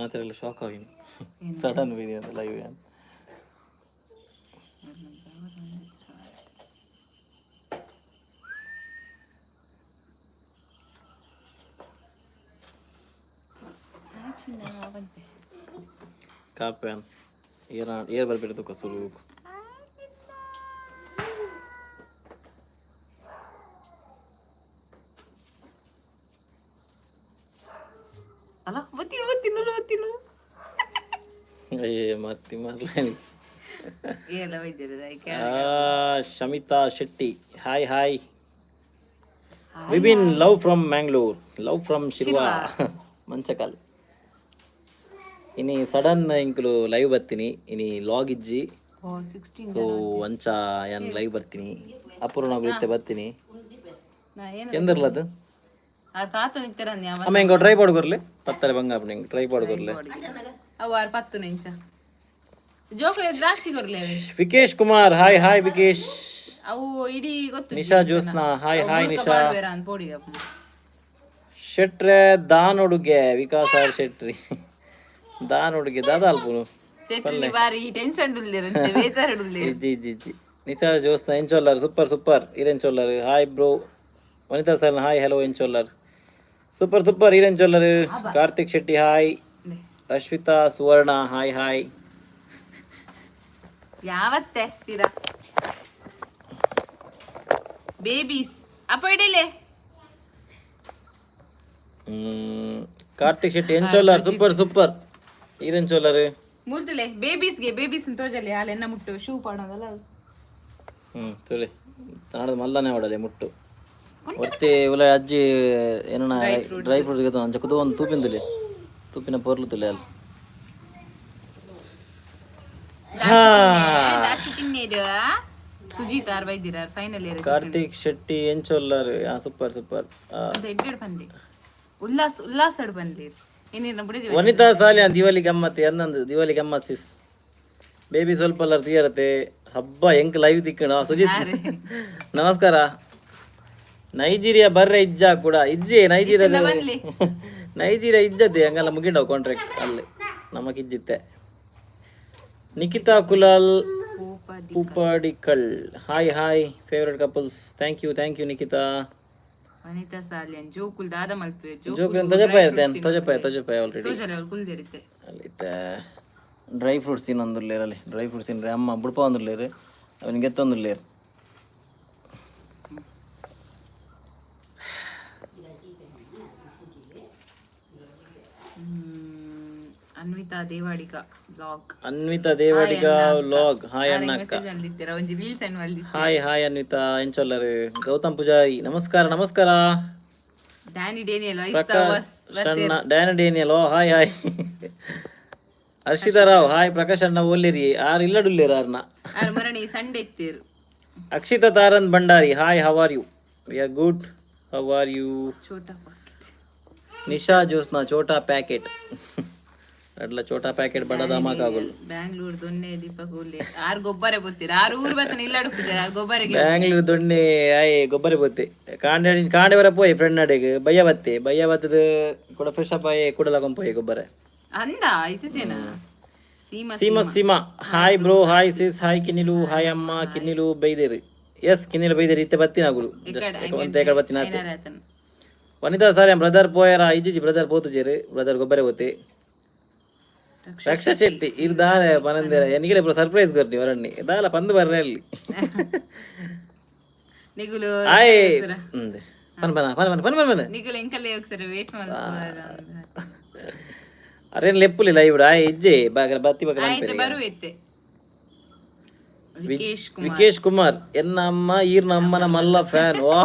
ಮಾತ್ರೆಲ್ಲ shock ಆಗಿ sudden video live. ಕಾಪ್ಯಾನ್ ಏರ್ ಏರ್ ಬರ್ಬಿಡ್ತು ತುಕ ಸುರು. ಅಲ್ಲ, ಬತ್ತೀನಿ ಬತ್ತೀನಿ ಬತ್ತೀನಿ. ಅಯ್ಯೇ, ಮರ್ತಿ ಮರ್ಲ. ಎಲ್ಲ ವೈದ್ಯರದ. Shamitha Shetty, hi hi. Vipin, love from Mangalore, love from Shirva, Manchakal. ಇನಿ ಸಡನ್ ಇಂಕುಲು ಲೈವ್ ಬರ್ತೀನಿ. ಇನಿ ಲಾಗ್ ಇಜ್ಜಿ. ಓ 16. ಸೊ ಅಂಚ ಯಾನ್ ಲೈವ್ ಬರ್ತೀನಿ, ಅಪೂರ್ಣ ಇತ್ತೆ ಬರ್ತೀನಿ. ನಾ ಏನು ಎಂದರ್ಲ ಅದು? ಆರ್ ಕಾತು ನಿಂತಿರಂದಿ. ಅಮ್ಮ, ಇಂಕೋ ಟ್ರೈ ಪಾಡ್ ಕೊರ್ಲೆ. ಪತ್ತರೆ ಬಂಗ ಇಂಕ್ ಟ್ರೈ ಪಾಡ್ ಕೊರ್ಲೆ. ಅವು ಆರ್ ಪತ್ತು ನಿಂಚ ಜೋಕುಲೆ ದ್ರಾಕ್ಷಿ ಕೊರ್ಲೆ. Vikesh Kumar, hi hi Vikesh. ಅವು ಇಡೀ ಗೊತ್ತು. Nisha Jyotsna, hi hi Nisha. ಅಂತ ಪೋಡಿ ಅಪ್ಪ. ಶೆಟ್ರೆ ದಾನೊಡುಗೆ, ವಿಕಾಸ್ ಆರ್ ಶೆಟ್ರಿ ದಾನೊಡುಗೆ ದಾದ ಅಲ್ಪುನು. ಸೆಟ್ಲಿ ಬಾರಿ ಟೆನ್ಷನ್ ಉಲ್ಲೇರಂತೆ, ಬೇಜಾರು ಉಲ್ಲೇರು. ಇಜ್ಜಿ ಇಜ್ಜಿ ಇಜ್ಜಿ. ನಿಶಾ ಜೋಸ್ನ ಎಂಚೊಲ್ಲಾರ್? ಸೂಪರ್ ಸೂಪರ್, ಇರೆಂಚೊಲ್ಲಾರ್? Hi bro. Vanitha sir, hi hello. ಎಂಚೊಲ್ಲಾರ್? Super super, ಇರೆಂಚೊಲ್ಲಾರ್? Karthik Shetty, hi. Rashmita Suvarna, hi hi. ಯಾವತ್ತೆ ತೀರಾ ಬೇಬೀಸ್ ಅಪ್ಪ ಇಡಿಲೆ. ಕಾರ್ತಿಕ್ ಶೆಟ್ಟಿ ಎಂಚೊಲ್ಲಾರ್? ಸೂಪರ್ ಸೂಪರ್, ಇರೆಂಚೊಲ್ಲಾರ್? ಮೂರ್ತಲೆ ಬೇಬೀಸ್ಗೆ ಬೇಬೀಸ್ ತೋಜಲಿ ಹಾಲೆನ್ನ ಮುಟ್ಟು ಶೂ ಪಾಡೋದಲ್ಲ ಅವು. ಹ್ಞೂ ತುಳಿ ನಾಡ್ದು ಮಲ್ಲನೆ ಹೊಡಲೆ ಮುಟ್ಟು ಒತ್ತಿ ಉಲ ಅಜ್ಜಿ ಏನನ ಡ್ರೈ ಫ್ರೂಟ್ಸ್ ಗೊತ್ತ ಅಂಚ ಕುದು ಒಂದು ತೂಪಿನ ತುಲೆ, ತೂಪಿನ ಪೊರ್ಲು ತುಲೆ ಅಲ್ಲಿ. ದಾಶಿ ತಿನ್ನೇರು ಸುಜೀತ್ ಆರ್ ಬೈದಿರ ಫೈನಲ್ ಇಯರ್. ಕಾರ್ತಿಕ್ ಶೆಟ್ಟಿ ಎಂಚೊಲ್ಲಾರ್? Super super. ಅಂತ ಎಡ್ಡೆಡ್ ಬಂದಿ, ಉಲ್ಲಾಸ್ ಉಲ್ಲಾಸಡ್ ಬಂದಿ ಏನೇನು ಬಿಡಿದ್ವಿ. ವನಿತಾ ಸಾಲಿಯಾನ್, ದಿವಾಲಿ ಗಮ್ಮತ್ ಅನ್ನಂದು, ದಿವಾಲಿ ಗಮ್ಮತ್ ಸಿಸ್. ಬೇಬಿ ಸ್ವಲ್ಪ ಅಲ್ಲ ತೀರತ್ತೆ ಹಬ್ಬ ಎಂಕ್ ಲೈವ್ ತಿಕ್ಕಣ. ಸುಜಿತ್, ನಮಸ್ಕಾರ. ನೈಜೀರಿಯಾ ಬರ್ರೆ ಇಜ್ಜಾ ಕೂಡ ಇಜ್ಜೆ ನೈಜೀರಿಯಾ. ಬನ್ಲಿ. ನೈಜೀರಿಯಾ ಇಜ್ಜತೆ, ಹಂಗೆಲ್ಲ ಮುಗಿಂಡವು ಕಾಂಟ್ರಾಕ್ಟ್ ಅಲ್ಲಿ ನಮಕ್ ಇಜ್ಜಿತ್ತೆ. Nikhita Kulal Poopadikal, hi hi. Favourite couples, thank you thank you Nikhita. Vanitha Salian ಜೋಕುಲ್ ದಾದ ಮಲ್ಪೆ. ಜೋಕುಲ್ ತೊಜಪಾಯ ಇರುತ್ತೆ, ತೊಜಪಾಯ ತೊಜಪಾಯ ಆಲ್ರೆಡಿ. ತೋಜಲೆ ಅವ್ರು ಕುಲ್ದಿರುತ್ತೆ. ಅಲ್ಲಿತ್ತೆ ಡ್ರೈ ಫ್ರೂಟ್ಸ್ ತಿನ್ನೊಂದುಲ್ಲೇರು, ಅಲ್ಲಿ ಡ್ರೈ ಫ್ರೂಟ್ಸ್ ತಿನ್ರೆ ಅಮ್ಮ ಬುಡ್ಪ ಒಂದುಲ್ಲೇರು, ಅವನಿಗೆ ಎತ್ತೊಂದುಲ್ಲೇರು. Anvita Devadiga blog. Anvita Devadiga vlog, hi ಅಣ್ಣ ಅಕ್ಕ. ಮೆಸೇಜ್ ಅಲ್ಲಿದ್ದೀರಾ, ಒಂಜಿ ರೀಲ್ಸ್ ಅನ್ನು ಅಲ್ಲಿ. ಹಾಯ್ ಹಾಯ್ ಅನ್ವಿತಾ, ಎಂಚೊಲ್ಲರು? ಗೌತಮ್ ಪೂಜಾರಿ, ನಮಸ್ಕಾರ ನಮಸ್ಕಾರ. ಡ್ಯಾನಿ ಡೇನಿಯಲ್ ಪ್ರಕಾಶ್ ಅಣ್ಣ, Danny Daniel, oh hi hi. Harshita Rao, hi. Prakash ಅಣ್ಣ ಒಲ್ಲಿರಿ, ಆರ್ ಇಲ್ಲಡುಲ್ಲೇರು ಆರ್ನ. ಆರ್ ಮರಣಿ Sunday ಇತ್ತೀರು. Akshita Taran Bhandari, hi, how are you? We are good, how are you? Chota packet. Nisha Jyotsna, Chota packet ಅಡ್ಲ, Chhota packet ಬಡ ಧಮಾಕಾಗುಲ್. ಬ್ಯಾಂಗ್ಳೂರ್ ದೊನ್ನೆ ದೀಪಕ್ ಉಲ್ಲೆ ಆರ್ ಗೊಬ್ಬರ ಬತ್ತೀರ, ಆರ್ ಊರು ಬತ್ತನ ಇಲ್ಲ ಅಡುಪುಜಾರ ಆರ್ ಗೊಬ್ಬರಿಗೆ. ಬ್ಯಾಂಗ್ಳೂರ್ ದೊಣ್ಣೆ ಆಯ್ ಗೊಬ್ಬರ ಬತ್ತೆ ಕಾಂಡೆ ಕಾಂಡೆ ಬರ ಪೋಯ್ ಫ್ರೆಂಡ್ ನಡೆಗೆ ಬಯ್ಯ ಬತ್ತೆ, ಬಯ್ಯ ಬತ್ತದ ಕೂಡ ಫ್ರೆಶ್ ಅಪ್ ಆಯ್ ಕೂಡಲ ಪೋಯ್ ಗೊಬ್ಬರ. ಅಂದ ಆಯ್ತು ಜನ Seema. Seema Seema, hi bro, hi sis, hi ಕಿನ್ನಿಲು, hi ಅಮ್ಮ. ಕಿನ್ನಿಲು ಬೈದೇರಿ, ಎಸ್ ಕಿನ್ನಿಲು ಬೈದೇರಿ. ಇತ್ತೆ ಬತ್ತಿನಾಗುಲು ಜಸ್ಟ್ ಒಂತೆ ಕಡೆ ಬತ್ತಿನ ಆತೆ. ಏನಾರ. ವನಿತಾ ಸಾರಿ ಬ್ರದರ್ ಪೋಯರ? ಇಜ್ಜಿ, ಬ್ರದರ್ ಪೋತುಜೇರು, ಬ್ರದರ್ ಗೊಬ್ಬರ ಹೋತೆ. ರಕ್ಷಾ ಶೆಟ್ಟಿ ಇರ್ ದಾನೆ ಪನಂದೇರ ಎನಿಗೆಲೆ ಸರ್ಪ್ರೈಸ್ ಕೊರ್ನಿ ವರಣ್ಣಿ ದಾಲ ಪಂದು ಬರ್ರೆ ಅಲ್ಲಿ. ನಿಗುಲು. ಆಯ್ ಪನ್ ಪನ ಪನ್ ಪನ್ ಪನ್ ಪನ್ ಪನ್. ನಿಗುಲು ಎಂಕಲ್ಲೇ ఒకసారి ವೇಟ್ ಮಾಡ್ತಾರೆ. ಅರೇನ್ ಲೆಪ್ಪುಲಿ ಲೈವ್ ಆಯ್ ಇಜ್ಜೆ ಬಾಗ ಬತ್ತಿ ಬಗ. ಆಯ್ತು ಬರುವೆತ್ತೆ ವಿಕೇಶ್ ಕುಮಾರ್. ವಿಕೇಶ್ ಕುಮಾರ್, ಎನ್ನ ಅಮ್ಮ ಈರ್ನ ಅಮ್ಮನ ಮಲ್ಲ ಫ್ಯಾನ್ ವಾ.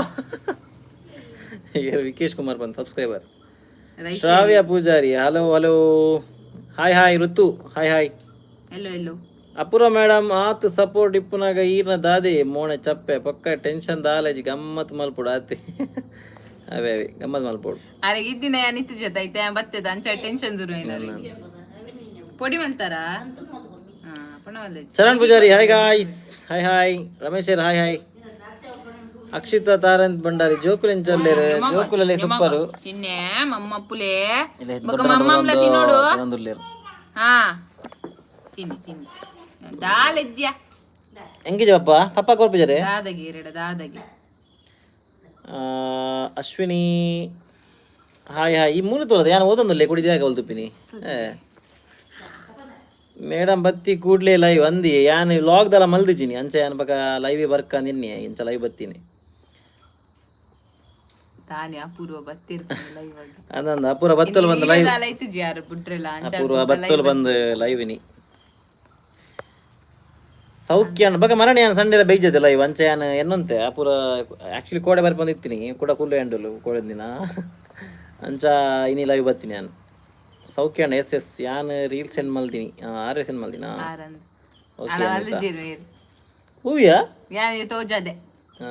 Vikesh Kumar bandh subscriber. Shravya Poojari, hello hello, hi hi. Ritu, hi hi. Hello hello. Apoorva madam, ಆತ್ ಸಪೋರ್ಟ್ ಇಪ್ಪುನಾಗ ಈರ್ನ ದಾದೆ ಮೋಣೆ ಚಪ್ಪೆ ಪಕ್ಕ ಟೆನ್ಷನ್ ದಾಲೇಜ್, ಗಮ್ಮತ್ ಮಲ್ಪುಡು ಆತೆ. ಅವೇ ಅವೇ ಗಮ್ಮತ್ ಮಲ್ಪೋಡು. ಅರೆ ಇದ್ದಿನ ನಿತ್ಯ ಜೊತೆ ಐತೆ ಬತ್ತದ ಅಂಚ ಟೆನ್ಷನ್ ಶುರು ಏನಾರ ಪೊಡಿ ಮಲ್ತಾರಾ. ಹಾ ಪಣವಲ್ಲ. Charan Poojari, hi guys, hi hi. Ramesh hi hi. Akshita ತಾರಂತ್ Bhandari ಜೋಕುಲು ಎಂಚಲ್ಲೇರು ಜೋಕುಲಲ್ಲಿ ಸೂಪರು. ತಿನ್ನೆ ಮಮ್ಮಪ್ಪುಲೇ ಬೊಕ್ಕ ಮಮ್ಮಮ್ಲ ತಿನ್ನೋಡು. ತಿನ್ನೊಂದುಲ್ಲೇರು. ಹಾ, ತಿನ್ನಿ ತಿನ್ನಿ ದಾಲೆಜ್ಜ. ಎಂಗಿಜ ಪಪ್ಪ ಪಪ್ಪ ಕೊರ್ಪಿಜರೆ. ದಾದಗಿ ಎರಡ ದಾದಗಿ. Ashwini, hi hi. ಈ ಮೂಲ ತೋಲದ ಯಾನ್ ಓದೊಂದುಲ್ಲೆ ಕುಡಿದಾಗ ಒಲ್ದುಪ್ಪಿನಿ. ಮೇಡಮ್ ಬತ್ತಿ ಕೂಡ್ಲೆ ಲೈವ್ ಅಂದಿ. ಯಾನ್ ವ್ಲಾಗ್ ದಲ ಮಲ್ದಿಜಿನಿ ಅಂಚ ಯಾನ್ ಬಕ ಲೈವ್ ಬರ್ಕ ನಿನ್ನೆ ಇಂಚ ಲೈವ್ ಬತ್ತೀನಿ. ತಾನೇ ಅಪೂರ್ವ ಬತ್ತಿರ್ತಾನಲ್ಲ ಇವಾಗ. ಅಂದಂದ ಅಪೂರ್ವ ಬತ್ತಲ್ ಬಂದು ಲೈವ್. ದಾಲ ಐತಿಜಿ ಯಾರು ಬಿಟ್ರೆಲ್ಲ ಅಂಚ. ಅಪೂರ್ವ ಬತ್ತಲ್ ಬಂದು ಲೈವ್ ಇನಿ. ಸೌಖ್ಯ ಬಕ ಮರಣಿ ಯಾನ್ ಸಂಡೇಲ ಬೈಜದೆ ಲೈವ್ ಅಂಚ ಯಾನ್ ಎನ್ನಂತೆ ಅಪೂರ್ವ. ಆಕ್ಚುಲಿ ಕೋಡೆ ಬರ್ಪಂದು ಬಂದಿತ್ತೀನಿ ಕೂಡ ಕುಲ್ಲು ಎಂಡಲು ಕೋಡೆ ದಿನ ಅಂಚ ಇನಿ ಲೈವ್ ಬತ್ತೀನಿ ಯಾನ್. ಸೌಖ್ಯ ಅಣ್ಣ, ಎಸ್ ಎಸ್, ಯಾನ್ ರೀಲ್ ಸೆಂಡ್ ಮಲ್ದಿನಿ. ಆರೆ ಸೆಂಡ್ ಮಲ್ದಿನ. ಆರಂದ್. ಓಕೆ. ಅಲ್ಲಿಜಿರು. ಹೂವಿಯಾ? ಯಾರು ತೋಜದೆ. ಆ.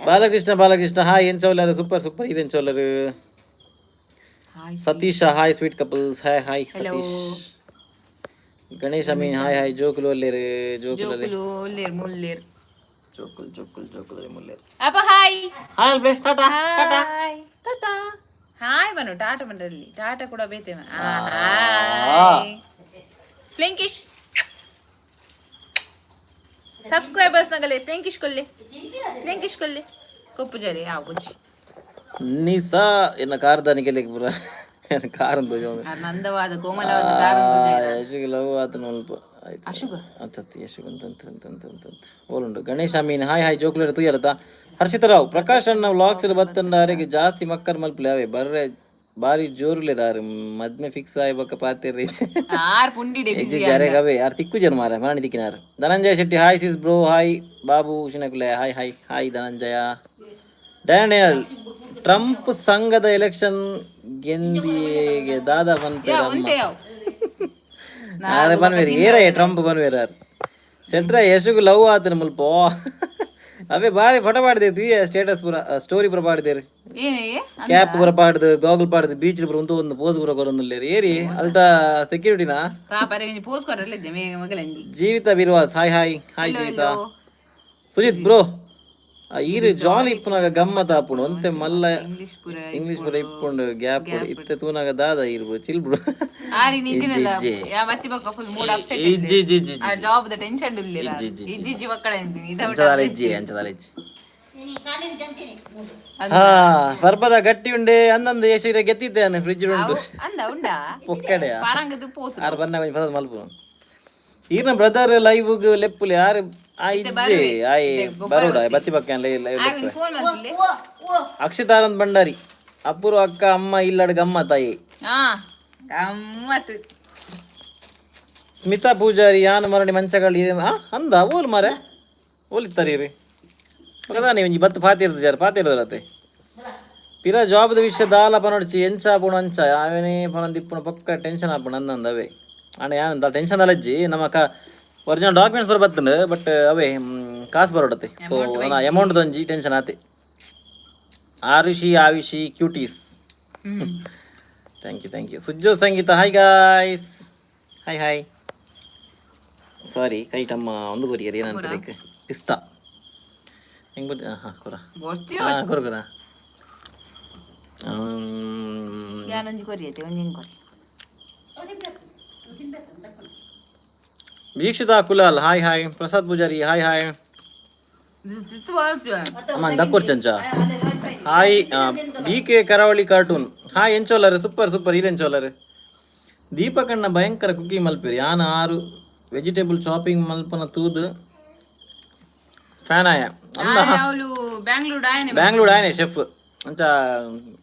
ಬಾಲಕೃಷ್ಣ ಬಾಲಕೃಷ್ಣ ಹಾಯ್, ಏನ್ ಚೌಲರು? ಸೂಪರ್ ಸೂಪರ್, ಇದೇನ್ ಚೌಲರು? Hi. Satish hi, sweet couples, hi hi Satish. Ganesh Amin hi hi. ಜೋಕುಲು ಅಲ್ಲೇರು ಜೋಕುಲಲ್ಲಿ? ಜೋಕುಲು ಒಲ್ಲೇರ್ ಮುಲ್ಲೇರ್. ಜೋಕುಲ್ ಜೋಕುಲ್ ಜೋಕುಲಲ್ಲಿ ಮುಲ್ಲೇರು. ಅಪ್ಪ ಹಾಯ್. ಹಾಯ್ ಅಲ್ಬೆ, tata tata. Hi. Tata. Hi ಬನ್ನು, ಟಾಟಾ ಬಂದ್ರಲ್ಲಿ ಟಾಟಾ ಕೂಡ ಬೇತೇವೆ. ಹಾಯ್ ಪ್ಲಿಂಕಿಶ್ ಸಬ್ಸ್ಕ್ರೈಬರ್ಸ್ ನಗಲೆ ಪ್ಲಿಂಕಿಶ್ ಕೊಲ್ಲೆ ಪ್ಲಿಂಕಿಶ್ ಕೊಲ್ಲೆ ಕೊಪ್ಪು ಜರಿ ಆ ಬುಜ್ಜಿ. ನಿಸಾ ಎನ್ನ ಕಾರ್ದಾನಿಗೆ ಪೂರ ಕಾರ್ ಅಂತ. ಆ ನಂದವಾದ ಕೋಮಲವಾದ ಕಾರ್. ಯಶುಗೆ ಲವ್ ಆತನ ಅಲ್ಪ ಆಯ್ತು. ಅಶುಗ. ಆತತ್ ಯಶುಗ್ ಅಂತ ಅಂತ ಅಂತ ಅಂತ ಅಂತ ಅಂತ ಓಲುಂಡು. Ganesh Amin hi hi. ಜೋಕುಲರ ತೂಯರತ. ಹರ್ಷಿತ ರಾವ್, ಪ್ರಕಾಶ್ ಅಣ್ಣ ವ್ಲಾಗ್ಸ್ ಬತ್ತಂಡ ಅರೆಗೆ ಜಾಸ್ತಿ ಮಕ್ಕರ್ ಮಲ್ಪಲೆ ಅವೆ ಬರ್ರೆ ಬಾರಿ ಜೋರುಲೆದಾರು. ಮದ್ಮೆ ಫಿಕ್ಸ್ ಆಯ್ ಬೊಕ್ಕ ಪಾತೆರ್ರಿ. ಆರ್ ಪುಂಡಿ ಇಜ್ಜಿ ಅರೆಗೆ ಅವೇ ಯಾರು ತಿಕ್ಕು ಜನ ಮಾರ ಮರಣಿ ತಿಕ್ಕಿನಾರು. Dhananjaya Shetty hi sis bro hi Babu ಶಿನಕುಲೆ hi hi hi Dhananjaya. Daniel Trump ಸಂಘದ ಎಲೆಕ್ಷನ್ ಗೆಂದಿಗೆ ದಾದಾ ಪನ್ಪೇರ ಅಮ್ಮ. ಉಂಟೆ ಯಾವ. ಆರೆ ಪನ್ವೇರು ಏರಯ್ಯ ಟ್ರಂಪ್ ಪನ್ವೇರು ಆರ್ ಸೆಟ್ರ. ಯಶುಗ್ ಲವ್ ಆತನ ಮುಲ್ಪ ಅವೇ ಬಾರಿ ಫೋಟೋ ಪಾಡ್ದೇರು ತುಯ್ಯ ಸ್ಟೇಟಸ್ ಪೂರ ಸ್ಟೋರಿ ಪೂರ ಪಾಡ್ದೇರು. ಏನೇ? ಕ್ಯಾಪ್ ಪೂರ ಪಾಡ್ದು ಗಾಗಲ್ ಪಾಡ್ದು ಬೀಚ್ ಪೂರ ಉಂತು ಒಂದು ಪೋಸ್ ಪೂರ ಕೊರೊಂದುಲ್ಲೇರು. ಏರಿ ಅಲ್ತ ಸೆಕ್ಯೂರಿಟಿನಾ? ಪಾಪ ಅರೆ ಪೋಸ್ ಕೊರಲಿದ್ದೆ ಮಗಲಂಜಿ. Jeevitha Birwas hi hi hi Jeevitha. Sujith bro, ಈರು ಜಾಲಿ ಇಪ್ಪುನಾಗ ಗಮ್ಮತ್ ಆಪುಂಡು ಒಂತೆ ಮಲ್ಲ. ಇಂಗ್ಲಿಷ್ ಪೂರ. ಇಂಗ್ಲಿಷ್ ಪೂರ ಇಪ್ಪುಂಡು ಗ್ಯಾಪ್ ಇತ್ತೆ ತೂನಾಗ ದಾದ ಇರ್ಬು ಚಿಲ್ ಬ್ರೋ. ಆರಿ ನಿಜಿನಲ್ಲ ಯಾ ಬತ್ತಿ ಬೊಕ್ಕ ಫುಲ್ ಮೂಡ್ ಅಪ್ಸೆಟ್. ಇಜ್ಜಿ ಇಜ್ಜಿ ಇಜ್ಜಿ. ಆ ಜಾಬ್ the tension ಇಲ್ಲ ಇಜ್ಜಿ ಇಜ್ಜಿ ಮಕ್ಕಳ ಇದ. ಅಂಚದಾಲ ಇಜ್ಜಿ ಅಂಚದಾಲ ಇಜ್ಜಿ. ಹಾ ಪರ್ಬದ ಗಟ್ಟಿ ಉಂಡೆ ಅಂದಂದು ಯಶೀರ ಗೆತ್ತಿದ್ದೆ ನಾನು ಫ್ರಿಜ್ ಉಂಟು. ಅಂದ ಉಂಡಾ. ಪೊಕ್ಕಡೆ. ಪಾರಂಗದ ಪೋತು. ಆರು ಬನ್ನ ಕೊಂಚ ಪದ ಮಲ್ಪು. ಈರ್ನ ಬ್ರದರ್ ಲೈವ್ ಲೆಪ್ಪುಲೆ ಯಾರು ಆ ಇಜ್ಜಿ ಆಯ್ ಬರೋಡ ಬತ್ತಿ ಪಕ್ಕ ಲೈವ್ ಲೆಪ್ಪು. ಫೋನ್ ಮಲ್ಪುಲೆ. ಅಕ್ಷಿತಾನಂದ್ ಭಂಡಾರಿ, ಅಪೂರ್ವ ಅಕ್ಕ ಅಮ್ಮ ಇಲ್ಲಡ್ ಗಮ್ಮ ತಾಯಿ. ಹಾ ಗಮ್ಮತ್. ಸ್ಮಿತಾ ಪೂಜಾರಿ, ಯಾನ್ ಮರಣಿ ಮಂಚಗಳು ಅಂದ ಓಲ್ ಮಾರೆ ಓಲಿತ್ತರೀರಿ ಬಕದಾನಿ ಒಂಜಿ ಬತ್ತು ಪಾತಿರ್ದು ಜಾರ ಪಾತಿರ್ದರತೆ ಪಿರ ಜಾಬ್ದ ವಿಷಯ ದಾಲ ಪನೊಡ್ಚಿ ಎಂಚ ಆಪುಣು ಅಂಚ ಆವೆನೇ ಪನೊಂದು ಪಕ್ಕ ಟೆನ್ಷನ್ ಆಪುಂಡು ಅಂದಂದ ಅವೇ ಅಣ್ಣ. ಯಾನ್ ಟೆನ್ಷನ್ ಅಲಜ್ಜಿ ನಮ್ಮ ಕ ಒರಿಜಿನಲ್ ಡಾಕ್ಯುಮೆಂಟ್ಸ್ ಬರ ಬತ್ತಂಡು ಬಟ್ ಅವೇ ಕಾಸು ಬರೋಡತ್ತೆ. ಸೊ ಅಮೌಂಟ್ ದೊಂಜಿ ಟೆನ್ಷನ್ ಆತೆ. Arushi Avishi cuties, thank you thank you. Sujjo Sangeetha hi guys hi hi. Sorry ಕೈಟಮ್ಮ ಒಂದು ಕೊರಿಯರ್ ಏನಂತ ಪಿಸ್ತಾ ಹೆಂಗ್ ಬುದ್ಧಿ ಹಾಂ ಕೊರ. ಬೊರ್ಚಿ. ಹಾಂ ಕೊರ ಕೊರ. ಯಾನೊಂಜಿ ಕೊರಿಯತೆ ಒಂಜಿ ಕೊರಿ. Veekshitha Kulal hi hi. Prasad Poojari hi hi. ಅಮ್ಮ ದಕ್ಕೊರ್ ಚಂಚ hi. B K Karavali cartoon hi. ಎಂಚೋಲರ್ ಸೂಪರ್ ಸೂಪರ್ ಈರೆಂಚೋಲರ್. ದೀಪಕಣ್ಣ ಭಯಂಕರ ಕುಕಿಂಗ್ ಮಲ್ಪೇರು. ಯಾನ್ ಆರು ವೆಜಿಟೇಬಲ್ ಶಾಪಿಂಗ್ ಮಲ್ಪನ ತೂದು ಫ್ಯಾನ್ ಆಯ ಅಂದ. ಅವಳು ಬ್ಯಾಂಗ್ಳೂರ್ ಆಯನೆ. ಬ್ಯಾಂಗ್ಳೂರ್ ಆಯನೆ ಶೆಫ್ ಅಂಚ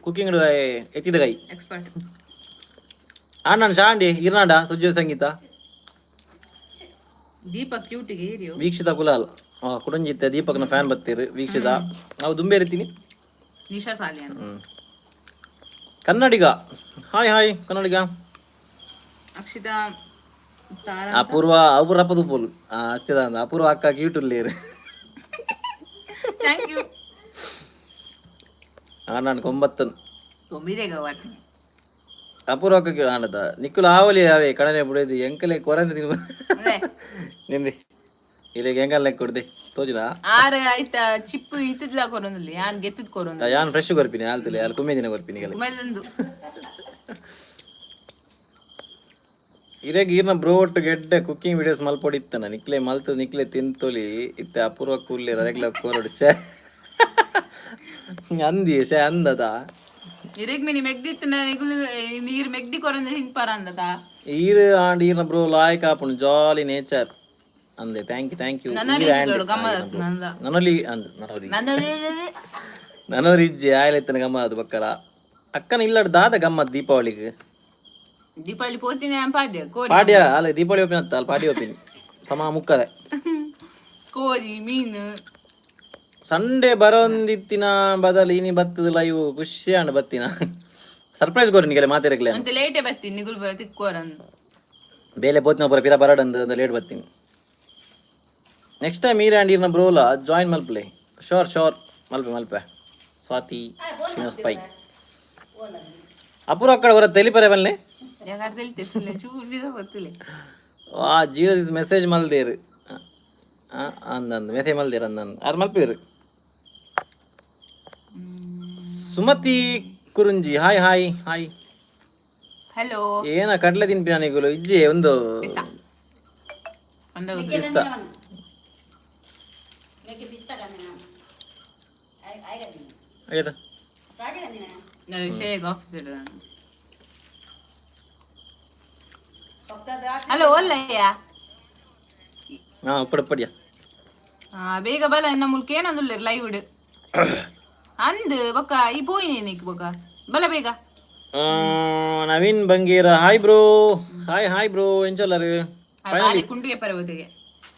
ಕುಕಿಂಗ್ ಎತ್ತಿದ ಕೈ. ಎಕ್ಸ್ಪರ್ಟ್. ಅಣ್ಣನ್ ಶಾಂಡಿ ಇರ್ನಾಡ ಸುಜ್ಜೋ ಸಂಗೀತ. ದೀಪಕ್ ಕ್ಯೂಟಿಗೆ ಏರಿಯೋ. ವೀಕ್ಷಿತಾ ಕುಲಾಲ್ ಕುಡಂಜಿತ್ತೆ ದೀಪಕ್ನ ಫ್ಯಾನ್ ಬರ್ತೀರಿ ವೀಕ್ಷಿತಾ. ನಾವು ದುಂಬೆ ಇರ್ತೀನಿ. ನಿಶಾ ಸಾಲಿಯನ್. ಕನ್ನಡಿಗ ಹಾಯ್ ಹಾಯ್ ಕನ್ನಡಿಗ. ಅಕ್ಷಿತಾ ತಾರಾ. ಅಪೂರ್ವ ಅಪೂರ್ವ ಪದುಪೋಲು ಅಚ್ಚದ ಅಪೂರ್ವ ಅಕ್ಕ ಕ್ಯೂಟ್ ಉಲ್ಲೇರು. Thank you. ನಾನು ಕೊಂಬತ್ತನ್. ತೊಂಬಿದೆ ಗವಾಟ್. ಅಪೂರ್ವ ಅಕ್ಕ ಆನದ ನಿಕ್ಕುಲು ಆವಲಿ ಅವೇ ಕಡನೆ ಬುಡೇದಿ ಎಂಕಲೆ ಕೊರಂದ ತಿನ್ನು ಅದೇ. ನಿಂದಿ ಇಲ್ಲಿಗೆ ಎಂಕಲ್ ಲೆಕ್ಕ ಕೊಡ್ದೆ. ತೋಜಿನ. ಆರ್ ಐತ ಚಿಪ್ಪು ಇತ್ತದ್ಲಾ ಕೊರೊಂದಿಲ್ಲ, ಯಾನ್ ಗೆತ್ತದ್ ಕೊರೊಂದು. ಯಾನ್ ಫ್ರೆಶ್ ಕೊರ್ಪಿನಿ ಆಲ್ತಿಲ್ಲ, ಯಾಲ್ ಕುಮ್ಮೆ ದಿನ ಕೊರ್ಪಿನಿ ಗಲೆ. ಉಮೇದಂದು. ಇರೆಗ್ ಈರ್ನ ಬ್ರೋ ಒಟ್ಟು ಗೆಡ್ಡೆ ಕುಕ್ಕಿಂಗ್ ವಿಡಿಯೋಸ್ ಮಲ್ಪೊಡಿ ಇತ್ತನ. ನಿಕ್ಲೆ ಮಲ್ತು ನಿಕ್ಲೆ ತಿಂತೊಲಿ ಇತ್ತೆ. ಅಪೂರ್ವ ಕೂಲ್ಲೇರ್ ಅರೆಗ್ಲ ಕೋರೊಡು. ಛೇ, ಅಂದಿ ಶೇ ಅಂದದ. ಇರೆಗ್ ಮಿನಿ ಮೆಗ್ದಿತ್ತನ ನಿಗುಲು ನೀರ್ ಮೆಗ್ದಿ ಕೊರೊಂದು ಹಿಂದ್ಪಾರ ಅಂದದ. ಈರ್ ಆಂಡ್ ಈರ್ನ ಬ್ರೋ ಲಾಯ್ಕ್ ಆಪುಂಡು, ಜಾಲಿ ನೇಚರ್ ಅಂದೆ. Thank you, thank you. ನಂದ. ನನೊಲಿ ಅಂದ್ ನನೊಲಿ. ನನ್ನ. ನನೊರಿ ಇಜ್ಜಿ ಆಯ್ಲೆತ್ತನ ಗಮ್ಮತ್ ಬಕ್ಕಲ. ಅಕ್ಕನ ಇಲ್ಲಡ್ ದಾದ ಗಮ್ಮತ್ ದೀಪಾವಳಿಗೆ? ದೀಪಾವಳಿ ಪೋತಿನ ಪಾಡ್ಯ ಕೋರಿ. ಪಾಡ್ಯ ಅಲ್ಲ, ದೀಪಾವಳಿ ಒಪ್ಪಿನ ಅತ್ತ ಅಲ್ಲಿ ಪಾಡ್ಯ ಒಪ್ಪಿನಿ ತಮಾ ಮುಕ್ಕದೆ. ಕೋರಿ ಮೀನು. ಸಂಡೇ ಬರೋಂದಿತ್ತಿನ ಬದಲು ಇನಿ ಬತ್ತದ ಲೈವ್ ಖುಷಿ ಆಂಡ್. ಬತ್ತಿನ ಸರ್ಪ್ರೈಸ್ ಕೊರಿ ನಿಗಲೆ ಮಾತಿರಕ್ಲೆ. ಅಂತ ಲೇಟೇ ಬರ್ತೀನಿ ನಿಗುಲ್ ಬರ ತಿಕ್ಕೋರಂದು. ಬೇಲೆ ಪೋತಿನ ಪೂರ ಪಿರ ಬರಡಂದು ಅಂದ ಲೇಟ್ ಬರ್ತೀನಿ. ನೆಕ್ಸ್ಟ್ ಟೈಮ್ ಈರ್ ಆಂಡ್ ಈರ್ನ ಬ್ರೋಲ ಜಾಯಿನ್ ಮಲ್ಪಲೆ. ಶೋರ್ ಶೋರ್, ಮಲ್ಪೆ ಮಲ್ಪೆ. ಸ್ವಾತಿ ಶ್ರೀನಿವಾಸ್ ಪೈ, ಅಪೂರ್ವ ಅಕ್ಕಡ ಬರ ತೆಲಿಪರೆ ಬಲ್ಲೆ. ಯಾಕಂತ ಹೇಳ್ತೆ, ಚೂರು ಬೀಗ ಗೊತ್ತಿಲ್ಲ. ಆ ಜೀರೋ this message ಮಲ್ದೇರು ಅಂದಂದು ಮೆಸೇಜ್ ಮಲ್ದೇರು ಅಂದಂದು ಆರು ಮಲ್ಪೇರು. Sumathi Kurunji, hi hi hi. Hello. ಏನ ಕಡಲೆ ತಿನ್ಪಿನ ನಿಗುಲು? ಇಜ್ಜಿ ಒಂದು. ಒಂದು. ಪಿಸ್ತಾ. ಆಯ್ತಾ? ಶೇಗ್ ಆಫೀಸ್. ಹಲೋ, ಒಲ್ಲಯ್ಯ. ಹಾ, ಉಪ್ಪಡ ಉಪ್ಪಡಿಯ. ಬೇಗ ಬಲ, ಎನ್ನ ಮುಲ್ಕ ಏನಂದುಲ್ಲೆರ್ ಲೈವ್ ಇಡು ಅಂದ್ ಬೊಕ್ಕ ಈ ಪೋಯಿನೇನಿಕ್ ಬೊಕ್ಕ ಬಲ ಬೇಗ. Naveen Bangera, hi bro. Hi hi bro, ಎಂಚೊಲ್ಲರು? ಬಾರಿ ಕುಂಡಿಗೆ ಪರ್ವತಿಗೆ.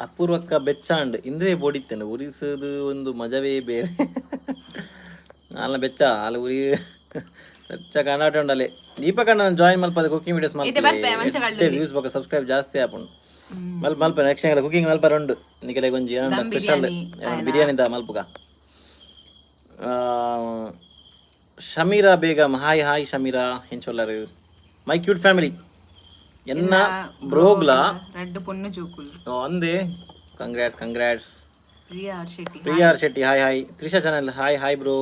ಅಪೂರ್ವಕ್ಕ ಬೆಚ್ಚಾಂಡ್ ಇಂದುವೆ ಬೋಡಿತ್ತೇನೆ. ಉರಿಸುದು ಒಂದು ಮಜವೇ ಬೇರೆ. ಆಲ್ನ ಬೆಚ್ಚ ಆಲ ಉರಿ ಬೆಚ್ಚ ಕರ್ನಾಟಕ ಉಂಡಲೆ. ದೀಪಕ್ ಅಣ್ಣ ಜಾಯಿನ್ ಮಲ್ಪದ ಕುಕಿಂಗ್ ವಿಡಿಯೋಸ್. ಇತ್ತೆ ಬರ್ಪೆ, ಮಂಚ ಮಲ್ಪ ವ್ಯೂಸ್ ಬೊಕ್ಕ ಸಬ್ಸ್ಕ್ರೈಬ್ ಜಾಸ್ತಿ ಆಪುಂಡು. ಮಲ್ಪ ಮಲ್ಪ. ನೆಕ್ಸ್ಟ್ ಕುಕಿಂಗ್ ಮಲ್ಪರ ಉಂಡು ನಿಕಲೆ ಒಂಜಿ ಸ್ಪೆಷಲ್ ಬಿರಿಯಾನಿ the ಮಲ್ಪುಗ. ಶಮೀರಾ ಬೇಗಂ, ಹಾಯ್ ಹಾಯ್ ಶಮೀರಾ, ಎಂಚೊಲ್ಲರು? My cute family ಎನ್ನ ಬ್ರೋಗ್ಲಾ. ರಡ್ಡ್ ಪೊಣ್ಣು ಜೋಕುಲು. ಅಂದೆ, congrats congrats. Priya R Shetty. Priya R Shetty, hi hi. Trisha channel, hi hi bro.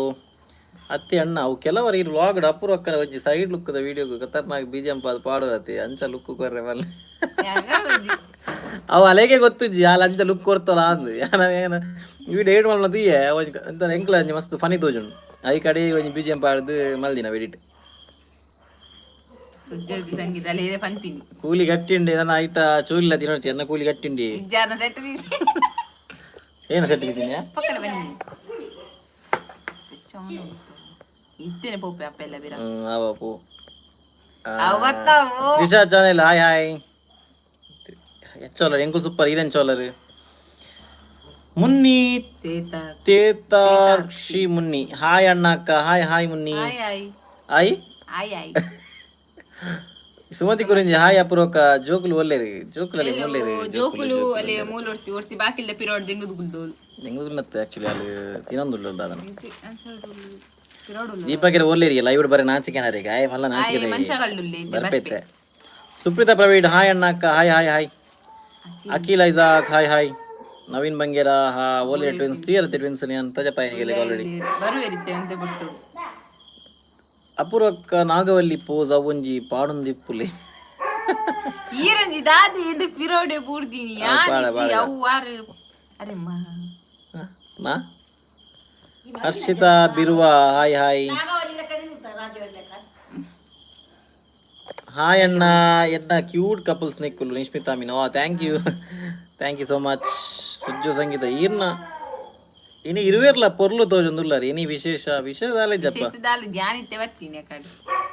ಅತ್ತೆ ಅಣ್ಣ ಅವು ಕೆಲವರು ಈ ವ್ಲಾಗ್ ಅಪೂರ್ವಕ್ಕನ ಒಂಜಿ ಸೈಡ್ ಲುಕ್ಕದ ವಿಡಿಯೋ ಖತರ್ನಾಕ್ ಬಿಜಿಎಂ ಪಾದ್ ಪಾಡೋರತಿ ಅಂಚ ಲುಕ್ ಕೊರ್ರೆ ಮಲ್ಲೆ. ಅವು ಅಲೆಗೆ ಗೊತ್ತುಜ್ಜಿ ಆಲ್ ಅಂಚ ಲುಕ್ ಕೊರ್ತಲ್ಲ ಅಂದ್. ಏನ ವಿಡಿಯೋ ಏಡ್ ಮಲ್ನ ತೀಯೆ ಒಂಜಿ ಎಂತ ಎಂಕ್ಲ ಒಂಜಿ ಮಸ್ತ್ ಫನಿ ತೋಜುಂಡು. I ಕಡೆ ಒಂಜಿ ಬಿಜಿಎಂ ಪಾಡ್ದು ಮಲ್ದಿನ ಎಡಿಟ್. ಸುಜ್ಜೋತಿ ಸಂಗೀತ ಅಲ್ಲೇ ಪನ್ಪಿನಿ. ಕೂಲಿ ಗಟ್ಟಿಂಡಿ ನನ್ನ ಆಯ್ತಾ ಚೂಲಿಲ್ಲ ತಿನ್ನೋಚಿ ಎನ್ನ ಕೂಲಿ ಗಟ್ಟಿಂಡಿ. ಇಜ್ಜಾರ್ನ ಸೆಟ್. ಏನು ಸೆಟ್ ಇದ್ದೀನಿ? ಪಕ್ಕಡ ಬನ್ನಿ, ಇತ್ತೇನೆ ಪೋಪೆ ಅಪ್ಪ ಎಲ್ಲ ಬಿರ. ಹ್ಮ್ ಆವಪು. ಅವತ್ತಾವು. Trisha channel, hi hi. ಎಂಚೋಲರ್ ಎಂಕುಲ್? ಸೂಪರ್. ಈರೆಂಚೋಲರ್ ಮುನ್ನಿ? ತೇತ. ತೇತಾಕ್ಷಿ ಮುನ್ನಿ, ಹಾಯ್ ಅಣ್ಣ ಅಕ್ಕ. Hi hi Munni. Hi hi. ಆಯ್. ಆಯ್ ಆಯ್. ಸುಮತಿ ಕುರಿಂಜಿ, ಹಾಯ್ ಅಪೂರ್ವಕ್ಕ. ಜೋಕುಲು ಒಲ್ಲೇರಿ? ಜೋಕುಲಲ್ಲಿ ಒಲ್ಲೇರಿ? ಜೋಕುಲು ಅಲ್ಲಿ ಮೂಲ ಒರ್ತಿ ಒರ್ತಿ ಬಾಕಿಲ್ದ ಪಿರೋಡ್ ದೆಂಗುದು ಗುಲ್ದೋಲು. ಎಂಗುನತ್ತೆ ಆಕ್ಚುಲಿ ಅಲ್ಲಿ ತಿನ್ನೊಂದುಳ್ಳು ದಾದನ. ದೀಪಕಿರ ಒಲ್ಲೇರಿ ಲೈವ್ ಬರೀ ನಾಚಿಕೆನಾರಿ ಗಾಯ ಮಲ್ಲ ನಾಚಿಕೆ. ಮಂಚಗಳ್ಳುಲ್ಲೆ. ಬರ್ಪೈತೆ. ಸುಪ್ರೀತಾ ಪ್ರವೀಣ್, ಹಾಯ್ ಅಣ್ಣ ಅಕ್ಕ. Hi hi hi. Akhil Isaac, hi hi. Naveen Bangera, ಹಾ ಓಲೆ ಟ್ವಿನ್ಸ್ ತೀರತ್ತೆ ಟ್ವಿನ್ಸ್ ಅಂತ ಜಪಾಯಿಗೆ ಆಲ್ರೆಡಿ. ಬರುವೆರಿತ್ತೆ ಅಂತ ಬಿಟ್ಟು. ಅಪೂರ್ವಕ್ಕ ನಾಗವಲ್ಲಿ ಪೋಸ್ ಅವೊಂಜಿ ಪಾಡೊಂದಿಪ್ಪುಲೆ. ಈರಂಜಿ ದಾದಿ ಎಂದು ಪಿರೋಡೆ ಬೂರ್ದಿನಿ. ಯಾನಿಜ್ಜಿ ಅವು ವಾರು ಅರೆ ಮಾ. ಮಾ ಹರ್ಷಿತಾ ಬಿರುವ, ಹಾಯ್ ಹಾಯ್ ಹಾಯ್ ಅಣ್ಣ. ಎನ್ನ ಕ್ಯೂಟ್ ಕಪಲ್ಸ್ ನಿಕ್ಕುಲು ನಿಶ್ಮಿತಾ ಮೀನು. Thank you, thank you so much. Sujju Sangeetha, ಈರ್ನ ಇನಿ ಇರುವೇರ್ಲ ಪೊರ್ಲು ತೋಜೊಂದುಲ್ಲಾರ. ಇನಿ ವಿಶೇಷ ವಿಶೇಷ ದಾಲೆ ಜಪ್ಪ. ವಿಶೇಷದಾಲು ಧ್ಯಾನಿತ್ತೆ ಬತ್ತೀನಿ ಕಡೆ.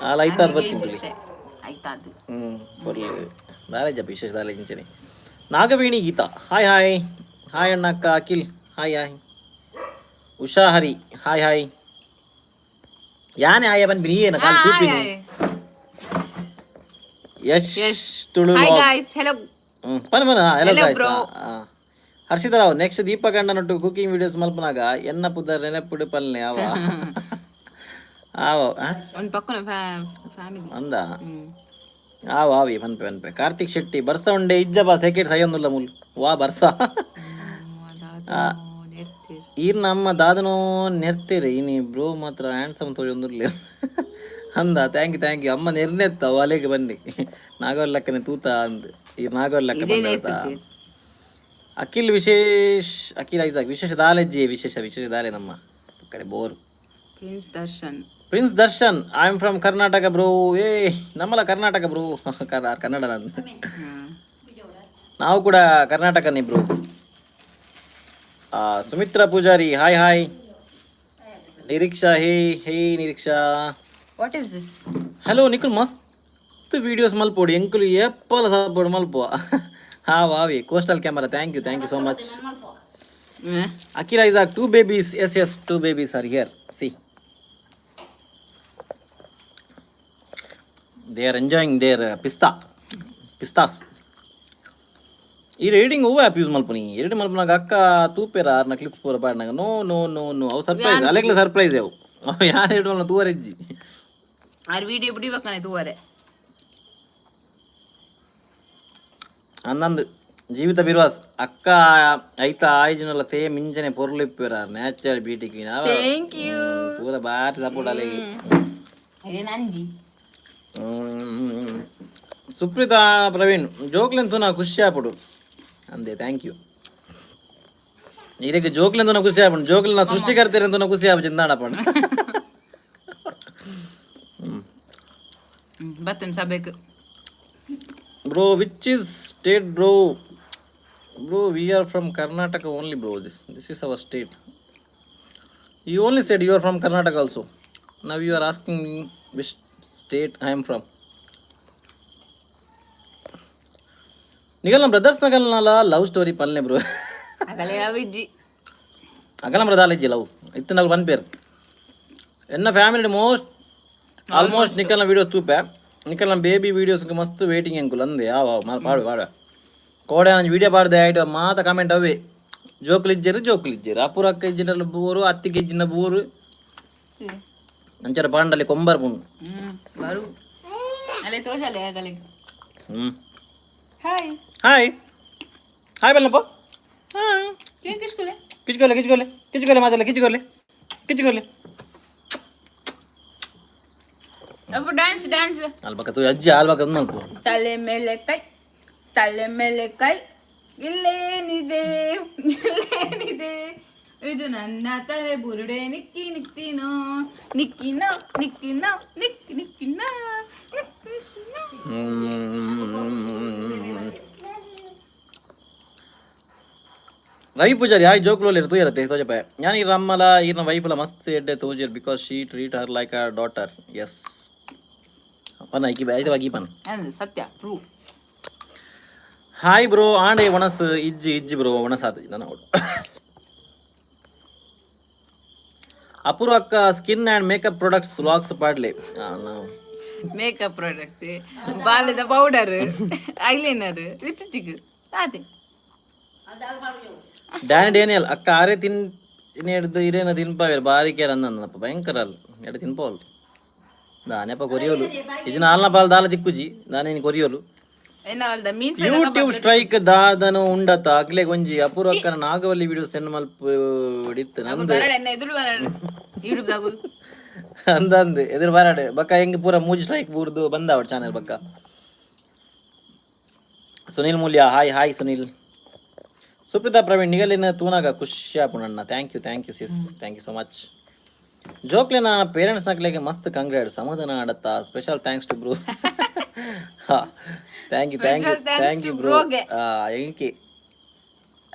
ಆಲ ಐತಾದ್ ಬತ್ತಿಂತುಲಿ. ಆಯ್ತಾದು. ಪೊರ್ಲು ದಾಲೆ ಜಪ್ಪ ವಿಶೇಷ ದಾಲೆ ಇಂಚನೆ. Nagaveni Geetha, hi hi hi ಅಣ್ಣ ಅಕ್ಕ. Akhil, hi hi. Usha Hari, hi hi. ಯಾನೆ ಆಯ ಬನ್ನಿ ಏನ ಕಾಲು ತೂಪಿನಿ. Yash Tulu. Hi guys, hello. ಬನ್ನ ಬನ್ನ, hello. Hello, guys. bro. Harshita Rao, next Deepak ಅಣ್ಣನೊಟ್ಟು cooking videos ಮಲ್ಪನಾಗ ಎನ್ನ ಪುದರ್ ನೆನಪುಡು ಪಲ್ನೆ ಅವ ಆವ. ಒಂದು ಪಕ್ಕನ ಫ್ಯಾಮಿಲಿ. ಅಂದ ಆವ ಆವಿ ಪನ್ಪೆ ಪನ್ಪೆ. ಕಾರ್ತಿಕ್ ಶೆಟ್ಟಿ, ಬರ್ಸ ಉಂಡೆ ಇಜ್ಜಬಾ ಸೆಕೆಂಡ್ ಸೈಯೊಂದುಲ್ಲ ಮುಲ್ ವಾ ಬರ್ಸ. ಈರ್ ನಮ್ಮ ದಾದನೋ ನೆರ್ತೀರಿ ಇನಿ ಬ್ರೋ ಮಾತ್ರ ಹ್ಯಾಂಡ್ಸಮ್ ತೋಜೊಂದುರ್ಲಿ ಅಂದ. Thank you, thank you. ಅಮ್ಮ ನೆರ್ನೆತ್ತ ಅಲೆಗೆ ಬನ್ನಿ ನಾಗವಲ್ ಲೆಕ್ಕನೆ ತೂತ ಅಂದ್ ಈ ನಾಗವಲ್ ಲೆಕ್ಕ ಬಂದ. ಅಖಿಲ್ ವಿಶೇಷ್, ಅಖಿಲ್ ಐಸಾಕ್ ವಿಶೇಷ ದಾಲೆಜ್ಜಿ, ವಿಶೇಷ ವಿಶೇಷ ದಾಲೆ ನಮ್ಮ ಕಡೆ bore. Prince Darshan. Prince Darshan, I am from Karnataka bro. ಏ, ನಮ್ಮಲ್ಲ ಕರ್ನಾಟಕ ಬ್ರೋ, ಕನ್ನಡ ನಾನು. ನಾವು ಕೂಡ ಕರ್ನಾಟಕನೇ bro. Sumithra Poojari, hi hi. Nireeksha, hey hey Nireeksha. What is this? Hello Nikhil, ಮಸ್ತ್ ವೀಡಿಯೋಸ್ ಮಲ್ಪೋಡು, ಎಂಕುಲು ಏಪಲ ಸಪೋರ್ಟ್ ಮಲ್ಪುವ. ಹಾ ವಾವಿ coastal camera, thank you, thank you so much. Akhil Isaac, two babies. Yes, two babies are here. See, they are enjoying their pistas. ಈ reading ಹೂವು app use ಮಲ್ಪನಿ ಎರಡು ಮಲ್ಪನಾಗ ಅಕ್ಕ ತೂಪೇರ ಆರ್ನ ಕ್ಲಿಪ್ಸ್ ಪೂರ ಪಾಡ್ನಾಗ. ನೋ ನೋ ನೋ ನೋ, ಅವು surprise, ಅಲೆಗ್ಲ surprise. ಅವು ಅವು ಯಾರು ಹೇಳುವಲ್ಲ ತೂವರೆಜ್ಜಿ. ಆರ್ ವಿಡಿಯೋ ಬಿಡಿಬೇಕನೆ ತೂವರೆ. ಅಂದಂದು ಜೀವಿತ ಬಿರ್ವಾಸ್ ಅಕ್ಕ ಐತ ಆಯ್ಜನಲ್ಲ ತೇ ಮಿಂಚನೆ ಪೊರ್ಲು ಇಪ್ಪೇರ ನ್ಯಾಚುರಲ್ ಬ್ಯೂಟಿ. Thank you. ಪೂರ ಬಾರಿ ಸಪೋರ್ಟ್ ಅಲೆಗೆ. ನಂಜಿ. ಸುಪ್ರೀತಾ ಪ್ರವೀಣ್, ಜೋಕ್ಲೆನ್ ತೂನ ಖುಷಿ ಆಪುಡು ಅಂದೆ. Thank you. ಇದಕ್ಕೆ ಜೋಕ್ಲೆನ್ ತೂನ ಖುಷಿ ಆಪುಂಡು, ಜೋಕ್ಲೆನ ಸೃಷ್ಟಿಕರ್ತೇನೆ ತೂನ ಖುಷಿ app ಚಿಂದಾಣಪ್ಪಂಡು. ಬತ್ತನ್ ಸಬೇಕು. Bro, which is state bro? Bro, we are from Karnataka only bro. This is our state. You only said you are from Karnataka also. Now you are asking me which state I am from. ನಿಗಲ್ ನಮ್ಮ brothers ನಗಲ್ನಲ್ಲ love story ಪಲ್ನೆ bro. ಅಗಲೆ ಅವಿಜ್ಜಿ. ಅಗಲ ಬ್ರದಾಲಿಜ್ಜಿ love ಇತ್ತು ನಾವು ಪನ್ಪೇರು. ಎನ್ನ ಫ್ಯಾಮಿಲಿ ಮೋಸ್ಟ್ ಆಲ್ಮೋಸ್ಟ್ ನಿಕಲ್ನ ವೀಡಿಯೋಸ್ ತೂಪೆ. ನಿಕಲ್ನ ಬೇಬಿ ವೀಡಿಯೋಸ್ಗೆ ಮಸ್ತ್ ವೇಟಿಂಗ್ ಅಂಕುಲ್ ಅಂದೆ. ಯಾವ ಪಾಡು ಪಾಡುವೆ ಕೋಡೆ ನಾನು ವೀಡಿಯೋ ಪಾಡ್ದೆ ಆಯ್ತು ಮಾತ ಕಮೆಂಟ್ ಅವೇ. ಜೋಕುಲು ಇಜ್ಜೆರು, ಜೋಕುಲು ಇಜ್ಜೆರು, ಅಪುರಕ್ಕ ಇಜ್ಜಿನ ಬೋರು, ಅತ್ತಿಗೆ ಇಜ್ಜಿನ ಬೋರು, ಅಂಚರ ಪಾಂಡಲ್ಲಿ ಕೊಂಬರ್ ಪುಂಡು. ಬರು ಅಲ್ಲೇ ತೋಜಲೆ ಆಗಲೆ. Hi. Hi hi Ballappa, hi. ಕಿಸ್ಕೊಲೆ. ಕಿಚ್ಕೊಲೆ ಕಿಚ್ಕೊಲೆ ಕಿಚ್ಕೊಲೆ ಮಾತಲ್ಲ, ಕಿಚ್ಕೊಲೆ ಕಿಚ್ಕೊಲೆ. ಅಪ್ಪ, ಡ್ಯಾನ್ಸ್ ಡ್ಯಾನ್ಸ್. ಅಲ್ಬಕ್ಕ ತು ಅಜ್ಜಿ ಆಲ್ಬಕ್ಕ ಮಲ್ಪ. ತಲೆ ಮೇಲೆ ಕೈ, ತಲೆ ಮೇಲೆ ಕೈ, ಇಲ್ಲೇನಿದೆ ಇಲ್ಲೇನಿದೆ, ಇದು ನನ್ನ ತಲೆ ಬುರುಡೆ, ನಿಕ್ಕಿ ನಿಕ್ಕಿನೋ ನಿಕ್ಕಿನೋ ನಿಕ್ಕಿನೋ ನಿಕ್ಕಿ ನಿಕ್ಕಿನೋ ನಿಕ್ಕಿನೋ. ರವಿ ಪೂಜಾರಿ ಹಾಯ್. ಜೋಕುಲು ತೂಯರತ್ತೆ ತೋಜಪ್ಪ. ഞാൻ ಈ ರಮ್ಮಲ ಈರ್ನ ವೈಫ್ಲ ಮಸ್ತ್ ಎಡ್ಡೆ ತೋಜರ್ because she treat her like a daughter. Yes ಪನ್ನ ಐಕಿ ಐತವಾಗಿ ಪನ್. ಅಂದ್ ಸತ್ಯ ಟ್ರೂ. ಹಾಯ್ ಬ್ರೋ, ಆಂಡೆ ಒಣಸ್ ಇಜ್ಜಿ ಇಜ್ಜಿ ಬ್ರೋ, ಒಣಸಾತು ನನ್ನ. ಅಪೂರ್ವ ಅಕ್ಕ, skin and makeup products vlogs ಪಾಡ್ಲೆ. Makeup products ಬಾಲದ powder, eyeliner, lipstick ಅದೇ. ಡ್ಯಾನಿ ಡೇನಿಯಲ್ ಅಕ್ಕ, ಆರೆ ತಿನ್ ಹಿಡ್ದು ಇರೇನ ತಿನ್ಪಾವೇರು ಬಾರಿ ಕೇರ್ ಅಂದಪ್ಪ. ಭಯಂಕರ ಅಲ್ಲ ಎಡೆ ತಿನ್ಪವಲ್ ದಾನೆಪ್ಪ ಕೊರಿಯೋಲು ಇಜಿನ ಆಲ್ನ ಪಾಲ್ ದಾಲ ದಿಕ್ಕುಜಿ ದಾನೇನು ಕೊರಿಯೋಲು. ಮೀನ್. ಯೂಟ್ಯೂಬ್ ಸ್ಟ್ರೈಕ್ ದಾದನು ಉಂಡತ ಅಗ್ಲೆ ಒಂಜಿ ಅಪೂರ್ವ ಅಕ್ಕನ ನಾಗವಲ್ಲಿ ವಿಡಿಯೋ ಸೆಂಡ್ ಮಲ್ಪ ಇತ್ತು ನಂದು. ಬರಡ ಎನ್ನ ಎದುರು ಬರಡ ಯೂಟ್ಯೂಬ್ ದಾಗು. ಅಂದಂದು ಎದುರು ಬರಾಡು ಬಕ್ಕ ಹೆಂಗ್ ಪೂರ ಮೂಜಿ ಸ್ಟ್ರೈಕ್ ಬೂರ್ದು ಬಂದ ಅವಳ ಚಾನೆಲ್ ಬಕ್ಕ. Sunil Moolya, hi hi Sunil. ಸುಪ್ರೀತಾ ಪ್ರವೀಣ್, ನಿಗಲಿನ ತೂನಾಗ ಖುಷಿ ಆಪುಂಡಣ್ಣ. Thank you, thank you sis, thank you so much. ಜೋಕ್ಲೆನ parents ನಕ್ಲೆಗೆ ಮಸ್ತ್ ಕಂಗ್ರಾಟ್ಸ್. ಸಮಾಧಾನ ಆಡತ್ತ. Special thanks to bro. Thank you, thank you. Special thanks thank you to bro. ಬ್ರೋಗೆ. ಎಂಕಿ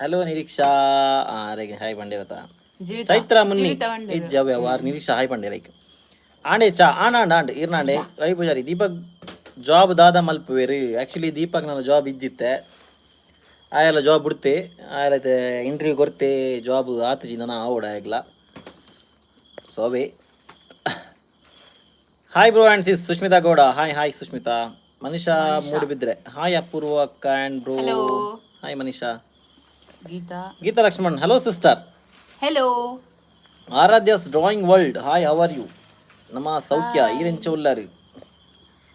ಹಲೋ ನಿರೀಕ್ಷಾ ರೇಗೆ ಹಾಯ್ ಬಂಡಿರತ. ಜೀವಿತ ಚೈತ್ರ ಮುನ್ನಿ. ಜೀವಿತ ಬಂಡೇರು. ಇಜ್ಜ ವಾರ್ ನಿರೀಕ್ಷಾ ಹಾಯ್ ಪಂಡೆ ಲೈಕ್ ಆಂಡೆ ಚಾ ಆಂಡ್ ಆಂಡ್ ಆಂಡ್ ಇರ್ನಾಂಡೆ. ರವಿ ಪೂಜಾರಿ, ದೀಪಕ್ ಜಾಬ್ ದಾದ ಮಲ್ಪುವೇರು? ಆ್ಯಕ್ಚುಲಿ ದೀಪಕ್ ನನ್ನ ಜಾಬ್ ಇಜ್ಜಿತ್ತೆ, ಆಯೆಲ್ಲ ಜಾಬ್ ಬಿಡ್ತೆ ಆಯಲೈತೆ ಇಂಟರ್ವ್ಯೂ ಕೊರ್ತೆ, ಜಾಬ್ ಆತುಜಿ ನನ್ನ ಆವಡ ಆಯ್ಗ್ಲ. ಸೊ ಅವೇ. Hi bro and sis, Sushmita Gowda, hi hi Sushmita. Manisha Moodbidri, hi ಅಪೂರ್ವ ಅಕ್ಕ and bro. Hello. Hi Manisha. Geetha. Geetha Lakshman, hello sister. Hello. Aradhya's drawing world, hi, how are you? ನಮ್ಮ ಸೌಖ್ಯ ಈರೆಂಚ ಉಲ್ಲಾರು.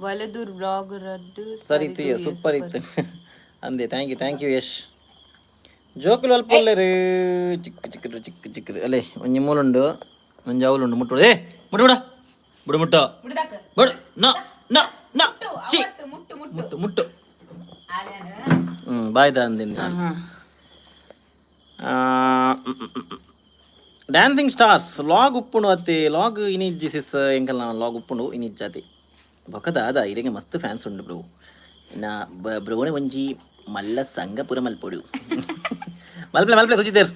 ವಲದೂರ್ blog ರದ್ದು. ಸರಿ ಇತ್ತು, super ಇತ್ತು ಅಂದೆ. Thank you, thank you Yash. ಜೋಕುಲು ಅಲ್ಪ ಉಲ್ಲೆರ್. ಚಿಕ್ಕ ಚಿಕ್ಕದು ಚಿಕ್ಕ ಚಿಕ್ಕದು ಅಲ್ಲೇ ಒಂಜಿ ಮೂಲುಂಡು, ಒಂಜಿ ಅವಲುಂಡು. ಮುಟ್ಟು, ಏ ಮುಟ್ಟು, ಬಿಡ ಬಿಡು, ಮುಟ್ಟು. ಮುಡ್ದಾಕ. ಬಿಡು, ನ ನ ನ ಚಿ. ಅವತ್ತು ಮುಟ್ಟು ಮುಟ್ಟು. ಮುಟ್ಟು ಮುಟ್ಟು. ಬಾಯ್ ಅಂದಿನಿ. ಡ್ಯಾನ್ಸಿಂಗ್ ಸ್ಟಾರ್ಸ್ ಲಾಗ್ ಉಪ್ಪುಂಡು ಅತ್ತೆ? ಲಾಗ್ ಇನಿಜ್ಜಿ ಸಿಸ್. ಎಂಕಲ್ನ ಲಾಗ್ ಉಪ್ಪುಂಡು ಇನಿಜ್ಜಾತಿ. ಬೊಕದ ಅದ ಇರೆಗೆ ಮಸ್ತ್ ಫ್ಯಾನ್ಸ್ ಉಂಡು ಬ್ರೋ. ಇನ್ನ ಬ್ರೋನೆ ಒಂಜಿ ಮಲ್ಲ ಸಂಘ ಪೂರ ಮಲ್ಪೊಡು. ಮಲ್ಪ್ಲೆ ಮಲ್ಪ್ಲೆ ಸುಜಿತೇರ್,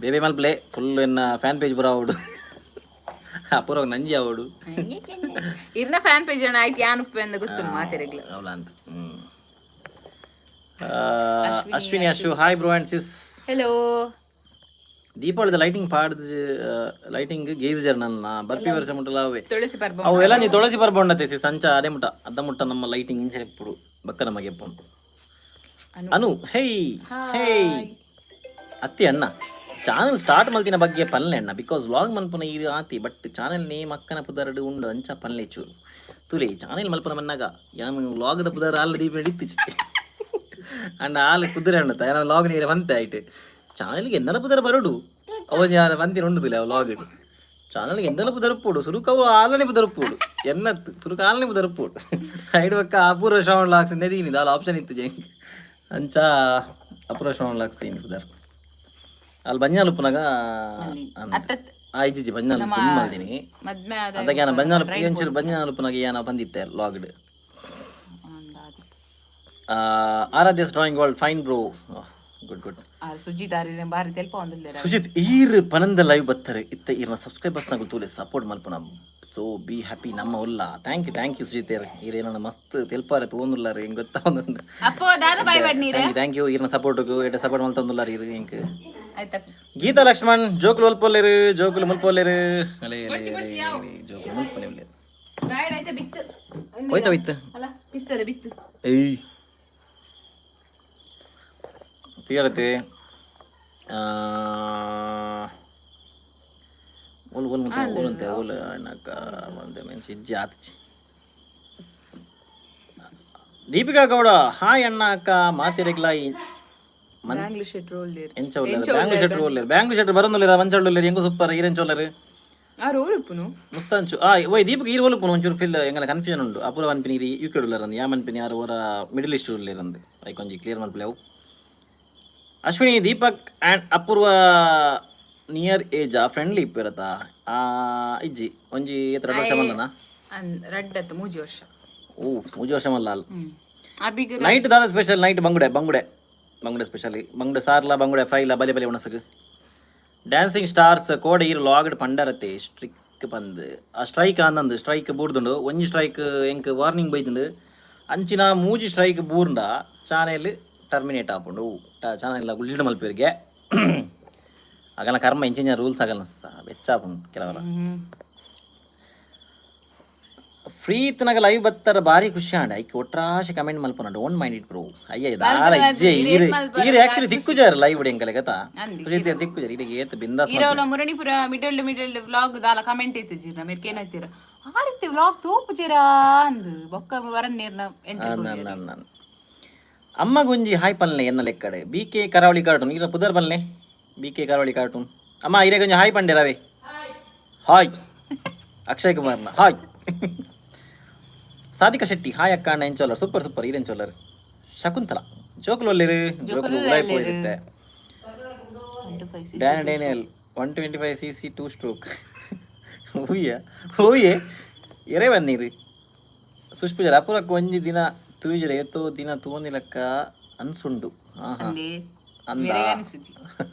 ಬೇಬೆ ಮಲ್ಪ್ಲೆ. ಫುಲ್ ಎನ್ನ ಫ್ಯಾನ್ ಪೇಜ್ ಪೂರ ಆವಡು, ಪೂರ ನಂಜಿ ಆವಡು. ಇರ್ನ ಫ್ಯಾನ್ ಪೇಜ್ ಅಣ್ಣ ಆಯ್ತು. ಯಾನ್ ಉಪ್ಪು ಅಂದ ಗೊತ್ತುಂಡು ಮಾತೆರೆಗ್ಲ. ಅವಲ ಅಂತ. Ashwini Ashu, hi bro and sis. Hello. ದೀಪಾವಳಿದ ಲೈಟಿಂಗ್ ಪಾಡ್ದು ಲೈಟಿಂಗ್ ಗೇಜರ್ ನನ್ನ ಬರ್ಪಿ ವರ್ಷ ಮುಟ್ಟಲ ಅವೇ. ತುಳಸಿ ಪರ್ಬ. ಅವು ಎಲ್ಲ ನೀ ತುಳಸಿ ಪರ್ಬ ಉಂಡತೆ ಸಿಸ್. ಅಂಚ ಅದೇ ಮುಟ್ಟ ಅದ್ದ ಮುಟ್ಟ ನಮ್ಮ ಲೈಟಿಂಗ್ ಇಂಚ ಇಪ್ಪುಡು. ಬಕ್ಕ ನಮಗೆ ಎಪ್ಪುಂಡು. ಅನು, ಹೇ ಹೇ. ಅತ್ತಿ ಅಣ್ಣ, ಚಾನಲ್ ಸ್ಟಾರ್ಟ್ ಮಲ್ತಿನ ಬಗ್ಗೆ ಪನ್ಲೆ ಅಣ್ಣ. Because vlog ಮನ್ಪುನ ಇದು ಆತಿ, ಬಟ್ ಚಾನಲ್ ನೇಮ್ ಅಕ್ಕನ ಪುದರ್ಡು ಉಂಡು, ಅಂಚ ಪನ್ಲೆ ಚೂರು. ತುಲೆ, ಚಾನಲ್ ಮಲ್ಪುನ ಮನ್ನಾಗ ಯಾನು ವ್ಲಾಗ್ದ ಪುದರ್ ಆಲ್ ದೀಪ ಇತ್ತಿಚಿ ಅಂಡ ಆಲ್ ಕುದುರೆ ಅಣ್ಣ ಯಾನ ವ್ಲಾಗ್ ನೀರ ಬಂತೆ ಆಯ್ತು. ಚಾನಲ್ಗೆ ಎನ್ನಲ ಪುದರ್ ಬರುಡು. ಅವ ಯಾನ ಬಂದಿನ ಉಂಡು. ತುಲೆ, ಅವ ವ್ಲಾಗ್ ಚಾನಲ್ಗೆ ಎಂದಲ ಪುದರ್ ಪೋಡು. ಸುರುಕು ಅವು ಆಲನೆ ಪುದರ್ ಪೋಡು ಎನ್ನತ್ತು. ಸುರುಕು ಆಲನೆ ಪುದರ್ ಪೋಡು. ಐಡ್ ಬಕ್ಕ ಅಪೂರ್ವ ಶ್ರವಣ ಲಾಕ್ಸ್ ನೆದೀನಿ ದಾಲ ಆಪ್ಷನ್ ಇತ್ತು ಜಂಕ್. ಅಂಚ ಅಪೂರ್ವ ಶ್ರವಣ ಲಾಕ್ಸ್ ದೀನಿ ಪುದರ್. ಅಲ್ಲಿ ಬಂಜಾಲ್ ಉಪ್ಪುನಾಗ. ಅತ್ತತ್. ಆ ಇಜ್ಜಿ, ಬಂಜಾಲ್ ತುಂಬ ಮಲ್ದಿನಿ. ಮದ್ಮೆ ಆದ. ಅದಕ್ಕೆ ಯಾನ ಬಂಜಾಲ್ ಒಂಚೂರು ಬಂಜಾಲ್ ಉಪ್ಪುನಾಗ ಯಾನ ಬಂದಿತ್ತೆ ಲಾಗ್ಡ್. ಆರಾಧ್ಯಸ್ drawing world, fine bro, good good. Sujith ಆರಿನ ಬಾರಿ ತೆಲ್ಪ ಒಂದುಲ್ಲೆರ. ಸುಜಿತ್ ಈರ್ ಪನಂದ ಲೈವ್ ಬತ್ತಾರೆ ಇತ್ತ. ಈರ್ನ ಸಬ್ಸ್ಕ್ರೈಬರ್ಸ್ ನಗು ತೂಲೆ ಸಪೋರ್ಟ್ ಮಲ್ಪುನ. ಸೊ ಬಿ ಹ್ಯಾಪಿ ನಮ್ಮ ಉಲ್ಲ. Thank you, thank you Sujith. ಈರ್ ಏನೋ ಮಸ್ತ್ ತೆಲ್ಪಾರೆ ತೋಂದುಲ್ಲಾರ, ಹೆಂಗ್ ಗೊತ್ತಾವೊಂದುಂಡು. ಅಪ್ಪೋ, ದಾದ ಬಾಯ್ ಬಾಡ್ ನೀರ. Thank you, thank you. ಈರ್ನ ಸಪೋರ್ಟ್ಗು ಎಡ್ಡೆ ಸಪೋರ್ಟ್ ಮಲ್ತೊಂದುಲ್ಲಾರ ಈರ್ ಎಂಕ್. ಆಯ್ತಾ? ಗೀತಾ ಲಕ್ಷ್ಮಣ್, ಜೋಕುಲು ಒಲ್ಪೊಲ್ಲೆರು? ಜೋಕುಲು ಮುಲ್ಪೊಲ್ಲೆರು. ಅಲೆ ಅಲೆ ಅಲೆ ಅಲೆ, ಜೋಕುಲು ಮುಲ್ಪನೆ ಉಲ್ಲೆರು. ಬಾಯ್ ಆಯ್ತಾ ಬಿತ್ತು. ಹೋಯ್ತಾ ಹೋಯ್ತು. ಅಲ್ಲ, ಪಿಸ್ತದ ಬಿತ್ತು. ಏಯ್ ತೀರತೆ. ಓಲ್ ಓಲ್ ಮುತ್ತ ಓಲಂತೆ ಓಲ್ ಅಣ್ಣಕ್ಕ ಒಂದೆ ಮೆನ್ಸಿ ಇಜ್ಜಿ ಆತಚಿ. ದೀಪಿಕಾ ಗೌಡ, ಹಾಯ್ ಅಣ್ಣ ಅಕ್ಕ ಮಾತಿರೆಗ್ಲ. ಬ್ಯಾಂಗ್ಳೂರ್ ಶೆಟ್ ರೋಲ್. ಎಂಚ ಉಲ್ಲೆರ್? ಬ್ಯಾಂಗ್ಳೂರ್ ಶೆಟ್ರು ಉಲ್ಲೆರ್. ಬ್ಯಾಂಗ್ಳೂರ್ ಶೆಟ್ರು ಬರೊಂದುಲ್ಲೆರ್, ಮಂಚಳ್ಳುಲ್ಲೆರ್. ಎಂಕು ಸೂಪರ್. ಈರೆಂಚ ಉಲ್ಲೆರ್? ಆ ರೋಲ್ ಉಪ್ಪುನು. ಮುಸ್ತಾಂಚು ಆ ಓಯ್ ದೀಪಕ್, ಈರ್ ಒಲ್ಪುನು? ಒಂಚೂರು ಫಿಲ್ ಎಂಗಲ ಕನ್ಫ್ಯೂಷನ್ ಉಂಡು. ಅಪೂರ್ವ ಅನ್ಪಿನಿ ಈರ್ ಯುಕೆ ಉಲ್ಲೆರ್ ಅಂದ್, ಯಾ ಮನ್ಪಿನಿ ಯಾರು ಓರ ಮಿಡಲ್ ಈಸ್ಟ್ ಉಲ್ಲೆರ್ ಅಂದ್. ಐಕ್ ಒಂಜಿ ಕ್ಲಿಯರ್ ಮಲ್ಪಲೆ ಅವು. ಅಶ್ವಿನಿ, ದೀಪಕ್ ಆ್ಯಂಡ್ ಅಪೂರ್ವ ನಿಯರ್ ಏಜ್ ಫ್ರೆಂಡ್ಲಿ ಇಪ್ಪಿರತ್ತ? ಆ ಇಜ್ಜಿ, ಒಂಜಿ ಏತ್ 2 ವರ್ಷ ಮಲ್ಲನಾ? ರಡ್ಡತ್ತು 3 ವರ್ಷ. ಓ, 3 ವರ್ಷ ಮಲ್ಲ ಅಲ್ಲ. ಅಬಿಗ. ನೈಟ್ ದಾದ ಸ್ಪೆಷಲ್? ನೈಟ್ ಬಂಗುಡೆ, ಬಂಗುಡೆ, ಬಂಗುಡೆ ಸ್ಪೆಷಲ್. ಬಂಗುಡೆ ಸಾರ್ಲ, ಬಂಗುಡೆ ಫ್ರೈಲ, ಬಲೆ ಬಲೆ ಉಣಸಗ್. ಡ್ಯಾನ್ಸಿಂಗ್ ಸ್ಟಾರ್ಸ್, ಕೋಡೆ ಈರು ಲಾಗ್ಡ್ ಪಂಡರತೆ ಸ್ಟ್ರಿಕ್ ಪಂದ್. ಆ ಸ್ಟ್ರೈಕ್ ಆಂದಂದು ಸ್ಟ್ರೈಕ್ ಬೂರ್ದುಂಡು. ಒಂಜಿ ಸ್ಟ್ರೈಕ್ ಎಂಕ್ ವಾರ್ನಿಂಗ್ ಬೈದುಂಡು. ಅಂಚಿನ ಮೂಜಿ ಸ್ಟ್ರೈಕ್ ಬೂರ್ಂಡ ಚಾನೆಲ್ ಟರ್ಮಿನೇಟ್ ಆಪುಂಡು. ಚಾನೆಲ್ ಲೀಡ್ ಮಲ್ಪೇರಿಗೆ ಅಗಲ ಕರ್ಮ. ಇಂಚಿನ ರೂಲ್ಸ್ ಆಗಲ್ಲ, ಬೆಚ್ಚ ಆಪುಂಡು ಕೆಲವರ. ಫ್ರೀ ಇತ್ತನಾಗ ಲೈವ್ ಬತ್ತರ, ಭಾರಿ ಖುಷಿ ಆಂಡ. ಐಕ್ ಒಟ್ರಾಶಿ ಕಮೆಂಟ್ ಮಲ್ಪುನ, don't mind it bro. ಅಯ್ಯ ದಾಲ ಇಜ್ಜೆ. ಈರ್ ಈರ್ ಆಕ್ಚುಲಿ ದಿಕ್ಕುಜಾರ್ ಲೈವ್ ಎಂಕಲೆ ಗತಾ. ಸುಜಿತ್ ದಿಕ್ಕುಜಾರ್ ಇಡಿಗೆ ಏತ್ ಬಿಂದಾಸ್. ಇರೋಲ ಮುರಣಿಪುರ ಮಿಡಲ್ ಮಿಡಲ್ ವ್ಲಾಗ್ ದಾಲ ಕಮೆಂಟ್ ಇತ್ತು ಜೀರ್ನ ಮೇರ್ಕೆ ಏನಾಯ್ತೀರ ಆ ರೀತಿ ವ್ಲಾಗ್ ತೋಪು ಜೀರಾ ಅಂದು ಬೊಕ್ಕ ವರನ್ ನೀರ್ನ ಎಂಟ್ರಿ. ನನ್ನ ಅಮ್ಮ ಗುಂಜಿ ಹಾಯ್ ಪಲ್ನೆ ಎನ್ನ ಲೆಕ್ಕಡೆ. ಬಿ ಕೆ ಕರಾವಳಿ ಕಾರ್ಟೂನ್, ಈರ ಪುದರ್ ಪಲ್ನೆ. ಬಿ ಕೆ ಕರಾವಳಿ ಕಾರ್ಟೂನ್ ಅಮ್ಮ, ಇರೇ ಗೊಂಜಿ ಹಾಯ್ ಪಂಡೆ ರವೆ. ಹಾಯ್ ಅಕ್ಷಯ್ ಕುಮಾರ್ನ ಹಾಯ್. ಸಾಧಿಕಾ ಶೆಟ್ಟಿ, ಹಾಯ್ ಅಕ್ಕ ಅಣ್ಣ ಎಂಚೋಲರ್? Super super. ಈರೆಂಚೋಲರ್? ಶಕುಂತಲಾ, ಜೋಕುಲು ಒಲ್ಲೆರು? ಜೋಕುಲು ಉಲಾಯ್ ಪೋಯಿರುತ್ತೆ. Dan Daniel, 125 cc two stroke ಹೂಯ್ಯ ಹೂಯೆ ಎರೆ ಬನ್ನೀರು. ಸುಷ್ಪುಜರ ಅಪುರಕ್ಕೆ ಒಂಜಿ ದಿನ ತೂಜರೆ ಏತೋ ದಿನ ತೂನಿಲಕ್ಕ ಅನ್ಸುಂಡು. ಹಾ ಹಾ. ಅಂದೆ. ಅಂದ. ಮೇರೆಗಾನಿ ಸುಜಿ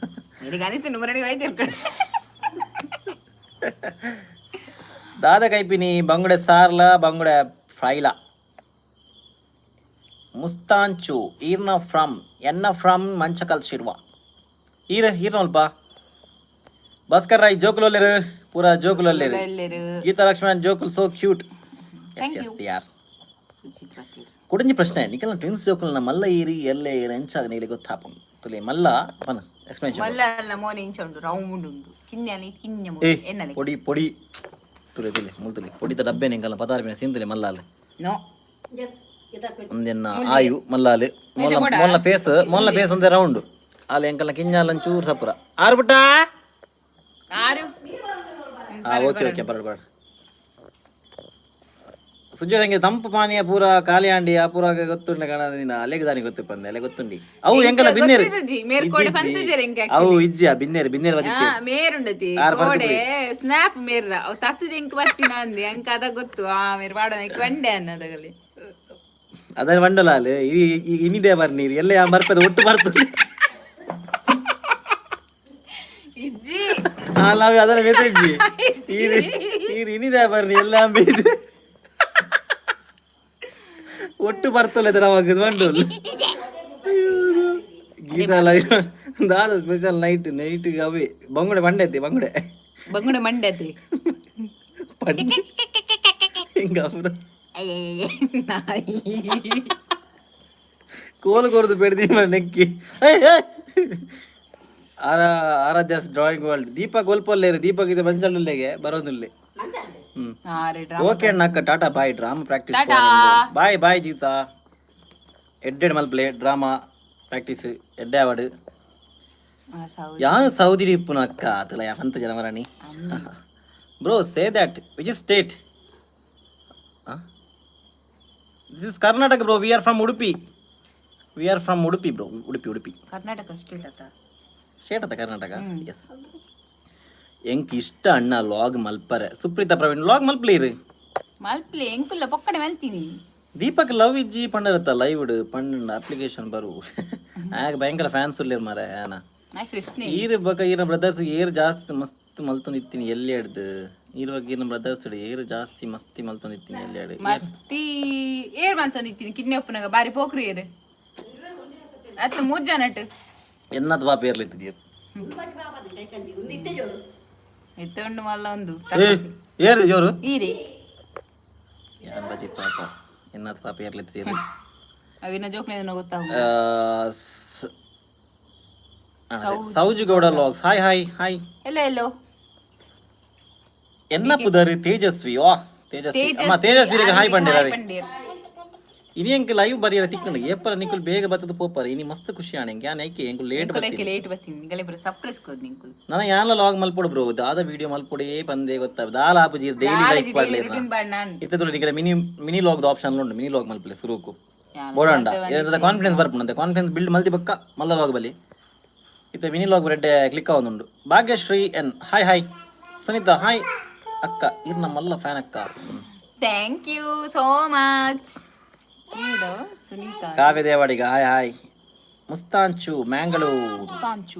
ಮೇರೆಗಾನಿ ತಿನ್ನು ಮುರಣಿ ವೈದ್ಯರು. ದಾದ ಕೈಪಿನಿ? ಬಂಗುಡೆ ಸಾರ್ಲ, ಬಂಗುಡೆ ಫ್ರೈಲ. ಮುಸ್ತಾಂಚು, ಈರ್ನ ಫ್ರಮ್? ಎನ್ನ ಫ್ರಮ್ ಮಂಚಕಲ್ ಶಿರ್ವ. ಈರ ಈರ್ನ ಅಲ್ಪ. ಭಾಸ್ಕರ್ ರಾಯ್, ಜೋಕುಲೊಲ್ಲೆರು? ಪೂರಾ ಜೋಕುಲೊಲ್ಲೆರು. ಎಲ್ಲರೂ. Gita Lakshman, ಜೋಕುಲ್ so cute. Yes yes, they are. Sujith ಬತ್ತೀರ್. ಕುಡಂಜಿ ಪ್ರಶ್ನೆ, ನಿಕಲ್ನ ಟ್ವಿನ್ಸ್ ಜೋಕುಲ್ನ ಮಲ್ಲ ಏರಿ ಎಲ್ಲೆ ಏರಿ ಎಂಚಾಗ ನೀಲಿ ಗೊತ್ತಾಪುಂಡು ತುಲೆ. ಮಲ್ಲ ಪನ ಎಕ್ಸ್ಪ್ಲೇನ್. ಮಲ್ಲ ಅಲ್ಲ, ಮೋನೆ ಇಂಚ ಉಂಡು, ರೌಂಡ್ ಉಂಡು. ಕಿನ್ಯಾನಿ ಕಿನ್ಯ. ಏ. ಎನ್ನಲೆ. ಪೊಡಿ ಪೊಡಿ ತುಲೆ ತುಲೆ ಮುಲ್ತುಲೆ. ಪೊಡಿತ ಡಬ್ಬೆ ನಿಂಕಲ್ನ ಪದಾರ್ ಪಿನ ಸೀಂತುಲೆ ಮಲ್ಲಾಲ್. ನೋ. ಒಂದೆನ್ನ ಆಯು ಮಲ್ಲಾಲ್. ಮೊಲ್ಲ ಮೊಲ್ಲ ಫೇಸ್, ಮೊಲ್ಲ ಫೇಸ್ ಒಂದೇ ರೌಂಡ್. ಅಲ್ಲಿ ಎಂಕಲ್ನ ಕಿಂಜಾಲ ಚೂರು ಸಪುರ ಆರು ಪುಟ್ಟ. ಆರು. ಹಾ, ಓಕೆ ಓಕೆ, ಬರಡು ಬರಡು. ಸುಜ್ಜೋದಂಗೆ ತಂಪು ಪಾನೀಯ ಪೂರ ಖಾಲಿ ಆಂಡಿ ಆ ಪೂರ ಗೊತ್ತುಂಡ ಕಣ ದಿನ ಅಲೆಗೆ ದಾನಿ ಗೊತ್ತು ಪಂದೆ ಅಲೆ ಗೊತ್ತುಂಡಿ ಅವು ಎಂಕಲ್ಲ ಬಿನ್ನೇರು. ಗೊತ್ತಿದ್ದುಜಿ, ಮೇರ್ ಕೋಡೆ ಪಂತುಜೆರ್ ಎಂಕ್. ಅವು ಇಜ್ಜಿ, ಆ ಬಿನ್ನೇರು ಬಿನ್ನೇರು. ಹಾ, ಮೇರುಂಡತಿ ಕೋಡೆ ಸ್ನ್ಯಾಪ್ ಮೇರ್ರ ಅವು ತತ್ತದ ಎಂಕ್ ಬರ್ತೀನ ಅಂದೆ. ಅಂಕ ಅದ ಗೊತ್ತು, ಆ ಮೇರ್ ಪಾಡೋಣ ಎಂಕ್ ಬಂಡೆ ಅನ್ನದಗಲಿ. ಅದನ್ನ ಬಂಡಲ ಅಲ್ಲಿ ಈ ಈ ಇನಿದೆ ಬರ್ ನೀರು ಎಲ್ಲ ಯಾ ಬರ್ಪದ ಒಟ್ಟು ಬರ್ತದೆ. ಇಜ್ಜಿ. ನಾವೇ ಅದನ್ನ ಮೆಸೇಜ್ ಈರು ಇನಿದೆ ಬರ್ನಿ ಎಲ್ಲ ಅಂಬಿದೆ ಒಟ್ಟು ಬರ್ತಲ್ಲ ನಮಗ್ ಬಂಡೋಲ್. ಗೀತಾ ಲೈವ್ ದಾದ ಸ್ಪೆಷಲ್ ನೈಟ್ ನೈಟ್ ಅವೇ ಬಂಗುಡೆ ಬಂಡೆ ಐತಿ ಬಂಗುಡೆ. ಬಂಗುಡೆ ಮಂಡೆ ಅತಿ. ಪಂಡೆ ಹಿಂಗ ಅವ್ರು ನಾಯಿ. ಕೋಲು ಕೊರದು ಪೆಡ್ದಿ ನೆಕ್ಕಿ. ಏಯ್, ಏಯ್. ಆರಾ ಆರಾಧ್ಯಾಸ್ ಡ್ರಾಯಿಂಗ್ ವರ್ಲ್ಡ್. ದೀಪಕ್ ಒಲ್ಪಲ್ಲೇರು ದೀಪಕ್ ಇದೆ ಮಂಚಳ್ಳುಲ್ಲೆಗೆ ಬರೋದುಲ್ಲೆ. ಹ್ಮ್. ಆರೆ. ಓಕೆ ಅಣ್ಣ ಅಕ್ಕ, tata bye, drama practice. Bye bye Jeeta. ಎಡ್ಡೆಡ್ ಮಲ್ಪ್ಲೆ ಡ್ರಾಮಾ ಪ್ರಾಕ್ಟೀಸ್ ಎಡ್ಡೆ ಆವಡು. ಯಾನು ಸೌದಿ ಇಪ್ಪುನ ಅಕ್ಕ ಆತಲ ಅಂತ ಜನಮರಾಣಿ. Bro, say that which is state. This is Karnataka, bro. We are from Udupi. We are from Udupi, bro. Udupi, Udupi. Karnataka state ಅತ್ತ. ಸ್ಟೇಟ್ ಅತ್ತ ಕರ್ನಾಟಕ, ಎಸ್. ಎಂಕ್ ಇಷ್ಟ ಅಣ್ಣ ಲಾಗ್ ಮಲ್ಪರೆ. ಸುಪ್ರೀತಾ ಪ್ರವೀಣ್ ಲಾಗ್ ಮಲ್ಪ್ಲೀರು. ಮಲ್ಪ್ಲೆ ಎಂಕುಲ್ಲ ಪೊಕ್ಕಡೆ ಮಲ್ತೀನಿ. ದೀಪಕ್ ಲವ್ ಇಜ್ಜಿ ಪಂಡರತ್ತ ಲೈವ್ ಪಂಡ ಅಪ್ಲಿಕೇಶನ್ ಬರು. ಆಗ ಭಯಂಕರ ಫ್ಯಾನ್ಸ್ ಉಲ್ಲೇರ್ ಮಾರ ಆನ. ನಾ ಕೃಷ್ಣ. ಈರ್ ಬಕ ಈರ ಬ್ರದರ್ಸ್ ಏರ್ ಜಾಸ್ತಿ ಮಸ್ತ್ ಮಲ್ತೊಂದಿತ್ತೀನಿ ಎಲ್ಲಿ ಹಿಡ್ದು ಈರ್ ಬಗ್ಗೆ ಈರ್ನ ಬ್ರದರ್ಸ್ ಏರ್ ಜಾಸ್ತಿ ಮಸ್ತಿ ಮಲ್ತೊಂದಿತ್ತೀನಿ ಎಲ್ಲಿ ಹಿಡ್ದು. ಮಸ್ತಿ ಏರ್ ಮಲ್ತೊಂದಿತ್ತೀನಿ ಕಿಡ್ನಿ ಒಪ್ಪುನಾಗ ಬಾರಿ ಪೋಕ್ರಿ ಏರ್ ಅತ್ತ ಮೂರ್ ಜನಟ್. ಎನ್ನತ್ ಬಾಪ ಏರ್ಲಿತ್ತಿದ್ದೀರ್. ಎತ್ತೊಂಡು ಮಲ್ಲ ಒಂದು. ಏ ಏರ್ದು ಜೋರು. ಈರಿ. ಯಾನ್ ಬಜಿ ಪಾಪ ಎನ್ನತ್ ಪಾಪ ಏರ್ಲಿತ್ತಿದ್ದೀರ್. ಅವಿನ ಜೋಕ್ನೆ ಗೊತ್ತಾಗ. Sauju Gowda logs, hi hi hi. ಎಲ್ಲೋ ಎಲ್ಲೋ. ಎನ್ನ ಪುದರ್ ತೇಜಸ್ವಿ. ವಾ ತೇಜಸ್ವಿ ಅಮ್ಮ, ತೇಜಸ್ವಿ ಹಾಯ್ ಪಂಡೇರ್ ಅವೇ. ಪಂಡೀರ್. ಇನಿ ಎಂಕ್ ಲೈವ್ ಬರಿಯರ ತಿಕ್ಕಂಡು ಏಪರ ನಿಕುಲ್ ಬೇಗ ಬತ್ತದ ಪೋಪರ್. ಇನಿ ಮಸ್ತ್ ಖುಷಿ ಆಣ ಎಂಕ್. ಯಾನ್ ಐಕೆ ಎಂಕುಲ್ ಲೇಟ್ ಬತ್ತೀನಿ. ಲೇಟ್ ಬತ್ತೀನಿ ನಿಗಲೆ ಸರ್ಪ್ರೈಸ್ ಕೊಡ್ ನಿಂಕುಲ್. ನನ್ನ ಯಾನ್ಲ ಲಾಗ್ ಮಲ್ಪೊಡು ಬ್ರೋ. ದಾದ ವಿಡಿಯೋ ಮಲ್ಪೊಡೇ ಪಂದೆ ಗೊತ್ತ ದಾಲ ಆಪುಜಿ ಡೈಲಿ ಲೈಕ್ ಪಾಡ್ಲೆ. ರುಟೀನ್ ಬಾಡ್ ನಾನು. ಇತ್ತೆ ನಿಕಲೆ ಮಿನಿ ಮಿನಿ ಲಾಗ್ ಆಪ್ಷನ್ ಉಂಟು. ಮಿನಿ ಲಾಗ್ ಮಲ್ಪಲೆ ಸುರುಕು ಬೋಡಂಡ ಏನಂತ ಕಾನ್ಫಿಡೆನ್ಸ್ ಬರ್ಪುಂಡು. ಕಾನ್ಫಿಡೆನ್ಸ್ ಬಿಲ್ಡ್ ಮಲ್ತಿ ಬಕ್ಕ ಮಲ್ಲ ಲಾಗ್ ಬಲಿ. ಇತ್ತೆ ಮಿನಿ ಲಾಗ್ ರೆಡ್ಡೆ ಕ್ಲಿಕ್ ಆವೊಂದುಂಡು. ಭಾಗ್ಯಶ್ರೀ ಎನ್ ಹಾಯ್ ಹಾಯ್. ಸುನೀತಾ ಹಾಯ್ ಅಕ್ಕ, ಇರ್ ಮಲ್ಲ ಫ್ಯಾನ್ ಅಕ್ಕ. Thank you so much Sunita. Kavya Devadiga hi hi. ಮುಸ್ತಾಂಚು ಮ್ಯಾಂಗಳೂರು. ತಾಂಚು.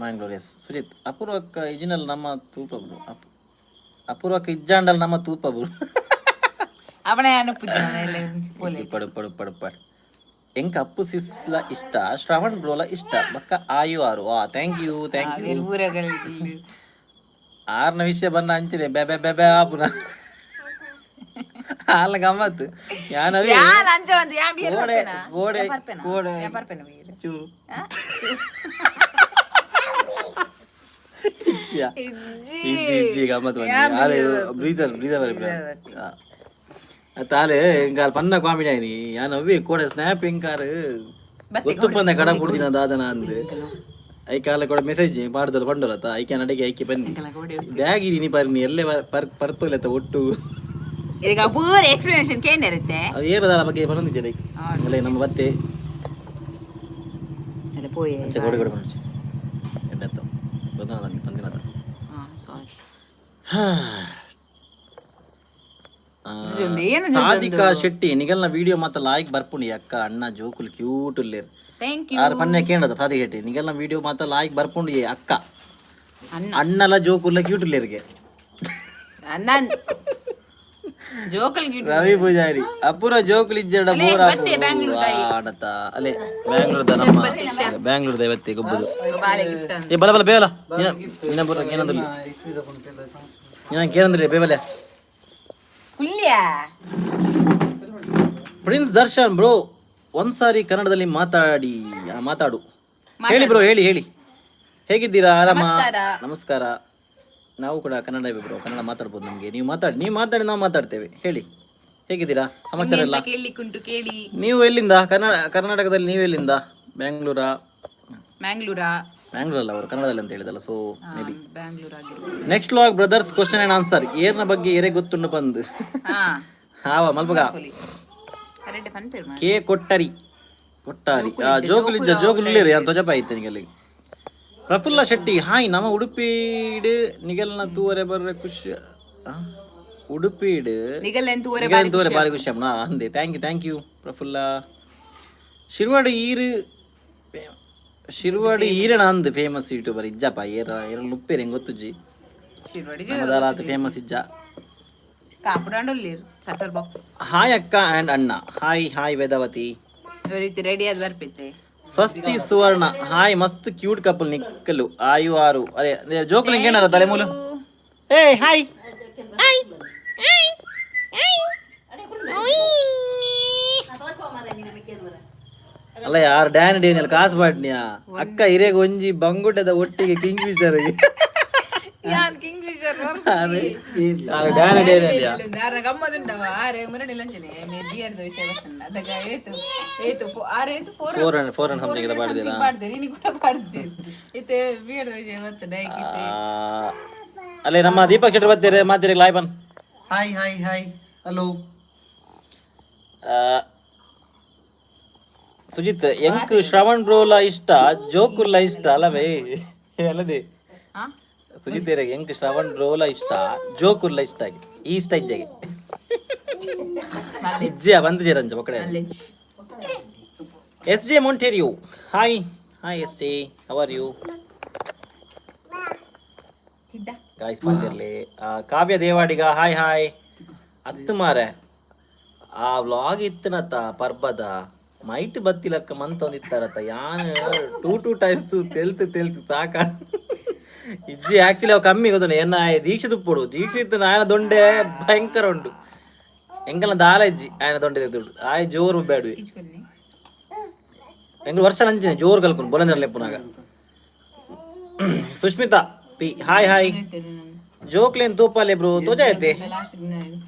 ಮ್ಯಾಂಗ್ಳೂರ್, ಎಸ್. ಸುಜಿತ್ ಅಪೂರ್ವಕ್ಕ ಇಜಿನಲ್ ನಮ್ಮ ತೂಪಬ್ರು. ಅಪೂರ್ವಕ್ಕ ಇಜ್ಜಾಂಡಲ್ ನಮ್ಮ ತೂಪಬ್ರು. ಅವನೇ ಅನುಪುಜ ಪೋಲೆ. ಪಡು ಪಡು ಪಡು ಪಡು. ಎಂಕ್ ಅಪ್ಪು ಸಿಸ್ಲ ಇಷ್ಟ, ಶ್ರವಣ್ ಬ್ರೋಲ ಇಷ್ಟ, ಬಕ್ಕ ಆಯು ಆರು. ಆ thank you, thank you. ಊರಗಳಲ್ಲಿ. ಆರ್ನ ವಿಷಯ ಬನ್ನ ಅಂಚಿದೆ ಬೆ ಬೆ ಬೆ ಬೆ ಆಪುನ ಆಲ ಗಮ್ಮತ್ತು ಯಾನವೇ. ಯಾನ್ ಅಂಚ ಒಂದು ಯಾ ಬಿಯರ್. ಕೋಡೆ ಕೋಡೆ ಕೋಡೆ. ಪರ್ಪೆನ ಬಿಯರ್. ಚೂರು ಇಜ್ಜಿಯಾ? ಇಜ್ಜಿ. ಇಜ್ಜಿ ಇಜ್ಜಿ ಗಮ್ಮತ್ತು ಬನ್ನಿ ಆಲೆ ಬ್ರೀಸರ್ ಬ್ರೀಸರ್ ಬರಿ ತಾಲೆ ಇಂಗಾಲ್ ಪನ್ನ ಕಾಮಿಡಿ ಆಯ್ನಿ. ಯಾನ್ ಅವ್ವೆ ಕೋಡೆ ಸ್ನ್ಯಾಪ್ ಇಂಕಾರು ಗೊತ್ತು ಬಂದೆ ಕಡ ಪುಡ್ದಿನ ದಾದನ ಅಂದ್ ಐಕಾಲ ಕೂಡ ಮೆಸೇಜ್ ಪಾಡ್ದಲ್ಲ ಪಂಡೋಲತ್ತ ಐಕೆ ನಡಿಗೆ ಐಕೆ ಬನ್ನಿ ಬ್ಯಾಗ್ ಇನಿ ಪರ್ನಿ ಎಲ್ಲೇ ಪರ್ ಪರ್ತೋಲೆತ್ತ ಒಟ್ಟು. ಈಗ ಪೂರ ಎಕ್ಸ್ಪ್ಲನೇಷನ್ ಕೇಂದಿರುತ್ತೆ. ಅವು ಏರದಾಲ ಬಗ್ಗೆ ಬಂದಿದ್ದೆ ಅಲ್ಲೇ ನಮ್ಮ ಬತ್ತೆ. ಅಲ್ಲ ಪೋಯೆ. ಅಂಚೆ ಕೋಡೆ ಕೋಡೆ ಬಂದು ಎಡ್ಡತ್ತ ಗೊತ್ತಾದ ಬಂದಿನದ. ಹಾ, ಸಾರಿ. ಇದೊಂದು ಏನು? ಸಾಧಿಕಾ ಶೆಟ್ಟಿ ನಿಗಲ್ನ ವಿಡಿಯೋ ಮಾತ ಲಾಯ್ಕ್ ಬರ್ಪುಂಡಿ ಅಕ್ಕ ಅಣ್ಣ ಜೋಕುಲ್ ಕ್ಯೂಟ್ ಉಲ್ಲೇರ್. Thank you. ಆರು ಪನ್ನೆ ಕೇಂಡದ ಸಾಧಿಕಾ ಶೆಟ್ಟಿ ನಿಗಲ್ನ ವಿಡಿಯೋ ಮಾತ ಲಾಯ್ಕ್ ಬರ್ಪುಂಡಿ ಅಕ್ಕ ಅಣ್ಣ. ಅಣ್ಣಲ ಜೋಕುಲ್ಲ ಕ್ಯೂಟ್ ಉಲ್ಲೇರ್ಗೆ. ಅಣ್ಣ ಜೋಕಲ್ ಗಿಟ್. ರವಿ ಪೂಜಾರಿ ಅಪೂರ ಜೋಕುಲ್ ಇಜ್ಜಡ ಬೋರ್. ಬತ್ತೆ ಬ್ಯಾಂಗ್ಳೂರ್ ತಾಯಿ. ಆಡತ ಅಲ್ಲೇ ಬ್ಯಾಂಗ್ಳೂರ್ದ ನಮ್ಮ ಬ್ಯಾಂಗ್ಳೂರ್ದ ಇವತ್ತೆ ಗೊಬ್ಬದು. ಬಾಳೆ ಗಿಫ್ಟ್ ಅಂತ. ಏ ಬಲ ಬಲ ಬೇವಲ ನಿನ್ನ ಬುರ ಏನಂದ್ರಿ ನಿನ್ನ ಕೇಳಂದ್ರಿ ಬೇವಲೆ. ಕುಲ್ಯ. ಪ್ರಿನ್ಸ್ ದರ್ಶನ್ ಬ್ರೋ, ಒಂದ್ಸಾರಿ ಕನ್ನಡದಲ್ಲಿ ಮಾತಾಡಿ. ಮಾತಾಡು ಹೇಳಿ ಬ್ರೋ, ಹೇಳಿ ಹೇಳಿ. ಹೇಗಿದ್ದೀರಾ? ಆರಾಮ? ನಮಸ್ಕಾರ. ನಮಸ್ಕಾರ. ನಾವು ಕೂಡ ಕನ್ನಡ ಬ್ರೋ, ಕನ್ನಡ ಮಾತಾಡ್ಬೋದು ನಮಗೆ. ನೀವು ಮಾತಾಡಿ, ನೀವು ಮಾತಾಡಿ, ನಾವು ಮಾತಾಡ್ತೇವೆ. ಹೇಳಿ, ಹೇಗಿದ್ದೀರಾ? ಸಮಾಚಾರ ಎಲ್ಲ? ಎಂತ ಕೇಳಲಿಕ್ಕುಂಟು ಕೇಳಿ. ನೀವು ಎಲ್ಲಿಂದ? ಕನ್ನಡ ಕರ್ನಾಟಕದಲ್ಲಿ ನೀವು ಎಲ್ಲಿಂದ? ಬ್ಯಾಂಗ್ಳೂರಾ? ಮ್ಯಾಂಗ್ಳೂರಾ? ಮ್ಯಾಂಗ್ಳೂರಲ್ಲ, ಅವರು ಕನ್ನಡದಲ್ಲಿ ಅಂತ ಹೇಳಿದಲ್ಲ, ಸೊ ಮೇ ಬಿ. ಬ್ಯಾಂಗ್ಳೂರ್ ಆಗಿರ್ಬೋದು. Next vlog brothers question and answer, ಏರ್ನ ಬಗ್ಗೆ ಏರೇ ಗೊತ್ತುಂಡು ಬಂದು. ಹಾ. ಹಾವ ಮಲ್ಪಗ. ಕರೆಕ್ಟ್ ಪನ್ಪೇರು. ಕೆ ಕೊಟ್ಟರಿ ಕೊಟ್ಟಾರಿ ಜೋಕುಲಿಜ್ಜ, ಜೋಕುಲಿಲ್ಲೇರಿ ಅಂತ ತೊಜಪ ಐತೆ ನಿಗಲ್ಲಿ. ಪ್ರಫುಲ್ಲ ಶೆಟ್ಟಿ ಹಾಯ್, ನಮ್ಮ ಉಡುಪಿಡ್ ನಿಗಲ್ನ ತೂವರೆ ಬರ್ರೆ ಖುಷಿ ಆ? ಉಡುಪಿಡ್ ನಿಗಲ್ ತೂವರೆ. ನಿಗಲ್ನ ತೂವರೆ ಬಾರಿ ಖುಷಿ ಅಮ್ಮನ ಅಂದೆ. Thank you, thank you Prafulla. Shirwadi ಈರು, ಶಿರ್ವಾಡಿ ಈರಣ ಅಂದ್ ಫೇಮಸ್ ಯೂಟ್ಯೂಬರ್ ಇಜ್ಜಪ್ಪ. ಏರ ಏರ ಉಪ್ಪೇರು ಹೆಂಗ್ ಗೊತ್ತುಜ್ಜಿ. ಶಿರ್ವಾಡಿ. ನಮ್ಮದಾಲ ಫೇಮಸ್ ಇಜ್ಜ. ಕಾಪುಡಾಂಡುಳ್ಳೇರು ಸಟರ್ ಬಾಕ್ಸ್. ಹಾಯ್ ಅಕ್ಕ ಆ್ಯಂಡ್ ಅಣ್ಣ, ಹಾಯ್ ಹಾಯ್ ವೇದಾವತಿ. ರೀತಿ ರೆಡಿ ಆದ್ ಬರ್ಪೈತೆ. ಸ್ವಸ್ತಿ ಸುವರ್ಣ ಹಾಯ್, ಮಸ್ತ್ ಕ್ಯೂಟ್ ಕಪಲ್ ನಿಕ್ಕಲು ಆಯು ಆರು. ಅದೇ ಜೋಕುಲು ಹಿಂಗೇನಾರ ತಲೆ ಮೂಲು. ಏ ಹಾಯ್. ಅಲ್ಲ, ಯಾರು ಡ್ಯಾನ್ ಡೇನಿಯಲ್ ಕಾಸು ಪಾಟ್ನಿಯಾ ಅಕ್ಕ ಹಿರೇಗ ಒಂಜಿ ಬಂಗುಟದ ಒಟ್ಟಿಗೆ ಕಿಂಗ್ ಫಿಶರ್. ಯಾನ್ ಕಿಂಗ್ ಫಿಶರ್? ಡ್ಯಾನ್ ಡೇನಿಯಲ್ ಯಾ. ಗಮ್ಮದುಂಡವ ಆರೆ ಮುರಡಿ ಲಂಚನೆ ಮೇರ್ ಬಿಯರ್ದ ವಿಷಯ ಬರ್ತದೆ. ಅದಕ್ಕೆ ಏತು ಏತು ಆರು ಏತು ಫೋರ್ 400, 400 ಸಮಥಿಂಗ್ ಪಾಡ್ದಿರಾ? ಪಾಡ್ದೇರಿ, ಇನಿ ಕೂಡ ಪಾಡ್ದೇರಿ. ಇತ್ತೆ ಬಿಯರ್ದ ವಿಷಯ ಬರ್ತದೆ ಐಕಿತೆ. ಅಲ್ಲೇ ನಮ್ಮ ದೀಪಕ್ ಶೆಟ್ಟರ್ ಬರ್ತೀರಿ ಮಾತಿರಿ ಲಾಯ್ ಬನ್. Hi hi hi hello. Sujith, ಎಂಕ್ ಶ್ರವಣ್ ಬ್ರೋಲ ಇಷ್ಟ, ಜೋಕುಲ್ಲ ಇಷ್ಟ ಅಲ್ಲವೇ? ಅಲ್ಲದೆ. ಹಾ. ಸುಜಿತ್ ಏರೆಗ್ ಎಂಕ್ ಶ್ರವಣ್ ಬ್ರೋಲ ಇಷ್ಟ, ಜೋಕುಲ್ಲ ಇಷ್ಟ ಆಗಿ ಈ ಇಷ್ಟ ಇಜ್ಜಾಗೆ. ಇಜ್ಜಿಯ ಬಂದು ಜೇರಂಜ ಒಕ್ಕಡೆ. ಮಲ್ಲೇಜ್. S J Monteiro hi hi S J, how are you? ಇದ್ದ. ಗಾಯ್ಸ್ ಮಾತಿರ್ಲಿ. Kavya Devadiga hi hi. ಅತ್ತು ಮಾರೆ, ಆ ವ್ಲಾಗ್ ಇತ್ತನತ ಪರ್ಬದ ಮೈಟ್ ಬತ್ತಿಲಕ್ಕ ಮಂತ ಒಂದಿತ್ತಾರತ. ಯಾನ್ ಟೂ ಟೂ ಟೈಮ್ಸ್ ತೆಲ್ತು ತೆಲ್ತು ಸಾಕ. ಇಜ್ಜಿ, ಆಕ್ಚುಲಿ ಅವು ಕಮ್ಮಿ ಗೊತ್ತುಂಡು ಎನ್ನ ದೀಕ್ಷೆ ತುಪ್ಪುಡು ದೀಕ್ಷಿತ್ ಆಯನ ದೊಂಡೆ ಭಯಂಕರ ಉಂಟು. ಎಂಕಲ್ನ ದಾಲ ಇಜ್ಜಿ, ಆಯನ ದೊಂಡೆ ದುಡ್ಡು ಆಯ್ ಜೋರು ಬೇಡ್ವಿ. ಇಚ್ಕೊಳ್ಳಿ. ಎಂಗ್ಲು ವರ್ಷ ನಂಚಿನ ಜೋರು ಕಲ್ಕೊಂಡು ಬೊಲಂದ್ರ ಲೆಪ್ಪುನಾಗ. Sushmitha P hi hi. ಜೋಕ್ಲೇನ್ ತೂಪಾಲೆ ಬ್ರೋ ತೋಜಾಯ್ತೆ. Last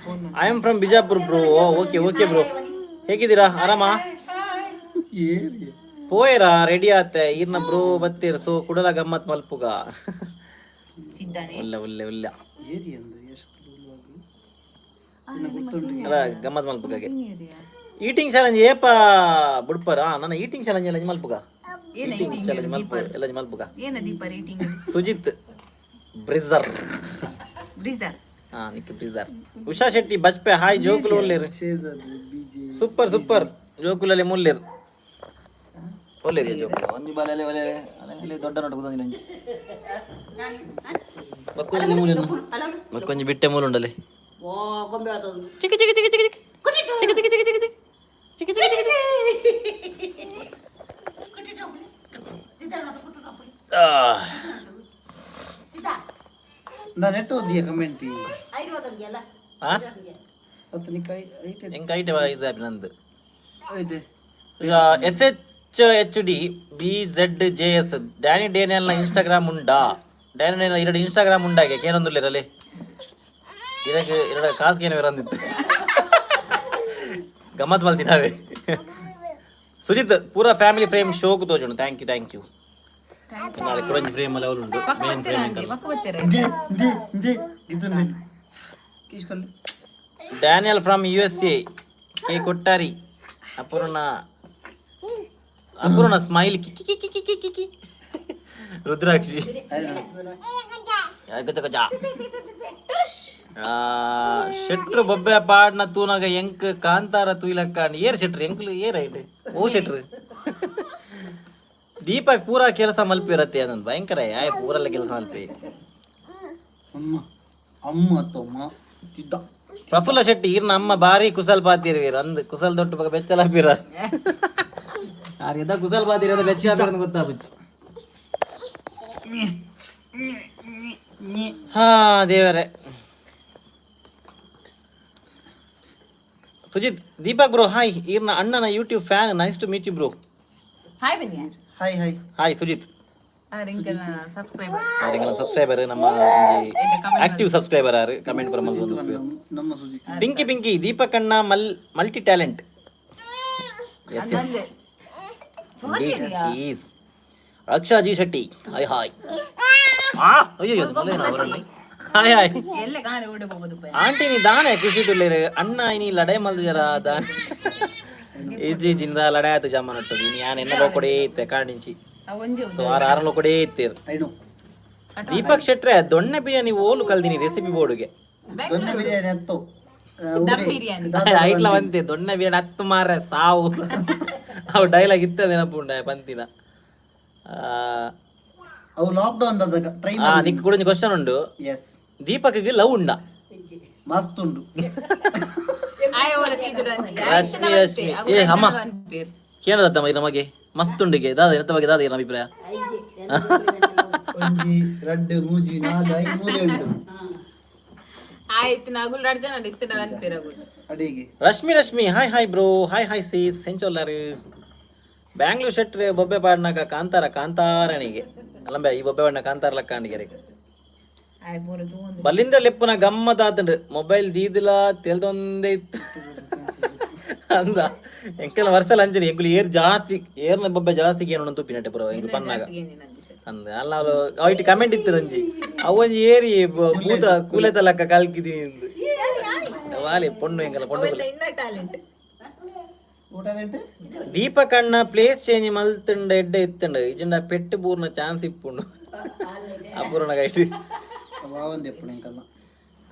phone. I am from Bijapur bro. Okay okay bro, ಹೇಗಿದ್ದೀರಾ? ಆರಾಮ ಪೋಯರಾ? ರೆಡಿ ಆತೆ ಈರ್ನ ಬ್ರೋ ಬತ್ತೀರ್, ಸೊ ಕುಡಲ ಗಮ್ಮತ್ ಮಲ್ಪುಗ. ಸಿದ್ದಾನೆ. ಉಲ್ಲ ಉಲ್ಲ ಉಲ್ಲ. ಏರಿ ಅಂದು ಎಷ್ಟು ಅಲ್ಲ, ಗಮ್ಮತ್ ಮಲ್ಪುಗಾಗೆ ಈಟಿಂಗ್ ಚಾಲೆಂಜ್ ಏಪ ಬುಡ್ಪರ? ನನ್ನ ಈಟಿಂಗ್ ಚಾಲೆಂಜ್ ಎಲ್ಲ ಮಲ್ಪುಗ. ಈಟಿಂಗ್ ಚಾಲೆಂಜ್ ಮಲ್ಪ ಎಲ್ಲ ಮಲ್ಪುಗ. ಏನ ದೀಪ ರೇಟಿಂಗ್? ಸುಜಿತ್ ಬ್ರಿಜರ್. ಬ್ರೀಸರ್. ಹಾ, ನಿಕ್ ಬ್ರಿಜರ್. ಉಷಾ ಶೆಟ್ಟಿ ಬಜ್ಪೆ ಹಾಯ್, ಜೋಕುಲು ಒಲ್ಲೇರು. ಸೂಪರ್ ಸೂಪರ್, ಜೋಕುಲಲ್ಲಿ ಮುಲ್ಲೇರು ಒಲ್ಲೇರಿ ಜೋಕುಲು ಒಂಜಿ ಬಾಲಲ್ಲಿ ಒಲೆ ಅಲ್ಲಿ ದೊಡ್ಡ ನೋಟ ಕೂತೊಂದಿಲ್ಲ ಒಂಜಿ. ಬಕ್ಕೊಂಜಿ ಮೂಲೆ ಬಕ್ಕೊಂಜಿ ಬಿಟ್ಟೆ ಮೂಲು ಉಂಡಲ್ಲಿ. ಚಿಕ್ಕ ಚಿಕ್ಕ ಚಿಕ್ಕ ಚಿಕ್ಕ ಚಿಕ್ಕ ಚಿಕ್ಕ ಚಿಕ್ಕ ಚಿಕ್ಕ ಚಿಕ್ಕ ಚಿಕ್ಕ ಚಿಕ್ಕ ಚಿಕ್ಕ ಚಿಕ್ಕ ಆ. ನಾ ನೆಟ್ ಓದಿಯ ಕಮೆಂಟ್. ಆ? ಅತ್ತ ನಿಕ್ಕ ಐಟೆ. ಎಂಕ ಐಟೆ is ನಂದು. ಐಟೆ. S H H D B Z J S, Danny ಡೇನಿಯಲ್ನ Instagram ಉಂಡಾ? ಡ್ಯಾನಿ ಡೇನಿಯಲ್ ಎರಡು ಇನ್ಸ್ಟಾಗ್ರಾಮ್ ಉಂಡಾಗೆ ಕೇನೊಂದುಲ್ಲೇರಲ್ಲಿ. ಇದಕ್ಕೆ ಎರಡು ಕಾಸು ಏನು ಅಂದಿತ್ತು. ಗಮ್ಮತ್ ಮಲ್ತಿನಾವೆ. ಸುಜಿತ್, ಪೂರಾ ಫ್ಯಾಮಿಲಿ ಫ್ರೇಮ್ ಶೋಕ್ ತೋಜುಂಡು. Thank you, thank you. ನಾಳೆ ಕುರಂಜಿ ಫ್ರೇಮ್ ಅಲ್ಲಿ ಅವಳು ಉಂಟು ಮೇನ್ ಫ್ರೇಮ್. ಪಕ್ಕ ಬರ್ತೀರ. ಇಂದೆ ಇಂದೆ ಇಂದೆ ಇದನ್ನೇ ಕೀಸ್ಕೊಳ್ಳಿ. Daniel from U S A K Kottari Aparna Aparna smile Kiki Kiki Kiki Kiki Rudrakshi ಗಜ ಗಜ. ಶೆಟ್ರು ಬೊಬ್ಬೆ ಪಾಡ್ನ ತೂನಾಗ ಎಂಕ್ ಕಾಂತಾರ ತೂಯ್ಲಕ್ಕ. ಏರ್ ಶೆಟ್ರು ಎಂಕ್ಲು ಏರ್ ಐಟ್ ಓ ಶೆಟ್ರು. ದೀಪಕ್ ಪೂರಾ ಕೆಲಸ ಮಲ್ಪಿರತ್ತೆ ಅದೊಂದು ಭಯಂಕರ ಆಯ್ ಪೂರೆಲ್ಲ ಕೆಲಸ ಮಲ್ಪಿ. ಅಮ್ಮ ಅಮ್ಮ ತಮ್ಮ ತಿದ್ದ. ಪ್ರಫುಲ್ಲ ಶೆಟ್ಟಿ, ಈರ್ನ ಅಮ್ಮ ಬಾರಿ ಕುಸಲ್ ಪಾತಿರುವೀರ್ ಅಂದ್. ಕುಸಲ್ ದೊಡ್ಡ ಬಗ ಬೆಚ್ಚಲ ಬೀರ ಆರ್ ಎದ ಕುಸಲ್ ಪಾತಿರ ಅದ ಬೆಚ್ಚ ಬೀರ ಗೊತ್ತಾಪುಚ್ಚಿ. ಹಾ ದೇವರೇ. ಸುಜಿತ್, ದೀಪಕ್ ಬ್ರೋ ಹಾಯ್, ಈರ್ನ ಅಣ್ಣನ YouTube fan, nice to meet you bro. Hi ಬನ್ನಿ. Hi hi. Hi Sujit. Rinkal subscriber. ಅವರೆಲ್ಲ ಸಬ್ಸ್ಕ್ರೈಬರ್, ನಮ್ಮ ಆಕ್ಟಿವ್ ಸಬ್ಸ್ಕ್ರೈಬರ್ ಆರು ಕಮೆಂಟ್ ಬರ. ನಮ್ಮ ಸುಜಿತ್. ಪಿಂಕಿ ಪಿಂಕಿ, ದೀಪಕ್ ಅಣ್ಣ multi talent. Yes yes. Is. Raksha G Shetty, hi hi. ಆ ಅಯ್ಯೋ, ಹಾಯ್ ಹಾಯ್. ಎಲ್ಲ ಕಾರೆ ಓಡಿ ಹೋಗೋದು. ಆಂಟಿ, ನೀ ದಾನೆ ಖುಷಿ ತುಲ್ಲೇರು. ಅಣ್ಣ, ಇನಿ ಲಡಾಯಿ ಮಲ್ದು ಜರ ದಾನೆ. ಇಜ್ಜಿ ಜಿಂದ ಲಡಾಯಿ ಆತು ಜಮ್ಮ ನಟ್ಟದು. ಇನಿ ಯಾನ್ ಎನ್ನ ಕೊಡೇ ಇತ್ತೆ ಕಾಣಿಂಚಿ. ಒಂಜಿ. ಸೊ ಆರ ಆರಲು ಕೊಡೇ ಇತ್ತೀರ್. I know. Deepak ಶೆಟ್ರೆ, ದೊಣ್ಣೆ ಬಿರಿಯಾನಿ ಓಲು ಕಲ್ದಿನಿ ರೆಸಿಪಿ ಬೋರ್ಡ್ಗೆ. ದೊಣ್ಣೆ ಬಿರಿಯಾನಿ ಅತ್ತು. ದಮ್ ಬಿರಿಯಾನಿ. ಐಟ್ಲ ಬಂತೆ ದೊಣ್ಣೆ ಬಿರಿಯಾನಿ ಹತ್ತು ಮಾರ ಸಾವು. ಅವು ಡೈಲಾಗ್ ಇತ್ತ ನೆನಪುಂಡ ಪಂತಿನ. ಅವು lock down try. ನಿಕ್ ಕೂಡ ಕ್ವಶನ್ ಉಂಡು. ಎಸ್. ದೀಪಕ್ಗೆ ಲವ್ ಉಂಡ? ಮಸ್ತ್ ಉಂಡು. ಆಯ್ ಓಲ ಸೀದುಡು ಅಂತಿ. ರಶ್ಮಿ, ರಶ್ಮಿ. ಏ ಅಮ್ಮ, ಕೇಳದತ್ತ ನಮಗೆ ಮಸ್ತ್ ಉಂಡಿಗೆ ದಾದ ಎಂತ ಬಗ್ಗೆ ದಾದ ಏನು ಅಭಿಪ್ರಾಯ? ಒಂಜಿ, ರಡ್ಡು, ಮೂಜಿ, ನಾಲ್, ಐದು ಮೂಲೆ ಉಂಡು. ಆಯ್ತು, ನಾಗುಲ್ ರಡ್ ಜನ ಇತ್ತಡ ಅನ್ಪೇರ್ ಅಗುಲ್. ಅಡಿಗೆ. Rashmi, Rashmi, hi hi bro, hi hi sis. ಹೆಂಚೊಲ್ಲಾರು? Bangalore ಶೆಟ್ರೆ, ಬೊಬ್ಬೆ ಪಾಡ್ನಾಗ ಕಾಂತಾರ ಕಾಂತಾರಣಿಗೆ ಅಲ್ಲಂಬೆ, ಈ ಬೊಬ್ಬೆ ಪಾಡ್ನ ಕಾಂತಾರ ಲಕ್ಕ ಅಂಡಿಗೆರೆ. ಆಯ್ ಪೂರ ತೂವೊಂದು. ಬಲ್ಲಿಂದ ಲೆಪ್ಪುನ ಗಮ್ಮತ್ ಆತಂಡು. ಮೊಬೈಲ್ ದೀದಿಲ ತೆಲ್ದೊಂದೇ ಇತ್ತು ಅಂದ. ಎಂಕೆಲ್ಲ ವರ್ಷಲ ಅಂಜನಿ ಎಂಕುಲು ಏರ್ ಜಾಸ್ತಿ ಏರ್ನ ಬೊಬ್ಬೆ ಜಾಸ್ತಿ ಏನು ತುಪ್ಪಿನಟ್ಟೆ ಪುರ ಎಂಕುಲು ಪನ್ನಾಗ ಅಂದ ಅಲ್ಲ. ಅವ್ರು ಅವಿಟ್ ಕಮೆಂಟ್ ಇತ್ತು ರಂಜಿ, ಅವೊಂಜಿ ಏರಿ ಭೂತ ಕೂಲೆ ತಲಕ್ಕ ಕಲ್ಕಿದೀನಿ ಇಂದು. ವಾಲಿ ಪೊಣ್ಣು ಎಂಕಲ್ಲ ಪೊಣ್ಣು. ಟ್ಯಾಲೆಂಟ್. ಊಟ ರೇಟ್. ದೀಪಕ್ ಅಣ್ಣ ಪ್ಲೇಸ್ ಚೇಂಜ್ ಮಲ್ತುಂಡ ಎಡ್ಡೆ ಇತ್ತುಂಡ. ಇಜಂಡ ಪೆಟ್ಟು ಬೂರ್ನ ಚಾನ್ಸ್ ಇಪ್ಪುಂಡು ಅಪೂರ್ಣ ಗೈಟ್. ವಾವಂದ್ ಎಪ್ಪು ಎಂಕಲ್ಲ.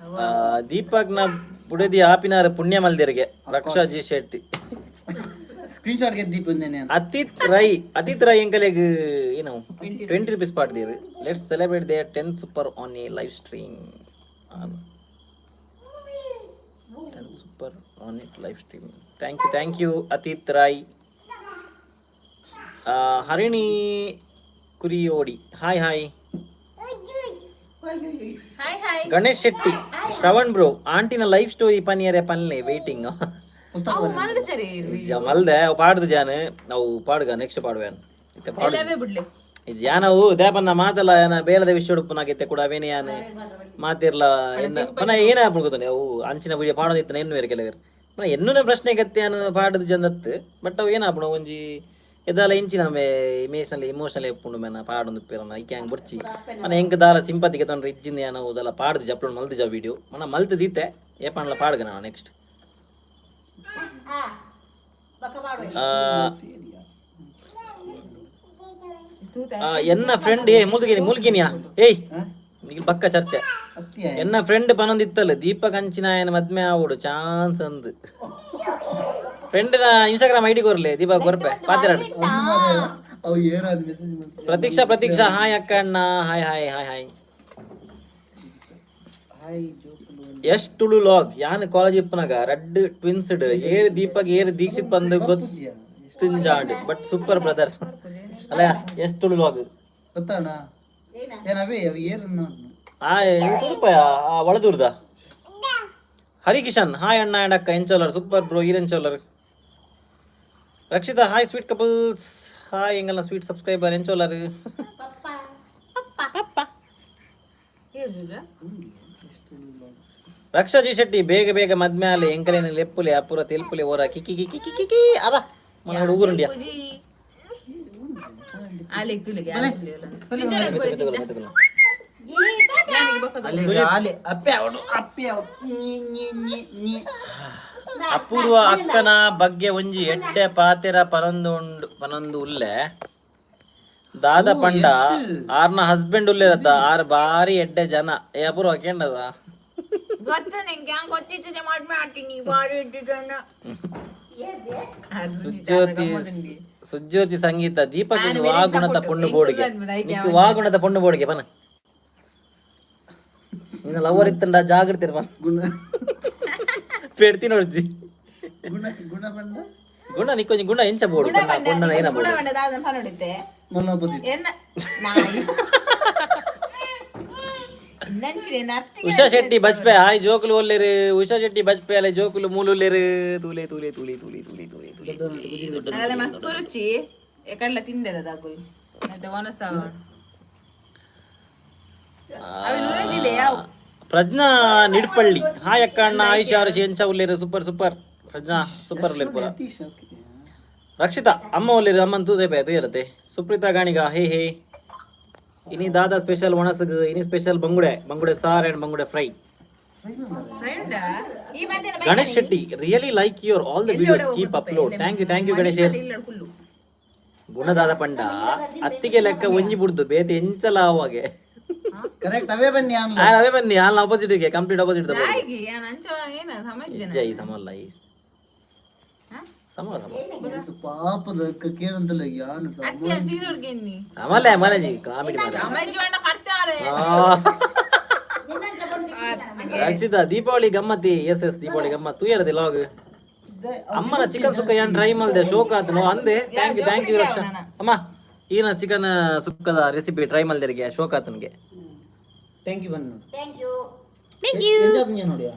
ದೀಪಕ್ ನ ಬುಡದಿ ಆಪಿನಾರ ಪುಣ್ಯ ಮಲ್ದಿರಿಗೆ, ರಕ್ಷಾ G Shetty. Screen shot ಗೆದ್ದೀಪ್ ಬಂದೇನೆ. ಅತಿತ್ Rai, ಅತಿತ್ Rai ಎಂಕಲೆಗ್ ಏನು ₹20 ಪಾಡ್ದೀರ್. Let's celebrate they 10 super on a live stream, 10 super on it live stream. Thank you, thank you Atit Rai. Harini Kuriyodi, hi hi. Hi hi. Ganesh Shetty, Shravan bro, ಆಂಟಿನ life story ಪನಿಯರೆ ಪನ್ಲೆ, waiting. ಪುಸ್ತಕ. ಅವು ಮಲ್ದ ಸರಿ. ಮಲ್ದೆ, ಅವು ಪಾಡ್ದು John. ಅವು ಪಾಡುಗ, next ಪಾಡುವೆ. ಇತ್ತೆ ಪಾಡು. ಎಲ್ಲವೇ ಬಿಡ್ಲೆ. ಜಾನವು ದೇಪನ್ನ ಮಾತಲ್ಲ ಏನ ಬೇಲದ ವಿಷಯ ಉಡುಪುನಾಗಿತ್ತೆ ಕೂಡ ಅವೇನೆ ಯಾನ್ ಮಾತಿರ್ಲ ಎನ್ನ ಪನ ಏನ ಗೊತ್ತುಂಡೆ. ಅವು ಅಂಚಿನ ವಿಡಿಯೋ ಪಾಡೋದಿತ್ತು ಎನ್ನು ಬೇರೆ ಕೆಲವರು ಪನ ಎನ್ನುನ ಪ್ರಶ್ನೆ ಗತ್ತೆ ಯಾನು ಪಾಡದು ಜಂದತ್ತು. ಬಟ್ ಅವು ಏನಾಪುಣ ಒಂಜಿ ಎದಾಲ ಇಂಚಿನ ಮೇ ಇಮೇಷನಲ್ ಇಮೋಷನಲ್ ಎಪ್ಪುಂಡು ಮೇನ ಪಾಡೊಂದು ಪೇರನ ಐಕೆ ಹಂಗ್ ಬುಡ್ಚಿ ಮನ ಎಂಕ್ ದಾಲ ಸಿಂಪತಿಗೆ ತೊಂದ್ರೆ ಇಜ್ಜಿಂದ ಯಾನ ದಾಲ ಪಾಡ್ದು ಅಪ್ಲೋಡ್ ಮಲ್ದು ಜಾ ವಿಡಿಯೋ ಮನ ಮಲ್ತು ದೀತೆ ಏಪಣ್ಲ ಪಾಡ್ಗ ನಾನು ನೆಕ್ಸ್ಟ್. ಎನ್ನ ಫ್ರೆಂಡ್ ಏ ಮುಲ್ಗಿನಿ ಮುಲ್ಗಿನಿಯಾ ಏಯ್ ನಿಗಿಲ್ ಪಕ್ಕ ಚರ್ಚೆ. ಅತ್ತಿಯ. ಎನ್ನ ಫ್ರೆಂಡ್ ಪನೊಂದಿತ್ತಲ್ಲ, ದೀಪಕ್ ಅಂಚಿನಾಯನ ಮದ್ಮೆ ಆವೋಡು ಚಾನ್ಸ್ ಅಂದ್. ಫ್ರೆಂಡ್ ನ ಇನ್ಸ್ಟಾಗ್ರಾಮ್ ಐಡಿ ಕೊರ್ಲೆ ದೀಪಕ್, ಕೊರ್ಪೆ ಪಾತಿರಾಡು. ಅವು ಏರ ಮೆಸೇಜ್. ಪ್ರತೀಕ್ಷಾ, ಪ್ರತೀಕ್ಷಾ, ಹಾಯ್ ಅಕ್ಕ ಅಣ್ಣ, hi hi hi hi. Hi ಜೋಕುಲು. ಯಶ್ ತುಳು log, ಯಾನ್ ಕಾಲೇಜ್ ಇಪ್ಪನಾಗ ರಡ್ಡ್ ಟ್ವಿನ್ಸ್ ಏರ್ ದೀಪಕ್ ಏರ್ ದೀಕ್ಷಿತ್ ಬಂದು ಗೊತ್ತಿಂಜಾಂಡ್, but super brothers ಅಲ್ಲ. ಯಶ್ ತುಳು ಲಾಗ್. ಗೊತ್ತಣ್ಣ ಏನವೇ ಅವು ಏರ್. ಆ ತುಳುಪಯ ಆ ಒಳದೂರ್ದ. ಹರಿಕಿಶನ್, ಹಾಯ್ ಅಣ್ಣ ಅಂಡ್ ಅಕ್ಕ, ಎಂಚೋಲರ್? ಸೂಪರ್ ಬ್ರೋ, ಈರೆಂಚೋಲರ್? Rakshitha, hi sweet couples. Hi ಎಂಗಲ್ಲ sweet subscriber, ಎಂಚೋಲರ್? ಹೇಳ್ದುದ. ರಕ್ಷಾ ಜಿ ಶೆಟ್ಟಿ, ಬೇಗ ಬೇಗ ಮದ್ಮೆ ಆಲೆ, ಎಂಕಲೇನ ಲೆಪ್ಪುಲೆ, ಅಪುರ ತೆಲ್ಪುಲೆ ಓರ ಕಿಕ್ಕಿ ಕಿಕ್ಕಿ ಕಿಕ್ಕಿ ಕಿ ಅವ ಮನ ಉಗುರುಂಡಿಯ. ಪೂಜಿ ಆಲೆಗ್ ತುಲೆಗೆ. ಮೆತ್ತಗೊಲ್ಲ. ಅಲ್ಲಿ ಅಪ್ಪೆ ಅವಳು ಅಪ್ಪೆ ಅವಳು ನೀ ನೀ ನೀ ನೀ. ಅಪೂರ್ವ ಅಕ್ಕನ ಬಗ್ಗೆ ಒಂಜಿ ಎಡ್ಡೆ ಪಾತೆರ ಪನೊಂದು ಉಂಡು ಪನೊಂದು ಉಲ್ಲೆ. ದಾದ ಪಂಡ ಆರ್ನ ಹಸ್ಬೆಂಡ್ ಉಲ್ಲೆರತ್ತ, ಆರ್ ಬಾರಿ ಎಡ್ಡೆ ಜನ. ಏ ಅಪೂರ್ವ, ಕೇಂಡದ? ಗೊತ್ತು ನಿಂಗೆ, ಹಂಗ್ ಗೊತ್ತಿತ್ತದೆ ಮಾಡ್ತೀನಿ ಬಾರಿ ಇದ್ದಿದ್ದನ್ನ. ಸುಜ್ಯೋತಿ, ಸುಜ್ಯೋತಿ ಸಂಗೀತ, ದೀಪಕ್ ವಾ ಗುಣದ ಪೊಣ್ಣು ಬೋರ್ಡ್ಗೆ, ನಿಕ್ಕು ವಾ ಗುಣದ ಪೊಣ್ಣು ಬೋರ್ಡ್ಗೆ ಪನ. ನಿನ್ನ ಲವರ್ ಇತ್ತಂಡ ಜಾಗೃತಿ ಇರ್ಪನ. ಗುಣ. ಪೆಡ್ತಿ ನೋಡ್ಜಿ. ಗುಣ ಗುಣ ಬಂದ. ಗುಣ ನಿಕ್ಕೊಂಜಿ ಗುಣ ಎಂಚ ಬೋರ್ಡು ಪೊಣ್ಣ ಪೊಣ್ಣನ ಏನ ಬೋರ್ಡು? ಗುಣ ದಾದ ಫಲೊಡಿತ್ತೆ. ಮೊನ್ನೆ ಆಪೋಸಿಟ್. ಎನ್ನ ನಾಯಿ ನಂಚಿನೆ ನತ್ತಿಗೆ. ಉಷಾ ಶೆಟ್ಟಿ ಬಜ್ಪೆ, ಹಾಯ್ ಜೋಕುಲು ಒಲ್ಲೆರು. ಉಷಾ ಶೆಟ್ಟಿ ಬಜ್ಪೆ, ಅಲೆ ಜೋಕುಲು ಮೂಲುಲ್ಲೆರು. ತೂಲೆ ತೂಲೆ ತೂಲೆ ತೂಲೆ ತೂಲೆ ತೂಲೆ ತೂಲೆ. ಅಲ್ಲ, ಮಸ್ತ್ ರುಚಿ ಎಕಡ್ಲ ತಿಂದೆರ ದಾಗುಲ್ ಮತ್ತೆ ವನಸ ಅವೆ ನುರೆಜಿಲೆ ಯಾವ. ಪ್ರಜ್ನಾ ನಿಡ್ಪಳ್ಳಿ, ಹಾಯ್ ಅಕ್ಕ ಅಣ್ಣ ಆಯುಷ್ ಆರುಷಿ, ಎಂಚ ಉಲ್ಲೇರು? Super super Prajna, super ಉಲ್ಲೇರು ಪೂರ. ಯತೀಶ್, ಓಕೆ. ರಕ್ಷಿತಾ ಅಮ್ಮ ಒಲ್ಲೇರು, ಅಮ್ಮನ್ ತೂದ್ರೆ ತೂಯರತ್ತೆ. ಸುಪ್ರೀತಾ ಗಾಣಿಗ, ಹೇ ಹೇ. ಇನಿ ದಾದಾ ಸ್ಪೆಷಲ್ ಒಣಸಗ್? ಇನಿ ಸ್ಪೆಷಲ್ ಬಂಗುಡೆ, ಬಂಗುಡೆ ಸಾರ್ ಅಂಡ್ ಬಂಗುಡೆ ಫ್ರೈ. ಫ್ರೆಂಡ್ ಈ ಮಧ್ಯಾಹ್ನ. Ganesh Shetty, really like your all the videos, keep upload. Thank you, thank you Ganesh. ಇಲ್ಲ ಕುಲ್ಲು. ಗುಣದಾದ ಪಂಡ ಅತ್ತಿಗೆ ಲೆಕ್ಕ ಒಂಜಿ ಬುಡ್ದು ಬೇತೆ ಎಂಚಲ ಅವಾಗೆ. ಕರೆಕ್ಟ್, ಅವೇ ಬನ್ನಿ ಅನ್ಲ. ಅವೇ ಬನ್ನಿ ಅಲ್ಲ, ಆಪೋಸಿಟ್ ಗೆ, ಕಂಪ್ಲೀಟ್ ಆಪೋಸಿಟ್. ನಾಯಿಗೆ ಯಾನ್ ಅಂಚ ಏನ ಸಮಜ್ಜನ? ಇಜ್ಜ, ಈ ಸಮಲ್ಲ, ಈ ಸಮ ಸಮ. ಇದು ಪಾಪದ ಕೇಳಂತಲ್ಲ ಯಾನು ಸಮ. ಅತ್ತಿ ಅಲ್ಲಿ ಸೀದೋಡ್ಗೆ ಎನ್ನಿ. ಸಮಲ್ಲ ಮಲಜಿ, ಕಾಮಿಡಿ ಮಾಡ. ಸಮಜ್ಜಿ വേണ്ട ಕರ್ತಾರೆ. ರಕ್ಷಿತಾ, ದೀಪಾವಳಿ ಗಮ್ಮತಿ. ಎಸ್ ಎಸ್, ದೀಪಾವಳಿ ಗಮ್ಮತ್ ತೂಯರದಿ ಲಾಗ್. ಅಮ್ಮನ ಚಿಕನ್ ಸುಕ್ಕ ಏನ್ ಟ್ರೈ ಮಲ್ದೆ, ಶೋಕ್ ಆತನು ಅಂದೆ. Thank you, thank you ರಕ್ಷಾ. ಅಮ್ಮ, ಈನ ಚಿಕನ್ ಸುಕ್ಕದ ರೆಸಿಪಿ ಟ್ರೈ ಮಲ್ದರಿಗೆ ಶೋಕ್ ಆತನಿಗೆ. Thank you ಬನ್ನಿ. Thank you. Thank you ನೋಡಿಯಾ.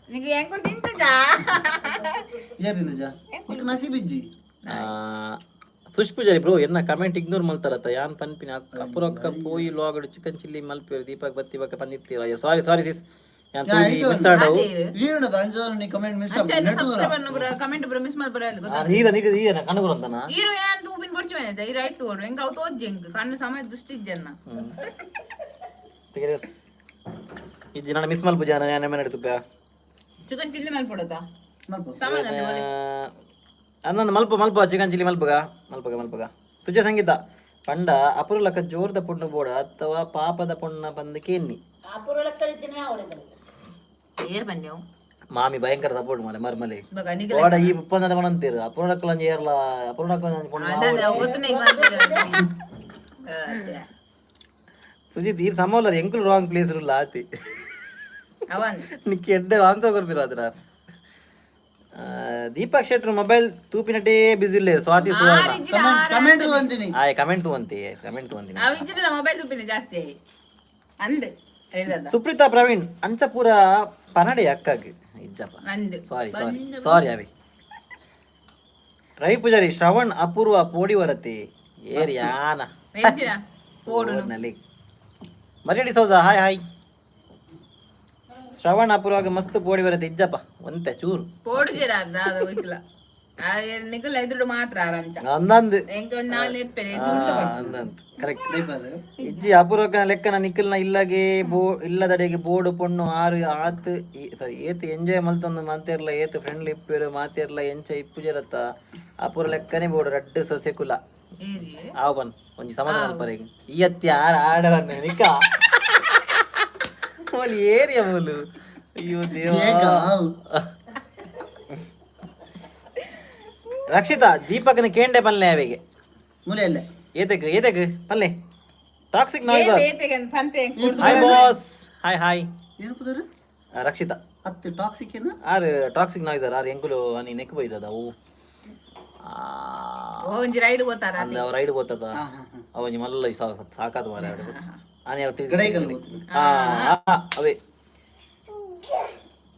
ನಿಮಗೆ ಹೆಂಗ್ ತಿಂತಜಾ? ಯಾರಿಂದ ಜಾ ನಸೀಬಿಜ್ಜಿ. ಸುಶ್ ಪೂಜಾರಿ ಬ್ರೋ, ಎನ್ನ ಕಮೆಂಟ್ ಇಗ್ನೋರ್ ಮಲ್ತಾರತ್ತ. ಯಾನ್ ಪನ್ಪಿನ ಅಪುರಕ್ಕ ಪೋಯಿ ಲಾಗಡ್ ಚಿಕನ್ ಚಿಲ್ಲಿ ಮಲ್ಪೇರು ದೀಪಕ್ ಬತ್ತಿ ಬಕ್ಕ ಪಂದಿತ್ತೀರ. ಸಾರಿ ಸಾರಿ ಸಿಸ್, ಯಾನ್ ತೂಯಿ ಮಿಸ್ ಆಡವು. ಏನುಂಡದ ಅಂಜ ನೀ ಕಮೆಂಟ್ ಮಿಸ್. ಸಬ್ಸ್ಕ್ರೈಬರ್ ಕಮೆಂಟ್ ಬರ ಮಿಸ್ ಮಲ್ಪರ ಗೊತ್ತಾ? ನೀರ ನೀಗ ಈನ ಕಣ್ಣುಗುರಂತನ. ಈರು ಯಾನ್ ತೂಪಿನ ಬೊರ್ಚು ಮೇನೆ ಈ ರೈಟ್ ತೋಡು ಎಂಕ ಅವು ತೋಜ್ಜೆ, ಎಂಕ್ ಕಣ್ಣು ಸಮಯ ದುಷ್ಟಿಜ್ಜನ್ನ. ಇಜ್ಜಿ, ನಾನು ಮಿಸ್ ಮಲ್ಪು ಜಾನ ಯಾನ್ ಎಮ್ಮೆ ನಡಿತುಪ್ಪ. ಚಿಕನ್ ಚಿಲ್ಲಿ ಮಲ್ಪಡೋದಾ ಸಮಾನ. ಅನ್ನೊಂದು ಮಲ್ಪ ಮಲ್ಪ ಚಿಕನ್ ಚಿಲ್ಲಿ ಮಲ್ಪಗ ಮಲ್ಪಗ ಮಲ್ಪಗ. ತುಜ ಸಂಗೀತ ಪಂಡ ಅಪುರಲಕ್ಕ ಜೋರ್ದ ಪೊಣ್ಣು ಬೋಡ ಅಥವಾ ಪಾಪದ ಪೊಣ್ಣ ಬಂದು ಕೇನ್ನಿ. ಏರ್ ಬಂದೆವು. ಮಾಮಿ ಭಯಂಕರ ಸಪೋರ್ಟ್ ಮಾಲೆ ಮರ್ಮಲೆ. ಬಗ ನಿಗ. ಓಡ ಈ ಉಪ್ಪಂದದ ಮಣಂತೀರು ಅಪೂರ್ಣಕ್ಕಲಂಜ ಏರ್ಲ ಅಪೂರ್ಣಕ್ಕಲಂಜ ಪೊಣ್ಣು. ಅದ ಗೊತ್ತನೆ. ಸುಜಿತ್, ಈ ಸಮೋಲರ್ ಎಂಕುಲು ರಾಂಗ್ ಪ್ಲೇಸ್ ಉಲ್ಲ ಆತಿ. ಅವನ್. ನಿಕ್ಕೆ ಎಡ್ಡೆ ಆನ್ಸರ್ ಕೊರ್ಪಿರ ಅದ್ರ. ದೀಪಕ್ ಶೆಟ್ರು ಮೊಬೈಲ್ ತೂಪಿನಟೇ ಬಿಸಿ ಇಲ್ಲ. ಸ್ವಾತಿ ಸುವರ್ಣ. ಕಮೆಂಟ್ ಅಂತೀನಿ. ಆಯ್, ಕಮೆಂಟ್ ತಗೊಂತಿ, ಕಮೆಂಟ್ ತಗೊಂತೀನಿ. ಅವ ಇಜ್ಜಿಲ್ಲ, ಮೊಬೈಲ್ ತೂಪಿನ ಜಾಸ್ತಿ ಅಂದ್ ಹೇಳ್ದದ. ಸುಪ್ರೀತಾ ಪ್ರವೀಣ್, ಅಂಚಪುರ ಪನಡೆ ಅಕ್ಕಗ್ ಇಜ್ಜಪ್ಪ. ಅಂದ್. ಸಾರಿ ಸಾರಿ ಸಾರಿ ಅವಿ. ರವಿ ಪೂಜಾರಿ, ಶ್ರವಣ್ ಅಪೂರ್ವ ಪೋಡಿ ವರತಿ ಏರ್ ಯಾನ. ಎಂಚಿನ ಪೋಡು? ನಲ್ಲಿ ಮರಿಯಡಿ ಸೌಜಾ, ಹಾಯ್ ಹಾಯ್. ಶ್ರವಣ್ ಅಪೂರ್ವಾಗ ಮಸ್ತ್ ಪೋಡಿ ಬರತ್ತೆ. ಇಜ್ಜಪ್ಪ, ಒಂತೆ ಚೂರು. ಪೋಡು ಜರ ಅರ್ಧ ಅದು ಗೊತ್ತಿಲ್ಲ, ನಿಕುಲ್ ಎದುರು ಮಾತ್ರ ಆರಂಚ. ಅಂದಂದು. ಎಂಕ ಒಂದ್ ನಾಲ್ ಎಪ್ಪೆ. ಅಂದಂದು ಕರೆಕ್ಟ್ ಇಜ್ಜಿ. ಅಪೂರ್ವಕ ಲೆಕ್ಕನ ನಿಖಲ್ನ ಇಲ್ಲಗೆ ಬೋ ಇಲ್ಲದಡೆಗೆ ಬೋರ್ಡು ಪೊಣ್ಣು ಆರು ಆತ್ ಸಾರಿ ಏತ್ ಎಂಜಾಯ್ ಮಲ್ತೊಂದು ಮಾತೇರ್ಲ, ಏತ್ ಫ್ರೆಂಡ್ಲಿ ಇಪ್ಪೇರು ಮಾತೇರ್ಲ ಎಂಚ ಇಪ್ಪುಜರತ್ತ. ಅಪೂರ್ವ ಲೆಕ್ಕನೆ ಬೋರ್ಡು ರಡ್ಡು ಸೊಸೆ ಕುಲ. ಏರಿ. ಆವ್ ಬನ್ ಒಂಜಿ ಸಮಾಧಾನ ಮಲ್ಪರೆ. ಈ ಅತ್ತಿ ಆರ್ ಆಡವನ್ನ ನಿಕ್ಕ ಮೋಲು ಏರಿಯ ಮೋಲು, ಅಯ್ಯೋ ದೇವ. ರಕ್ಷಿತಾ, ದೀಪಕ್ನ ಕೇಂಡೆ ಪಲ್ಲೆ ಅವೆಗೆ. ಮೂಲೆ ಅಲ್ಲೇ. ಏತಕ್ ಏತಕ್ ಪಲ್ಲೆ ಟಾಕ್ಸಿಕ್ ನಾಯ್ಸ್. ಏತೆಗೆ ಪಂತೆ. Hi boss, hi hi. ಏನು ಪುದರ್? ರಕ್ಷಿತಾ. ಅತ್ತೆ ಟಾಕ್ಸಿಕ್ ಏನ? ಆರ್ ಟಾಕ್ಸಿಕ್ ನಾಯ್ಸರ್ ಆರ್ ಎಂಕುಲು ಅನಿ ನೆಕ್ ಬೈದದ ಅವು. ಒಂಜಿ ರೈಡ್ ಹೋತಾರ. ಅಂದ ರೈಡ್ ಗೊತ್ತದ ಅವ ಮಲ್ಲ ಸಾಕಾದ ಮಾರ ಆನೆ. ಗಡೈಕಲ್ ಗೊತ್ತಿಲ್ಲ. ಅವೇ.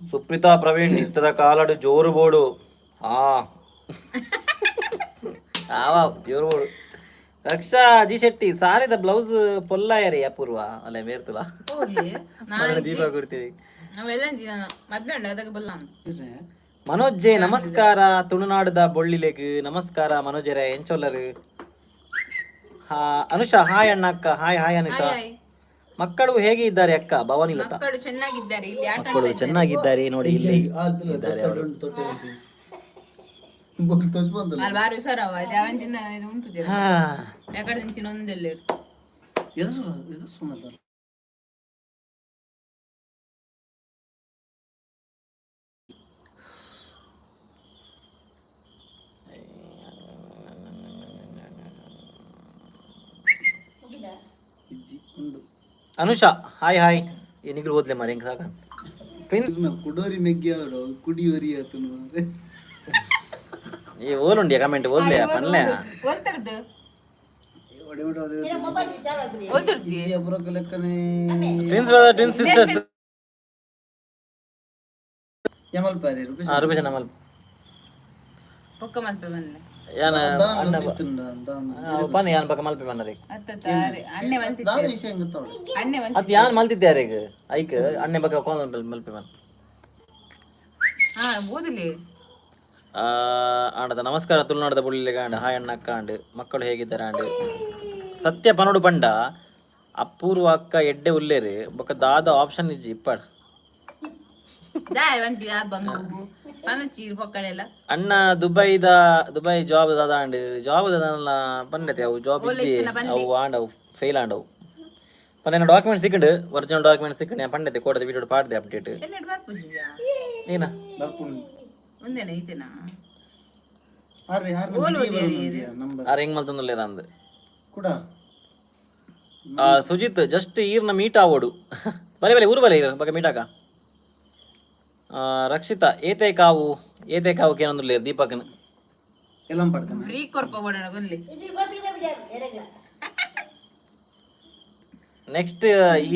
ಸುಪ್ರೀತಾ ಪ್ರವೀಣ್, ಇತ್ತದ ಕಾಲಡು ಜೋರು ಬೋಡು. ಆ ಆವ ಜೋರು ಬೋಡು. ರಕ್ಷಾ ಜಿ ಶೆಟ್ಟಿ, ಸಾರಿದ ಬ್ಲೌಸ್ ಪೊಲ್ಲಾಯರಿ ಅಪೂರ್ವ ಅಲ್ಲ ಮೇರ್ತಲ ದೀಪ ಕೊಡ್ತೀವಿ. ನಾವೆಲ್ಲ ಮದ್ವೆ ಉಂಡು ಅದಕ್ಕೆ ಬಲ್ಲ. ಮನೋಜ್ ಜೆ, ನಮಸ್ಕಾರ. ತುಳುನಾಡದ ಬೊಳ್ಳಿಲೆಗ್ ನಮಸ್ಕಾರ. ಮನೋಜರೇ, ಎಂಚೊಲ್ಲರು? ಹಾ ಅನುಷಾ, ಹಾಯ್ ಅಣ್ಣ ಅಕ್ಕ. Hi hi Anusha. ಹಾಯ್. ಮಕ್ಕಳು ಹೇಗೆ ಇದ್ದಾರೆ ಅಕ್ಕ? ಭವಾನಿ ಲತಾ. ಮಕ್ಕಳು ಚೆನ್ನಾಗಿದ್ದಾರೆ, ಇಲ್ಲಿ ಆಟ. ಮಕ್ಕಳು ಚೆನ್ನಾಗಿದ್ದಾರೆ, ನೋಡಿ ಇಲ್ಲಿ ಇದ್ದಾರೆ ಅವರು. ತೋಚ್ ಬಂದಲ್ಲ. ಅಲ್ಲಿ ಬಾರಿ ಹುಷಾರವ ಯಾವನ್ ತಿನ್ನ ಇದು ಉಂಟು ಜರ. ಹಾ. ಯಾಕಡೆ ತಿನ್ನೊಂದೆಲ್ಲ. ಎದು ಇದು ಸುಮ್ಮನೆ. ಇಜ್ಜಿ ಉಂಡು. Anusha, hi hi. ಏನಿಗೂ ಓದ್ಲೆ ಮಾರಿ ಹೆಂಗ್ ಸಾಕ ಪ್ರಿನ್ಸ್. ಕುಡೋರಿ ಮೆಗ್ಗಿ ಅವಡು ಕುಡಿಯೋರಿ ಆತನು. ಈ ಓಲುಂಡಿಯ ಕಮೆಂಟ್ ಓದ್ಲೆ ಪನ್ಲೆ. ಒಲ್ತರ್ದು ಒಲ್ತರ್ದಿ. ಅಪುರಕ್ಕ ಲೆಕ್ಕನೆ. Twins brother, twins sisters. ಯಮಲ್ ಪಾರಿ ರುಪೇಶ್. ಹಾ ರುಪೇಶ್ ನಮ್ಮಲ್. ಪೊಕ್ಕ ಮಲ್ಪೆ ಬಂದೆ. ಯಾನ ಅಣ್ಣ ಪನ್ನೆ, ಯಾನ್ ಪಕ್ಕ ಮಲ್ಪೆ ಮನ್ನರಿ. ಅತ್ತ ತಾರೆ ಅಣ್ಣೆ ಮಲ್ತಿದ್ದೆ. ದಾದ ವಿಷಯ ಹೆಂಗ್ ಗೊತ್ತಾವಳು. ಅಣ್ಣೆ ಮಲ್ತಿ. ಅತ್ ಯಾನ್ ಮಲ್ತಿದ್ದೆ ಯಾರಿಗ್ ಐಕ್ ಅಣ್ಣೆ ಪಕ್ಕ ಕೋನ್ ಮಲ್ಪೆ ಮನ್. ಹಾ ಓದಲಿ. ಆಂಡದ ನಮಸ್ಕಾರ ತುಳುನಾಡದ ಬುಳ್ಳಿಗಾಂಡ್. ಹಾಯ್ ಅಣ್ಣ, ಅಕ್ಕ ಅಂಡ್ ಮಕ್ಕಳು ಹೇಗಿದ್ದಾರೆ ಅಂಡ್. ಸತ್ಯ ಪನೋಡು ಪಂಡ ಅಪೂರ್ವ ಅಕ್ಕ ಎಡ್ಡೆ ಉಲ್ಲೇರು, ಬೊಕ ದಾದ ಆಪ್ಷನ್ ಇಜ್ಜಿ ಇಪ್ಪಾಡ್. ದಾಯ ಬಂಟಿ ಆ ಬಂಗು ಪನಚೀರ್ ಪೊಕ್ಕಡೆಲ್ಲ. ಅಣ್ಣ, ದುಬೈದ ದುಬೈ ಜಾಬ್ ದಾದ ಅಂಡ್. ಜಾಬ್ ದಾದಲ್ಲ ಪಂಡತೆ, ಅವು ಜಾಬ್ ಇಜ್ಜಿ, ಅವು ಆಂಡ್, ಅವು ಫೇಲ್ ಆಂಡವು. ಪಂಡ ಡಾಕ್ಯುಮೆಂಟ್ ಸಿಕ್ಕಂಡು, ಒರಿಜಿನಲ್ ಡಾಕ್ಯುಮೆಂಟ್ ಸಿಕ್ಕಂಡು. ಪಂಡತೆ ಕೋಡದ ವಿಡಿಯೋ ಪಾಡ್ದೆ ಅಪ್ಡೇಟ್. ಎನ್ನೆಡ್ ಬರ್ಪುಜಿ. ಏನ? ಬರ್ಪುಂಡು. ಒಂದೇನ ಐತೆನಾ? ಆರ್ರೆ ಆರ್ನ ನಂಬರ್. ಆರ್ ಹೆಂಗ್ ಮಲ್ತೊಂದುಲ್ಲೇರ ಅಂದ್. ಕೂಡ. ಸುಜಿತ್, ಜಸ್ಟ್ ಈರ್ನ ಮೀಟ್ ಆವೋಡು. ಬಲೆ ಬಲೆ, ಊರು ಬಲೆ, ಇರು ಬಕ ಮೀಟ್ ಆಕ. ರಕ್ಷಿತಾ, ಏತೆ ಕಾವು ಏತೆ ಕಾವು ಕೇನೊಂದುಲ್ಲೇರು ದೀಪಕ್ನ. ಎಲ್ಲ ಪಡ್ತಾನೆ. ಫ್ರೀ ಕೊರ್ಪ ಬೋಡಣ ಕೊಲ್ಲಿ. ನೆಕ್ಸ್ಟ್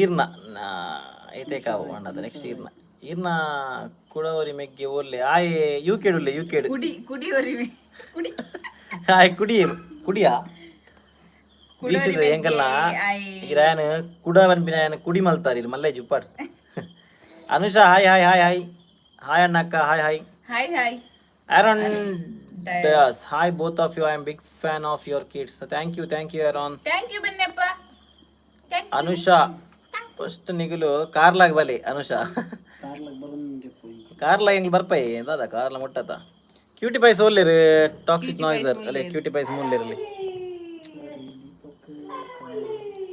ಈರ್ನ ಏತೆ ಕಾವು ಅಣ್ಣದ. ನೆಕ್ಸ್ಟ್ ಈರ್ನ ಈರ್ನ ಕುಡವರಿ ಮೆಗ್ಗೆ ಓಲ್ಲೆ ಆಯೆ ಯು ಕೆಡುಲ್ಲೆ ಯು ಕೆಡು. ಕುಡಿ ಕುಡಿ ಒರಿಮೆ ಕುಡಿ. ಆಯ್ ಕುಡಿ ಕುಡಿಯಾ ದೀಕ್ಷಿತ ಎಂಕಲ್ಲ. ಈರಾಯನ್ ಕುಡ ಪನ್ಪಿನಾಯನ್ ಕುಡಿ ಮಲ್ತಾರ ಇಲ್ಲಿ ಮಲ್ಲೆ ಜುಪ್ಪಾಡ್. Anusha, hi hi hi hi hi ಅಣ್ಣಕ್ಕ, hi hi. Hi hi. Aaron Dias, hi both of you, I am big fan of your kids. Thank you, thank you Aaron. Thank you ಬನ್ನಿಯಪ್ಪ. Anusha, first ನಿಗುಲು ಕಾರ್ಲಾಗ್ ಬಲಿ ಅನುಷಾ. ಕಾರ್ಲಾಗ್ ಬರೋದು ಪೋಯಿ. ಕಾರ್ಲ ಹೆಂಗ್ ಬರ್ಪೈ ದಾದಾ Karla ಮುಟ್ಟತ. Cutie pies ಓಲ್ಲೇರು toxic ನಾಯ್ಸರ್ ಅಲ್ಲೇ cutie pies ಮೂಲ್ಲೇರಲ್ಲಿ.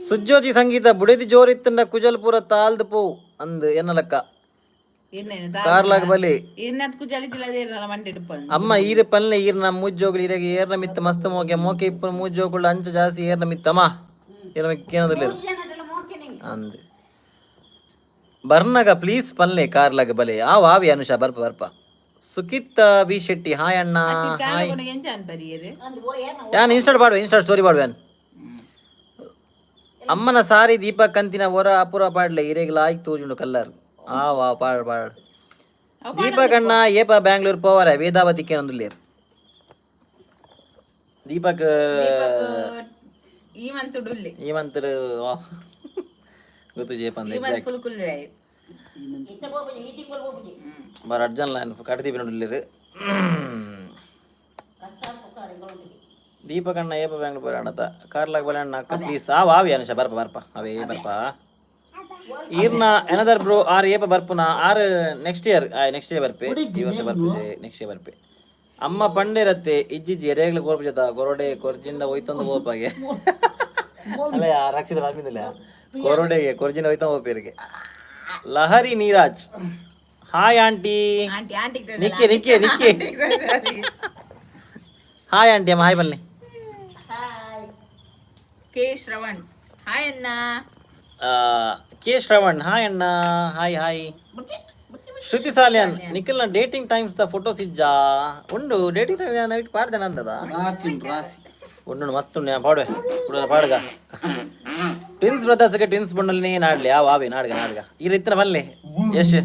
Sujyothi ಸಂಗೀತ, ಬುಡೆದಿ ಜೋರಿತ್ತಂಡ ಕುಜಲ್ಪುರ ತಾಲ್ದು ಪೋ ಅಂದ್ ಎನ್ನಲಕ್ಕ. ಕಾರ್ಲಾಗ್ ಬಲಿ. ಇನ್ನತ್ ಕುಜಾಲಿ ಜಿಲ್ಲಾ ಮಂಡೆಡ್. ಅಮ್ಮ ಈರೆ ಪಲ್ಲೆ ಈರ್ನ ಮೂಜೋಗುಳು ಇರೆಗೆ ಏರ್ನ ಮಿತ್ತ ಮಸ್ತ್ ಮೋಕೆ ಮೋಕೆ ಇಪ್ಪು ಮೂಜೋಗುಳು ಅಂಚ ಜಾಸ್ತಿ ಏರ್ನ ಮಿತ್ತಮ್ಮ ಏರ್ನ ಮಿಕ್ಕ ಅಂದ್. ಬರ್ನಗ ಪ್ಲೀಸ್ ಪಲ್ಲೆ ಕಾರ್ಲಾಗ ಬಲೆ. ಆ ವಾವಿ ಅನುಷಾ, ಬರ್ಪ ಬರ್ಪ. ಸುಖಿತ್ ವಿ ಶೆಟ್ಟಿ, ಹಾಯ್ ಅಣ್ಣ, ಹಾಯ್. ಎಂಚ ಅನ್ಪರಿಯರು? ಯಾನ್ ಇನ್ಸ್ಟಾಟ್ ಪಾಡುವೆ, ಇನ್ಸ್ಟಾಟ್ ಸ್ಟೋರಿ ಪಾಡುವೆ. ಅಮ್ಮನ ಸಾರಿ ದೀಪಕ್ ಕಂತಿನ ಒರ ಅಪುರ ಪಾಡ್ಲೆ, ಇರೆಗ್ ಲಾಯ್ಕ್ ತೋಜುಂಡು ಕಲ್ಲರ್. ಆ ವಾ, ಪಾಡ್ ಪಾಡ್. ದೀಪಕ್ ಅಣ್ಣ ಏಪ ಬ್ಯಾಂಗ್ಳೂರ್ ಪೋವರೆ? ವೇದಾವತಿ ಕೇನೊಂದುಲ್ಲೇರ್ ದೀಪಕ್. ಈ ಮಂತ್ ಡುಲ್ಲೆ. ಈ ಮಂತ್ ಗೊತ್ತು ಜೇಪ. ಈ ಮಂತ್ ಫುಲ್ ಕುಲ್ಲೆ. ಬಾರ ಅರ್ಜನ್ ಲೈನ್ ಕಡ್ದೀಪ ನೋಡ್ಲಿರು. ದೀಪಕ್ ಅಣ್ಣ ಏಪ ಬ್ಯಾಂಗ್ಳೂರ್ ಬರೋಣ? ಕಾರ್ಲಾಗ್ ಬರೋಣ ಅಕ್ಕ ಪ್ಲೀಸ್. ಆ ವಾವಿ ಅನುಷ, ಬರ್ಪ ಬರ್ಪ, ಅವೇ ಬರ್ಪ. ಈರ್ನ ಎನದರ್ ಬ್ರೋ ಆರ್ ಏಪ ಬರ್ಪುನ? ಆರ್ ನೆಕ್ಸ್ಟ್ ಇಯರ್, ನೆಕ್ಸ್ಟ್ ಇಯರ್ ಬರ್ಪೆ. ಈ ವರ್ಷ ಬರ್ಪೆ, ನೆಕ್ಸ್ಟ್ ಇಯರ್ ಬರ್ಪೆ. ಅಮ್ಮ ಪಂಡಿರತ್ತೆ ಇಜ್ಜಿಜ್ಜಿ ಎರೆಗ್ಲು ಕೋರ್ಪು ಜೊತ ಕೊರಡೆ ಕೊರ್ಜಿಂದ ಹೋಯ್ತಂದು ಹೋಪಾಗೆ ಅಲ್ಲ. ರಕ್ಷಿತ ಬರ್ಪಿಂದಿಲ್ಲ, ಕೊರಡೆಗೆ ಕೊರ್ಜಿಂದ ಹೋಯ್ತ ಹೋಪೇರಿಗೆ. Lahari Neeraj, hi aunty. Aunty aunty. ನಿಕ್ಕೆ ನಿಕ್ಕೆ ನಿಕ್ಕೆ. ಹಾಯ್ ಆಂಟಿ, ಅಮ್ಮ ಹಾಯ್ ಬನ್ನಿ. ಕೆ ಶ್ರವಣ್, ಹಾಯ್ ಅಣ್ಣ. ಕೆ ಶ್ರವಣ್, ಹಾಯ್ ಅಣ್ಣ, ಹಾಯ್ ಹಾಯ್. ಶ್ರುತಿ ಸಾಲಿಯನ್, ನಿಖಲ್ನ ಡೇಟಿಂಗ್ ಟೈಮ್ಸ್ the photos ಇಜ್ಜಾ? ಉಂಡು. ಡೇಟಿಂಗ್ ಟೈಮ್ ನೈಟ್ ಪಾಡ್ದೆ ನಂದದ. ರಾಸಿ ಉಂಟು ರಾಸಿ. ಉಂಡು, ಮಸ್ತ್ ಉಂಡು. ಪಾಡುವೆ ಕುಡ ಪಾಡ್ಗ. Twins ಬ್ರದರ್ಸ್ಗೆ twins ಬಂಡಲ್ನೇ ನಾಡ್ಲಿ. ಆ ವಾವೆ ನಾಡ್ಗ ನಾಡ್ಗ. ಈ ರೀತಿನ ಬನ್ನಿ ಯಶ್.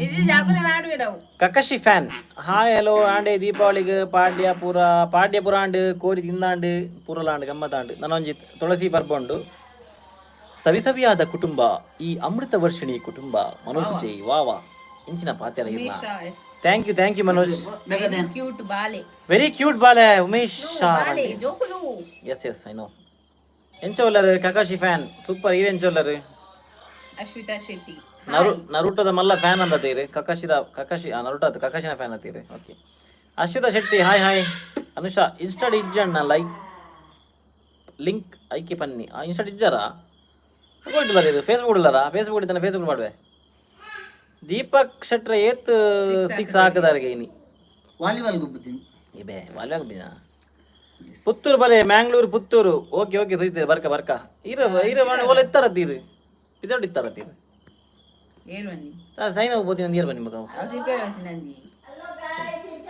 ಇದು ಜಾಗುಲ ನಾಡುವೆ ನಾವು. ಕಕಶಿ ಫ್ಯಾನ್, ಹಾಯ್ ಹಲೋ ಆಂಡೆ. ದೀಪಾವಳಿಗೆ ಪಾಡ್ಯ ಪೂರ ಪಾಡ್ಯ ಪೂರ ಆಂಡ್, ಕೋರಿ ತಿಂದಾಂಡ್, ಪೂರಲಾಂಡ್, ಗಮ್ಮತಾಂಡ್. ನನೊಂಜಿ ತುಳಸಿ ಪರ್ಬೊಂಡು. ಸವಿ ಸವಿಯಾದ ಕುಟುಂಬ ಈ ಅಮೃತ ವರ್ಷಿಣಿ ಕುಟುಂಬ. ಮನೋಜ್ ಜೈ, ವಾ ವಾ, ಇಂಚಿನ ಪಾತ್ಯಲ ಇಲ್ಲ. Thank you, thank you Manoj. Cute ಬಾಲೆ. ವೆರಿ ಕ್ಯೂಟ್ ಬಾಲೆ ಉಮೇಶ್ ಶಾ. ಬಾಲೆ ಜೋಕುಲು. Yes yes, I know. ಎಂಚ ಉಲ್ಲರು ಕಕಾಶಿ ಫ್ಯಾನ್? ಸೂಪರ್. ಈರ್ ಎಂಚ ಉಲ್ಲರು? ಅಶ್ವಿತಾ ಶೆಟ್ಟಿ. ನರುಟೋದ ಮಲ್ಲ ಫ್ಯಾನ್ ಅಂತ ತೀರಿ ಕಕಾಶಿದ. ಕಕಾಶಿ ನರುಟೋ ಕಕಾಶಿನ ಫ್ಯಾನ್ ಅಂತೀರಿ. Okay. Ashwitha Shetty, hi hi. Anusha, ಇನ್ಸ್ಟಾಡ್ ಇಜ್ಜಣ್ಣ ಲೈಕ್ ಲಿಂಕ್ ಐಕೆ ಪನ್ನಿ. ಇನ್ಸ್ಟಾಡ್ ಇಜ್ಜಾರಾ? ಇದು ಫೇಸ್ಬುಕ್ ಉಳ್ಳಾರ? ಫೇಸ್ಬುಕ್ ಇದ್ದಾನೆ, ಫೇಸ್ಬುಕ್ ಮಾಡುವೆ. ದೀಪಕ್ ಶೆಟ್ರ ಏತ್ ಸಿಕ್ಸ್ ಹಾಕಿದಾರಿಗೆ ಇನಿ? ವಾಲಿಬಾಲ್ ಗೊಬ್ಬುತ್ತೀನಿ. ಇಬೆ ವಾಲ್ಯಾಗ ಬಿನ. ಪುತ್ತೂರು ಬಲೆ, ಮ್ಯಾಂಗ್ಳೂರು ಪುತ್ತೂರು. ಓಕೆ ಓಕೆ ಸುಜಿತ್, ಬರ್ಕ ಬರ್ಕ. ಇರು ಇರು, ಓಲ ಇತ್ತಾರ ತೀರು ಇದೊಡ್ಡು ಇತ್ತಾರ ತೀರು. ಏರು ಬನ್ನಿ. ಸೈನ್ ಹೋಗ್ಬೋದು ಒಂದು ಇಯರ್ ಬನ್ನಿ ಮಗ. ನಂದಿ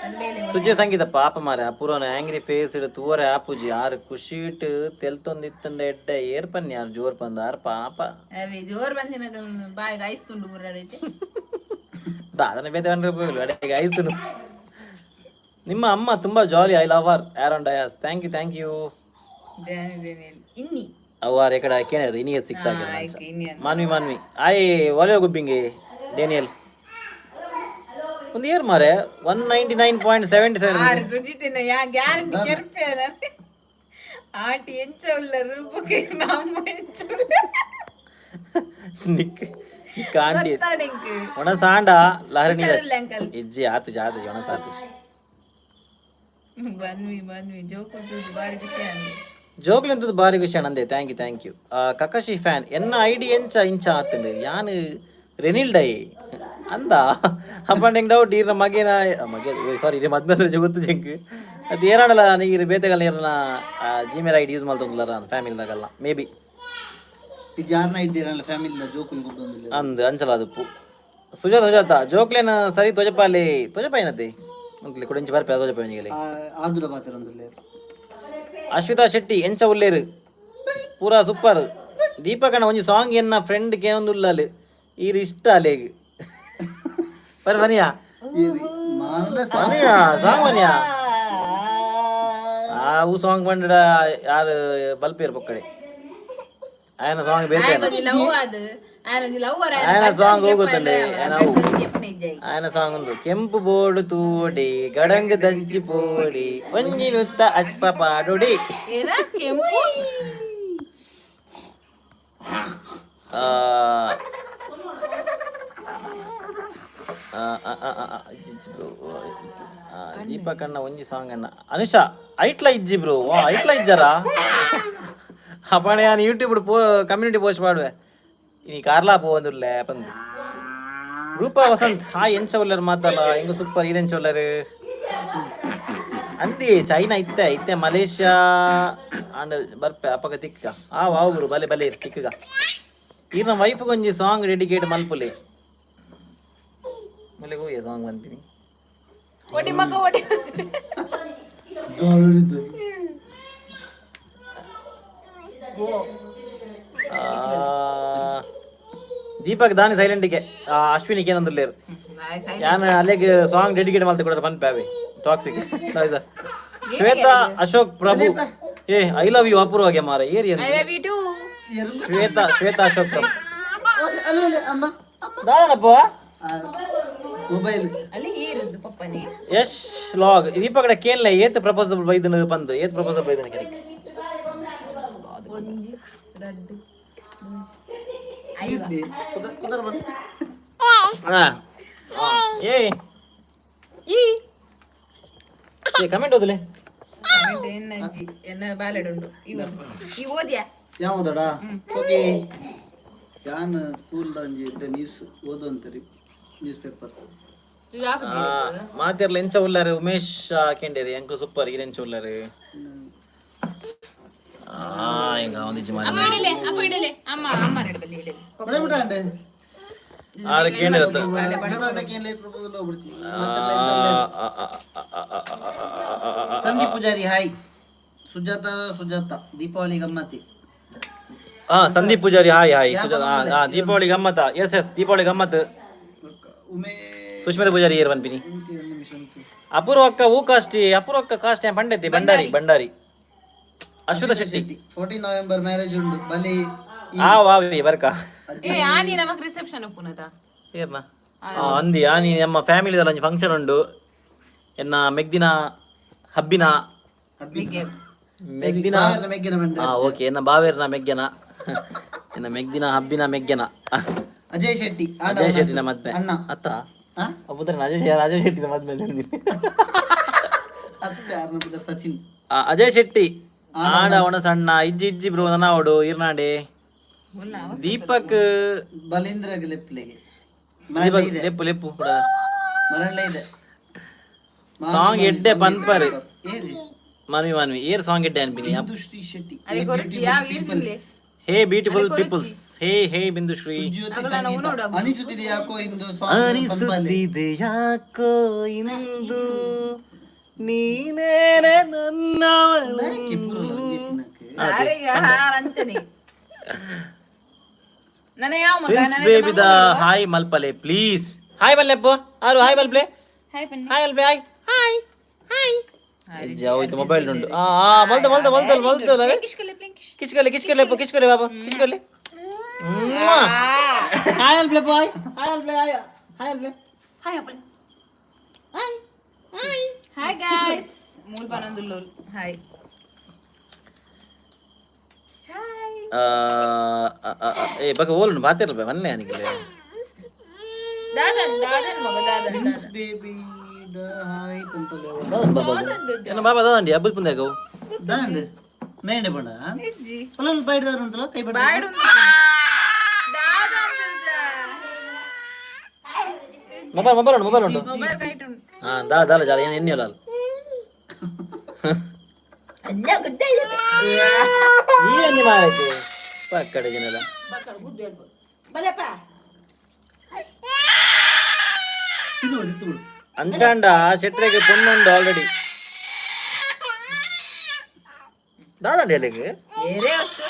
ಅದು ಮೇಲೆ. ಸುಜಯ ಸಂಗೀತ, ಪಾಪ ಮಾರೆ, ಅಪೂರ್ವನ ಆಂಗ್ರಿ ಫೇಸ್ ಇಡು ತೂವರೆ ಆಪುಜಿ. ಆರು ಖುಷಿಟ್ ತೆಲ್ತೊಂದಿತ್ತಂಡ ಎಡ್ಡೆ ಏರ್ ಪನ್ನಿ. ಆರು ಜೋರ್ ಪಂದ ಆರು ಪಾಪ. ಅವೇ ಜೋರ್ ಬಂದಿನ ಬಾಯಿಗೆ ಐಸ್ ತುಂಡು ಮುರಡೈತೆ. ದಾದನ ಬೇತೆ ಬಂದ್ರೆ ಹೋಗ್ಲು ಅಡೆಗೆ ಐಸ್ತುನು. ನಿಮ್ಮ ಅಮ್ಮ ತುಂಬಾ ಜಾಲಿ, I love her. Aaron Dias, thank you, thank you. ಇನ್ನಿ. ಅವಾರ್ ಎಕಡ ಕೇಳಿದ ಇನಿಗೆ ಸಿಕ್ಸ್ ಆಗಿದೆ. ಆಯ್ಕೆ ಇನ್ನಿ ಅಂತ. ಮಾನ್ವಿ ಮಾನ್ವಿ ಆಯ್ ಒಲೆ ಗುಬ್ಬಿಂಗೆ ಡೇನಿಯಲ್. ಒಂದು ಏರ್ ಮಾರೆ 199.77. ಆರು ಸುಜಿತಿನ ಯಾ ಗ್ಯಾರಂಟಿ ಕೆರ್ಪೇನ. ಆಟಿ ಎಂಚ ಉಲ್ಲ ರೂಪಕ್ಕೆ ನಮ್ಮ ಎಂಚ ಉಲ್ಲ. ನಿಕ್ ನಿಕ್ ಆಂಟಿ. ಗೊತ್ತಾಡಿಂಕ್. ಒಣ ಸಾಂಡ ಲಹರಣಿ. ಹುಷಾರಿಲ್ಲ ಅಂಕಲ್. ಇಜ್ಜಿ ಆತು ಜಾತು ಒಣ ಸಾತು. ಬನ್ವಿ ಬನ್ವಿ ಜೋಕು ಬಾರಿ ಖುಷಿ ಅಂದೆ. ಜೋಗ್ಲಿಂತದ್ದು ಬಾರಿ ಖುಷಿ ಅಣ್ಣಂದೆ. Thank you, thank you. Kakashi fan ಎನ್ನ ಐಡಿ ಎಂಚ ಇಂಚ ಆತಂಡು ಯಾನ್ ರೆನಿಲ್ ಡೈ ಅಂದ ಅಪ್ಪಂಡ ಹೆಂಗ್ ಡೌಟ್ ಈರ್ನ ಮಗೇನ ಮಗೆ ಸಾರಿ ಇರೇ ಮದ್ವೆ ಅಂದ್ರೆ ಗೊತ್ತು ಜಂಕ್ ಅದು ಏರಾಡಲ್ಲ ನೀರು ಬೇತೆಗಲ್ಲ ಏರನ ಜಿಮೇಲ್ ಐಡಿ ಯೂಸ್ ಮಾಡ್ತೊಂದುಲಾರ ಫ್ಯಾಮಿಲಿದಾಗಲ್ಲ ಮೇ ಬಿ. ಈ ಜಾರ್ನ ಇಡ್ಡಿರಲ್ಲ ಫ್ಯಾಮಿಲಿ ಜೋಕುನ್ ಕುಡ್ದೊಂದಿಲ್ಲ. ಅಂದ್ ಅಂಚಲ ಅದಪ್ಪು ಸುಜಾತ ಸುಜಾತ ಜೋಕ್ಲೇನ ಸರಿ ತೋಜಪಾಲಿ ತೋಜಪ ಏನತ್ತೆ ಅಂಕ್ಲೆ ಕುಡಿಂಚಿ ಬರ್ಪೆ ತೋಜಪ ಒಂಜಿಗಲೆ. ಆದುಲ ಪಾತ್ರ. ಅಶ್ವಿತಾ ಶೆಟ್ಟಿ ಎಂಚ ಉಲ್ಲೇರು ಪೂರಾ ಸೂಪರ್. ದೀಪಕಣ್ಣ ಒಂಜಿ ಸಾಂಗ್ ಎನ್ನ ಫ್ರೆಂಡ್ ಕೇನೊಂದು ಉಳ್ಳಾಲು ಈರ್ ಇಷ್ಟ ಅಲೇಗ್ ಬರ ಬನಿಯಾ. ಬನಿಯಾ ಸಾಂಗ್ ಬನಿಯಾ. ಆ ಹೂ ಸಾಂಗ್ ಬಂಡ ಯಾರು ಬಲ್ಪೇರ್ ಪೊಕ್ಕಡೆ ಆಯನ ಸಾಂಗ್ ಬೇತೆ. ಲವ್ ಅದು ಆಯನ ಲವ್ವರ್. ಆಯನ ಸಾಂಗ್ ಹೋಗುತ್ತಂಡೆ ಆಯನ ಅವು ಆಯನ ಸಾಂಗ್ ಒಂದು ಕೆಂಪು ಬೋರ್ಡು ತೂಡಿ ಗಡಂಗ್ ದಂಚಿ ಪೋಡಿ ಒಂಜಿ ನುತ್ತ ಅಚ್ಪ ಪಾಡುಡಿ. ಏನ ಕೆಂಪು? ಆ, ಆ, ಆ, ಆ, ಆ, ಆ, ಇಜ್ಜಿ ಬ್ರೋ. ದೀಪಕ್ ಅಣ್ಣ ಒಂಜಿ ಸಾಂಗ್ ಅಣ್ಣ. ಅನುಷಾ ಐಟ್ಲ ಇಜ್ಜಿ ಬ್ರೋ. ವಾ ಐಟ್ಲ ಇಜ್ಜಾರಾ ಅಪ್ಪಣೆ ನಾನು ಯೂಟ್ಯೂಬ್ ಪೋ ಕಮ್ಯುನಿಟಿ ಪೋಸ್ಟ್ ಮಾಡುವೆ ಈ ಕಾರ್ಲಾ ಪೋವಂದುರ್ಲೆ ಪಂದ್. ರೂಪಾ ವಸಂತ್ ಹಾಯ್ ಎಂಚ ಉಲ್ಲರ್ ಮಾತಲ್ಲ ಹೆಂಗು ಸೂಪರ್ ಈರೆಂಚ ಉಲ್ಲರ್ ಅಂತಿ ಚೈನಾ ಇತ್ತೆ ಇತ್ತೆ ಮಲೇಷ್ಯಾ ಅಂಡ್ ಬರ್ಪೆ ಅಪ್ಪಗ ತಿಕ್ಕ ಆ ವಾವ್ ಗುರು ಬಲೆ ಬಲೆ ತಿಕ್ಕಗ. ಈರ್ನ ವೈಫ್ ಒಂಜಿ ಸಾಂಗ್ ಡೆಡಿಕೇಟ್ ಮಲ್ಪುಲೆ ಮಲೆ ಹೋಗಿ ಸಾಂಗ್ ಬಂತೀನಿ. ಒಡಿ ಮಗ ಒಡಿ. ದೀಪಕ್ ದಾನಿ ಸೈಲೆಂಟ್ಗೆ ಅಶ್ವಿನಿಗೆ ಏನಂದ್ರಲೇರು ಯಾನ್ ಅಲ್ಲಿಗೆ ಸಾಂಗ್ ಡೆಡಿಕೇಟ್ ಮಲ್ತ ಕೂಡ ಪನ್ಪಾವೆ ಟಾಕ್ಸಿಕ್. ಶ್ವೇತಾ ಅಶೋಕ್ ಪ್ರಭು ಏ I love you ಅಪೂರ್ವಗೆ ಮಾರ ಏರಿ. I love you too. Shweta Shweta Ashok Prabhu. ಅಮ್ಮ. ದಾನಪ್ಪ. ಮೊಬೈಲ್. ಅಲ್ಲಿ ಏರುದು ಪಪ್ಪನೆ. ಯಶ್ ಲಾಗ್ ದೀಪಕಡ ಕೇನ್ಲೆ ಏತ್ ಪ್ರಪೋಸಲ್ ಬೈದನು ಬಂದು ಏತ್ ಪ್ರಪೋಸಲ್ ಬೈದನು ಕೆನಕ್. ಒಂಜಿ ರಡ್ಡು. ಹಾ ಏ ಈ ಏ ಕಮೆಂಟ್ ಓದಲೆ. ಎನ್ನ ಅಜ್ಜಿ ಎನ್ನ ಬಾಲೆಡ್ ಉಂಡು ಇವ ಈ ಓದ್ಯಾ. ಯಾವುದಡ? ಓಕೆ ಯಾನ್ ಸ್ಕೂಲ್ ಒಂಜಿ ನ್ಯೂಸ್ ಓದುವಂತರಿ ನ್ಯೂಸ್ ಪೇಪರ್. ಮಾತಿರ್ಲ ಎಂಚ ಉಲ್ಲಾರು ಉಮೇಶ್ ಕೇಂಡೇರಿ ಎಂಕು ಸೂಪರ್ ಈರೆಂಚ ಉಲ್ಲಾರು ಆ ಹಿಂಗ ಒಂದಿಜ್ಜಿ ಮಾರಿ. ಅಮ್ಮ ಇಡಲೆ ಅಪ್ಪ ಇಡಲೆ ಅಮ್ಮ ಅಮ್ಮ ನಡಬಲ್ಲಿ ಇಡಲೆ. ಆರು ಕೇಂದ್ರ. ಸಂದೀಪ್ ಪೂಜಾರಿ ಹಾಯ್. ಸುಜಾತ ಸುಜಾತ ದೀಪಾವಳಿ ಗಮ್ಮತಿ. ಹಾ ಸಂದೀಪ್ ಪೂಜಾರಿ ಹಾಯ್ ಹಾಯ್ ಸುಜಾತ ಹಾ ದೀಪಾವಳಿ ಗಮ್ಮತ್ತ ಎಸ್ ಎಸ್ ದೀಪಾವಳಿ ಗಮ್ಮತ್. ಉಮೇ. ಸುಷ್ಮಿತಾ ಪೂಜಾರಿ ಏರ್ ಪನ್ಪಿನಿ. ಉಂತಿ ಒಂದು ನಿಮಿಷ ಉಂತಿ. ಅಪೂರ್ವ ಅಕ್ಕ ಹೂ ಕಾಸ್ಟಿ ಅಪೂರ್ವ ಅಕ್ಕ ಕಾಸ್ಟಿ ಪಂಡೆತಿ ಭಂಡಾರಿ ಭಂಡಾರಿ ಅಶ್ವಥ ಶೆಟ್ಟಿ. ಶೆಟ್ಟಿ 14 ನವೆಂಬರ್ ಮ್ಯಾರೇಜ್ ಉಂಡು ಬಲಿ. ಆ ವಾವಿ ಬರ್ಕ. ಏ ಆನಿ ನಮಕ್ ರಿಸೆಪ್ಷನ್ ಉಪ್ಪುನದ. ಏರ್ನ ಅಂದಿ ಆನಿ ನಮ್ಮ ಫ್ಯಾಮಿಲಿದಲ್ಲ ಒಂಜಿ ಫಂಕ್ಷನ್ ಉಂಡು ಎನ್ನ ಮೆಗ್ದಿನ ಹಬ್ಬಿನ ಮೆಗ್ದಿನ. ಮೆಗ್ಗಿನ ಬಂಡೆ. ಹಾ ಓಕೆ ಎನ್ನ ಬಾವೇರ್ನ ಮೆಗ್ಗೆನ ಎನ್ನ ಮೆಗ್ದಿನ ಹಬ್ಬಿನ ಮೆಗ್ಗೆನ. ಅಜಯ್ ಶೆಟ್ಟಿ ಆಂಡ. ಅಜಯ್ ಶೆಟ್ಟಿನ ಮದ್ವೆ. ಅಣ್ಣ. ಅತ್ತ. ಹಾ? ಅಪ್ಪುತ್ರ ಅಜಯ್ ಅಜಯ್ ಶೆಟ್ಟಿನ ಮದ್ವೆ ಅಂದಿನಿ. ಅತ್ತೆ ಆರ್ನ ಪುದರ್ ಸಚಿನ್. ಆ, ಅಜಯ್ ಶೆಟ್ಟಿ ಆಡ ಒಣ ಸಣ್ಣ ಇಜ್ಜಿ ಇಜ್ಜಿ ಬ್ರೋ ನನಾವಡು ಇರ್ನಾಡೆ ದೀಪಕ್. ಬಲೀಂದ್ರ ಲೆಪ್ಲೆಗೆ. ದೀಪಕ್ ಲೆಪ್ಪು ಲೆಪ್ಪು ಕೂಡ. ಮರಳ್ಳೆ ಇದೆ. ಸಾಂಗ್ ಎಡ್ಡೆ ಪನ್ಪರ್. ಏರಿ. ಮಾನ್ವಿ ಮಾನ್ವಿ ಏರ್ ಸಾಂಗ್ ಎಡ್ಡೆ ಅನ್ಪಿನಿ. ಬಿಂದುಶ್ರೀ ಶೆಟ್ಟಿ. ಅದೇ ಕೊರಚಿ ಯಾವ ಇರ್ತಿಲ್ಲ. Hey beautiful peoples hey hey Bindushree. Jyothi Sangeetha ಅನಿಸುತ್ತಿದೆ ಯಾಕೋ ಇಂದು ಸಾಂಗ್ ಪಂಪಲ್ಲಿ. ಅನಿಸುತ್ತಿದೆ ಯಾಕೋ ಇಂದು ನೀನೇನೆ ನನ್ನವಳು. ಯಾಕೆ ಪೂರ ಒಂಜಿ ತಿನ್ನಕ್ಕೆ? ಯಾರಿಗೆ ಹಾರ ಅಂತಾನೆ ನನ್ನ ಯಾವ ಮಗ. ಪ್ರಿನ್ಸ್ ಬೇಬಿದ ಹಾಯ್ ಮಲ್ಪಲೆ ಪ್ಲೀಸ್ ಹಾಯ್ ಮಲ್ಲೆಪ್ಪು ಆರು ಹಾಯ್ ಮಲ್ಪ್ಲೆ. ಹಾಯ್ ಬನ್ನಿ. ಹಾಯ್ ಅಲ್ಪೆ ಹಾಯ್ ಹಾಯ್ ಹಾಯ್ ಇಜ್ಜಿ ಹೋಯ್ತು ಮೊಬೈಲ್ ಉಂಟು ಆ ಆ ಮಲ್ತ ಮಲ್ತ ಮಲ್ತ ಮಲ್ತ. ಕಿಷ್ಕಲೆ ಪ್ಲಿಂಕಿಶ್. ಕಿಚ್ಕೊಲೆ ಕಿಚ್ಕೊಲೆ ಅಪ್ಪ ಕಿಚ್ಕೊಲೆ ಬಾಬಾ ಕಿಚ್ಕೊಲೆ. ಹಾಯ್ ಅಲ್ಪ್ಲೆ ಬಾಯ್ ಹಾಯ್ ಅಲ್ಪ್ಲೆ ಹಾಯ್ ಹಾಯ್ ಅಲ್ಪ್ಲೆ ಹಾಯ್ ಅಪ್ಪ. ಗೈಸ್, ಮೂಲ್ ಪನೊಂದುಲ್ಲೋರು. Hi hi. ಏ ಬಕ ಓಲುಂಡು ಮಾತಿರಲ್ಲ ಮನ್ನೆ ಅನಿಗೆ. ದಾದನ್ ದಾದನ್ ಮಗ ದಾದನ್. ಪ್ರಿನ್ಸ್ ಬೇಬಿ the hi ಪಂಪಲೆ. ಏನ ಬಾಬಾ ದಾದಂಡಿ ಅಬ್ಬಲ್ ಪುಂದ್ಯಾಗ. ದಾಂಡ್ ಮೇಂಡೆ ಪಂಡ. ಇಜ್ಜಿ. ಒಲೊಂದು ಬೈಟ್ ದಾರ ಉಂಟಲ್ಲ ಕೈ ಬಡ. ಬಾಯ್ಡ್ ಉಂಡು. ದಾದನ್. ಮೊಬೈಲ್ ಮೊಬೈಲ್ ಉಂಟು, ಮೊಬೈಲ್ ಉಂಟು. ಮೊಬೈಲ್ ಕೈಟ್ ಉಂಡು. ಹಾ, ದಾ ದಾಲ ಜಾಲ ಏನು ಎಣ್ಣೆ ಅಲ್ಲ. ಈ ಎಣ್ಣೆ ಮಾರಕ್ಕೆ ಪಕ್ಕಡೆ ಜನದ. ಇದು ಬಿಡು, ಇದು ಬಿಡು. ಅಂಚಾಂಡ ಶೆಟ್ರೆಗೆ ಪೊಣ್ಣುಂಡು ಆಲ್ರೆಡಿ. ದಾದಂಡಿ ಅಲ್ಲಿಗೆ. ಏರೇ ಹೊತ್ತು.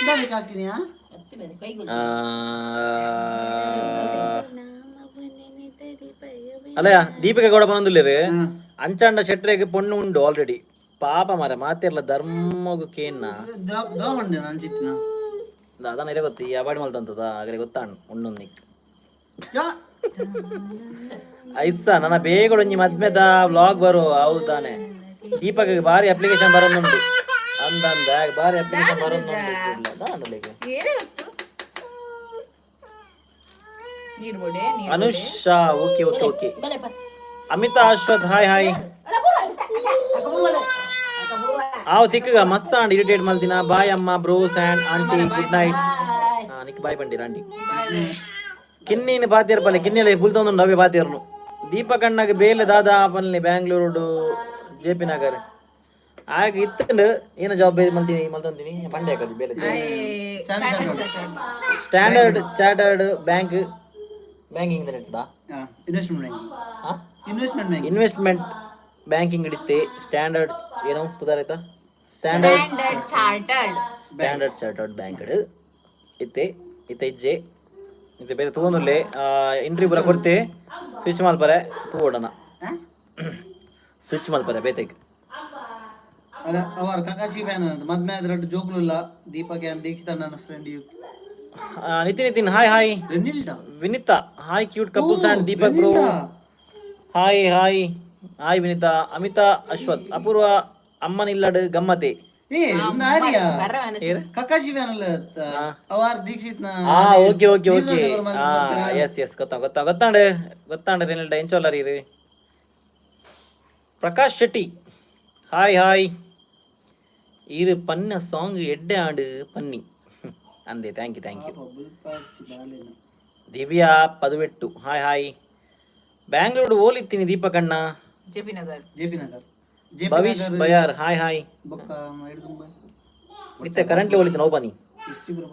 ದಾದಕ್ಕೆ ಹಾಕಿನಿಯಾ? ಅಲ್ಲಯ್ಯ, ದೀಪಿಕಾ ಗೌಡ ಬಂದಿಲ್ಲೇರು. ಅಂಚಾಂಡ ಶೆಟ್ರೆಗೆ ಪೊಣ್ಣು ಉಂಡು ಆಲ್ರೆಡಿ. ಪಾಪ ಮಾರ, ಮಾತಿರ್ಲ ಧರ್ಮಗು ಕೇನ್ನ. ದಾ ಬಂಡೆ ನಾನು ಚಿಟ್ಟಿನ. ಅದನ್ನ ಇರೇ ಗೊತ್ತು, ಈ ಅವಾಯ್ಡ್ ಮಲ್ತಂತದ ಆಗಲೇ ಗೊತ್ತಾಣ್ ಉಣ್ಣು ನಿಕ್. ಯಾ. ಐಸ ನನ್ನ ಬೇಗ ಒಂಜಿ ಮದ್ಮೆದ ವ್ಲಾಗ್ ಬರೋ. ಹೌದಾನೆ, ದೀಪಕ್ ಬಾರಿ ಅಪ್ಲಿಕೇಶನ್ ಬರೋದುಂಟು ಅಂದ ಅಂದ ಬಾರಿ ಅಪ್ಲಿಕೇಶನ್ ಬರೋದುಂಟು. ಏರೇ ಹೊತ್ತು. ನೀರು ಬೋಡೆ ನೀರು. Anusha, okay okay okay. Amita Ashwath, hi hi. ಆವ್ ತಿಕ್ಕಗ ಮಸ್ತ್ ಅಂಡ್ ಇರಿಟೇಟ್ ಮಲ್ದಿನ. ಬಾಯ್ ಅಮ್ಮ, bros and aunty, good night. ಹಾ, ನಿಕ್ ಬಾಯ್ ಬಂಡಿರ ಆಂಟಿ. ಕಿನ್ನಿನ ಬಾತಿಯರ್ ಪಲ್ಲೆ ಕಿನ್ನಿಲ ಬುಲ್ತೊಂದು ಅವೇ ಬಾತಿಯರ್ನು. ದೀಪಕಣ್ಣಗೆ ಬೇಲೆ ದಾದಾ ಪಲ್ಲೆ ಬ್ಯಾಂಗ್ಳೂರು ಜೆ ಪಿ ನಗರ್ ಆಗ ಇತ್ತಂಡು. ಏನ ಜಾಬ್ ಮಲ್ತೀನಿ ಮಲ್ತೊಂತೀನಿ ಪಂಡೆ ಕಡೆ ಬೇಲೆ. ಸ್ಟ್ಯಾಂಡರ್ಡ್ ಚಾರ್ಟರ್ಡ್ ಬ್ಯಾಂಕ್ ಬ್ಯಾಂಕಿಂಗ್ ನೆಟ್ಟದಾ? Investment banking. ಹಾ. Investment banking. Investment banking ಹಿಡಿತೆ. ಸ್ಟ್ಯಾಂಡರ್ಡ್ ಏನೋ ಪುದಾರ್ ಆಯ್ತಾ, standard standard chartered. Standard chartered bank ಇತ್ತೆ ಇತ್ತೆ ಇಜ್ಜೆ ಇತ್ತೆ ಬೇರೆ ತೂವೊಂದುಲ್ಲೆ. ಇಂಟ್ರಿ ಪೂರ ಕೊರ್ತೆ, ಸ್ವಿಚ್ ಮಲ್ಪರೆ ತೂವೋಡಣ. ಸ್ವಿಚ್ ಮಲ್ಪರೆ ಬೇತೆಗ್. ಅಲ್ಲ, ಅವರ ಕಕಾಶಿ ಫ್ಯಾನ್ ಅಂತ ಮದ್ಮೆ ಆದ್ರೆ ಎರಡು ಜೋಕ್ಲುಲ್ಲ. ದೀಪಕ್ ಯಾನ್ ದೀಕ್ಷಿತ ನನ್ನ friend you. Nitin Nitin, hi hi. ರೆನಿಲ್ಡಾ. Vinita, hi cute couples and Deepak bro. Hi hi hi Vinita. Amita Ashwath, Apoorva ಅಮ್ಮನಿಲ್ಲಡು ಗಮ್ಮತೆ. ಏ ನಾರಿಯಾ. ಬರ. ಕಕಾಶಿ ಫ್ಯಾನ್ ಅಲ್ಲ, ಅವಾರ್ ದೀಕ್ಷಿತ್ ನ. ಆ, ಓಕೆ ಓಕೆ ಓಕೆ. ಆ, ಎಸ್ ಎಸ್, ಗೊತ್ತಾ ಗೊತ್ತಾ ಗೊತ್ತಾಂಡು ಗೊತ್ತಾಂಡು. ರೆನಿಲ್ಡ ಎಂಚೋಲ್ಲರ್ ಇರು. Prakash Shetty, hi hi. ಇದು ಪನ್ನ ಸಾಂಗ್ ಎಡ್ಡೆ ಆಂಡು ಪನ್ನಿ ಅಂದೆ. Thank you thank you. Divya Paduvettu, hi hi. Bangalore ಓಲಿತ್ತೀನಿ ದೀಪಕಣ್ಣ? J P Nagar. J P Nagar, J P. Bhavish Bayar, hi hi. ಬೊಕ್ಕ ಹಿಡಿದು. ಇತ್ತೆ ಕರೆಂಟ್ಲಿ ಓಲಿತ್ತೀನಿ ಓಬನಿ. ಇಷ್ಟು ಪುರ.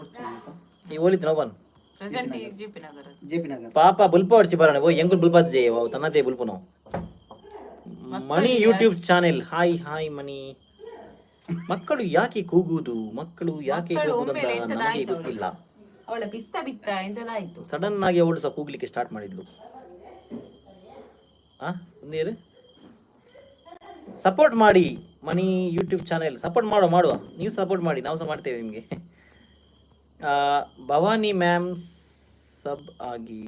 ಈ ಓಲಿತ್ತೀನಿ ಓಬನ್. Present J P Nagar. J P Nagar. ಪಾಪ ಬುಲ್ಪ ಹೊಡ್ಚಿ ಬರೋಣ. ಓ ಎಂಕುಲ್ ಬುಲ್ಪಾತ್ ಜಯ ವಾವ್ ತನ್ನದೇ ಬುಲ್ಪುನವು. Mani YouTube channel, hi hi Mani. ಮಕ್ಕಳು ಯಾಕೆ ಕೂಗುವುದು, ಮಕ್ಕಳು ಯಾಕೆ ಮಕ್ಕಳು ಕೂಗುವುದು ಅಂತ ಒಮ್ಮೆಲೆ ಎಂತದ ನಮಗೆ ಆಯ್ತು. ಗೊತ್ತಿಲ್ಲ. ಅವಳ ಪಿಸ್ತಾ ಬಿತ್ತ ಎಂತೆಲ್ಲ ಆಯ್ತು. ಸಡನ್ ಆಗಿ ಅವಳು ಸಹ ಕೂಗ್ಲಿಕ್ಕೆ ಸ್ಟಾರ್ಟ್ ಮಾಡಿದ್ಲು. ಆ ಒಂದೇರು ಸಪೋರ್ಟ್ ಮಾಡಿ. ಮಣಿ ಯೂಟ್ಯೂಬ್ ಚಾನೆಲ್ ಸಪೋರ್ಟ್ ಮಾಡುವ ಮಾಡುವ. ನೀವು ಸಪೋರ್ಟ್ ಮಾಡಿ, ನಾವು ಸಹ ಮಾಡ್ತೇವೆ ನಿಮಗೆ. ಭವಾನಿ ಮ್ಯಾಮ್ ಸಬ್ ಆಗಿ.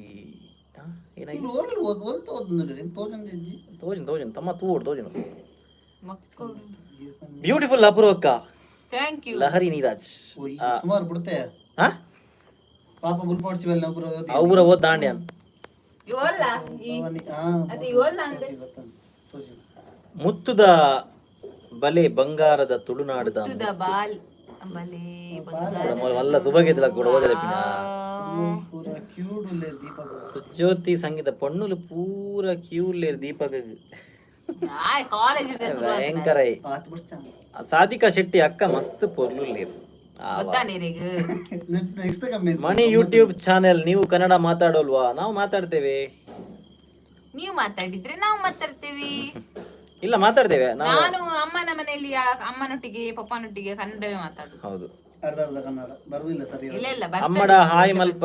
ಆ, ಏನಾಯ್ತು? ಓಲ್ ಓಲ್ತ ಓದ್ನುಲ್ಲ ತೋಜೊಂದು ಇಜ್ಜಿ. ತೋಜಿನ ತೋಜಿನ ತಮ್ಮ ತೂವೋಡು ತೋಜಿನ. ಮಕ್ಕಳು. Beautiful ಅಪೂರ್ವಕ್ಕ. Thank you. Lahari Neeraj. ಸುಮಾರು ಬಿಡ್ತೆ. ಹಾ. ಪಾಪ ಬುಲ್ಪಾಡ್ಸಿ ಬೆಲ್ಲ ಒಬ್ರು. ಅವರ ಓದ್ ದಾಂಡ್ಯಾನ್. ಇವಲ್ಲ ಈ ಅದು ಇವಲ್ಲ ಅಂದ್ರೆ. ಮುತ್ತುದ ಬಲೆ ಬಂಗಾರದ ತುಳುನಾಡದ. ಮುತ್ತುದ ಬಾಲ್ ಬಲೆ ಬಂಗಾರ. ಮಲ್ಲ ಸುಬಗೆದ್ಲ ಕೂಡ ಓದಲೆ ಪಿನ. ಪೂರ ಕ್ಯೂಡ್ ಉಲ್ಲೇರ್ ದೀಪಕ್. ಸುಜ್ಯೋತಿ ಸಂಗೀತ ಪೊಣ್ಣುಲು ಪೂರ ಕ್ಯೂಲೇರ್ ದೀಪಕ್. ಕಾಲೇಜ್. ಭಯಂಕರ. ಆತ್ ಬಿಡ್ಚ. ಸಾಧಿಕಾ ಶೆಟ್ಟಿ ಅಕ್ಕ ಮಸ್ತ್ ಪೊರ್ಲುಲ್ಲೇರ್. ಗೊತ್ತಾ ನೀರಿಗ? Next comment. ಮಣಿ ಯೂಟ್ಯೂಬ್ ಚಾನೆಲ್, ನೀವು ಕನ್ನಡ ಮಾತಾಡೋಲ್ವಾ? ನಾವು ಮಾತಾಡ್ತೇವೆ. ನೀವು ಮಾತಾಡಿದ್ರೆ ನಾವು ಮಾತಾಡ್ತೇವಿ. ಇಲ್ಲ, ಮಾತಾಡ್ತೇವೆ ನಾವು. ನಾನು ಅಮ್ಮನ ಮನೆಯಲ್ಲಿ ಅಮ್ಮನೊಟ್ಟಿಗೆ ಪಪ್ಪನೊಟ್ಟಿಗೆ ಕನ್ನಡವೇ ಮಾತಾಡುದು. ಹೌದು. ಅರ್ಧ ಅರ್ಧ ಕನ್ನಡ ಬರುದಿಲ್ಲ ಸರಿ. ಇಲ್ಲ ಇಲ್ಲ, ಬರ್ತದೆ. ಅಮ್ಮಡ ಹಾಯ್ ಮಲ್ಪ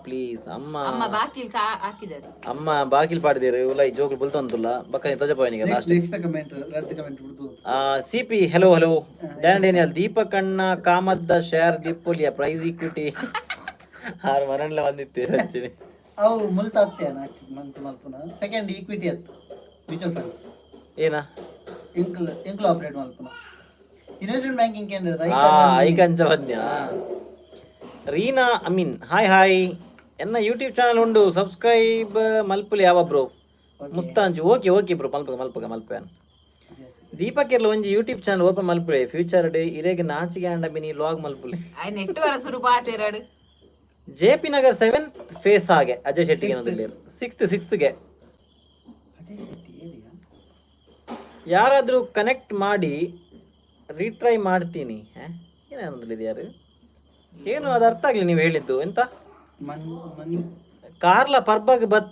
ಪ್ಲೀಸ್ ಅಮ್ಮ. ಅಮ್ಮ ಬಾಕಿಲ್ ಹಾಕಿದ್ದಾರೆ. ಅಮ್ಮ ಬಾಕಿಲ್ ಪಾಡಿದೇರು ಉಲೈ ಜೋಕುಲು ಬುಲ್ತೊಂದುಲ್ಲ ಬಕ್ಕ ತೋಜಪೋಯನಿಗೆ ಲಾಸ್ಟ್. ನೆಕ್ಸ್ಟ್ ಕಮೆಂಟ್ ರಡ್ಡ್ ಕಮೆಂಟ್ ಬಿಡ್ತು. C P, hello hello. Dan Daniel, Deepak ಅಣ್ಣ ಕಾಮದ್ದ ಶೇರ್ ದೀಪೋಲಿಯ ಪ್ರೈಸ್ ಇಕ್ವಿಟಿ. ಆರು ಮರಣ್ಲ ಬಂದಿತ್ತೇರು ಅಂಚನೆ. ಅವು ಮುಲ್ತ ಅತ್ತೇನ ಮಂತ್ ಮಲ್ಪುನ. ಸೆಕೆಂಡ್ ಈಕ್ವಿಟಿ ಅತ್ತು, ಮ್ಯೂಚುವಲ್ ಫಂಡ್ಸ್. ಏನ? ಎಂಕಲ್ ಎಂಕಲ್ ಆಪರೇಟ್ ಮಲ್ಪುನ ಇನ್ವೆಸ್ಟ್ಮೆಂಟ್ ಬ್ಯಾಂಕಿಂಗ್ ಕೇಂದ್ರ. ಆ ಐಕಂಚ ಬನ್ಯ. Reena Ameen, hi hi. ಎನ್ನ ಯೂಟ್ಯೂಬ್ ಚಾನಲ್ ಉಂಡು, ಸಬ್ಸ್ಕ್ರೈಬ್ ಮಲ್ಪುಲಿ ಯಾವ ಬ್ರೋ ಮುಸ್ತಾಂಜು. ಓಕೆ ಓಕೆ ಬ್ರೋ, ಮಲ್ಪಗ ಮಲ್ಪಗ ಮಲ್ಪನ್. ದೀಪಕ್ ಇರ್ಲ ಒಂಜಿ ಯೂಟ್ಯೂಬ್ ಚಾನಲ್ ಓಪನ್ ಮಲ್ಪುಲೆ. ಫ್ಯೂಚರ್ ಡೇ ಇರೆಗ್ ನಾಚಿಗೆ ಅಂಡ ಮಿನಿ ವ್ಲಾಗ್ ಮಲ್ಪುಲೆ. ಆಯ್ ನೆಟ್ಟು ವರ ಸುರು ಪಾತೇರಾಡು. J P Nagar seventh phase ಆಗೆ ಅಜಯ್ ಶೆಟ್ಟಿಗೆ ಅನ್ನೋದಿಲ್ಲ, ಸಿಕ್ಸ್ತ್ ಸಿಕ್ಸ್ತ್ಗೆ. ಅಜಯ್ ಶೆಟ್ಟಿ ಏರಿಯಾ. ಯಾರಾದರೂ ಕನೆಕ್ಟ್ ಮಾಡಿ, ರೀಟ್ರೈ ಮಾಡ್ತೀನಿ. ಏನನ್ನೋದಿಲ್ಲ ಯಾರು ಏನು ಅದು ಅರ್ಥ ಆಗಲಿ ನೀವು ಹೇಳಿದ್ದು ಎಂತ. ಮನ್ ಮನಿ. ಕಾರ್ಲ ಪರ್ಬಗ್ ಬತ್,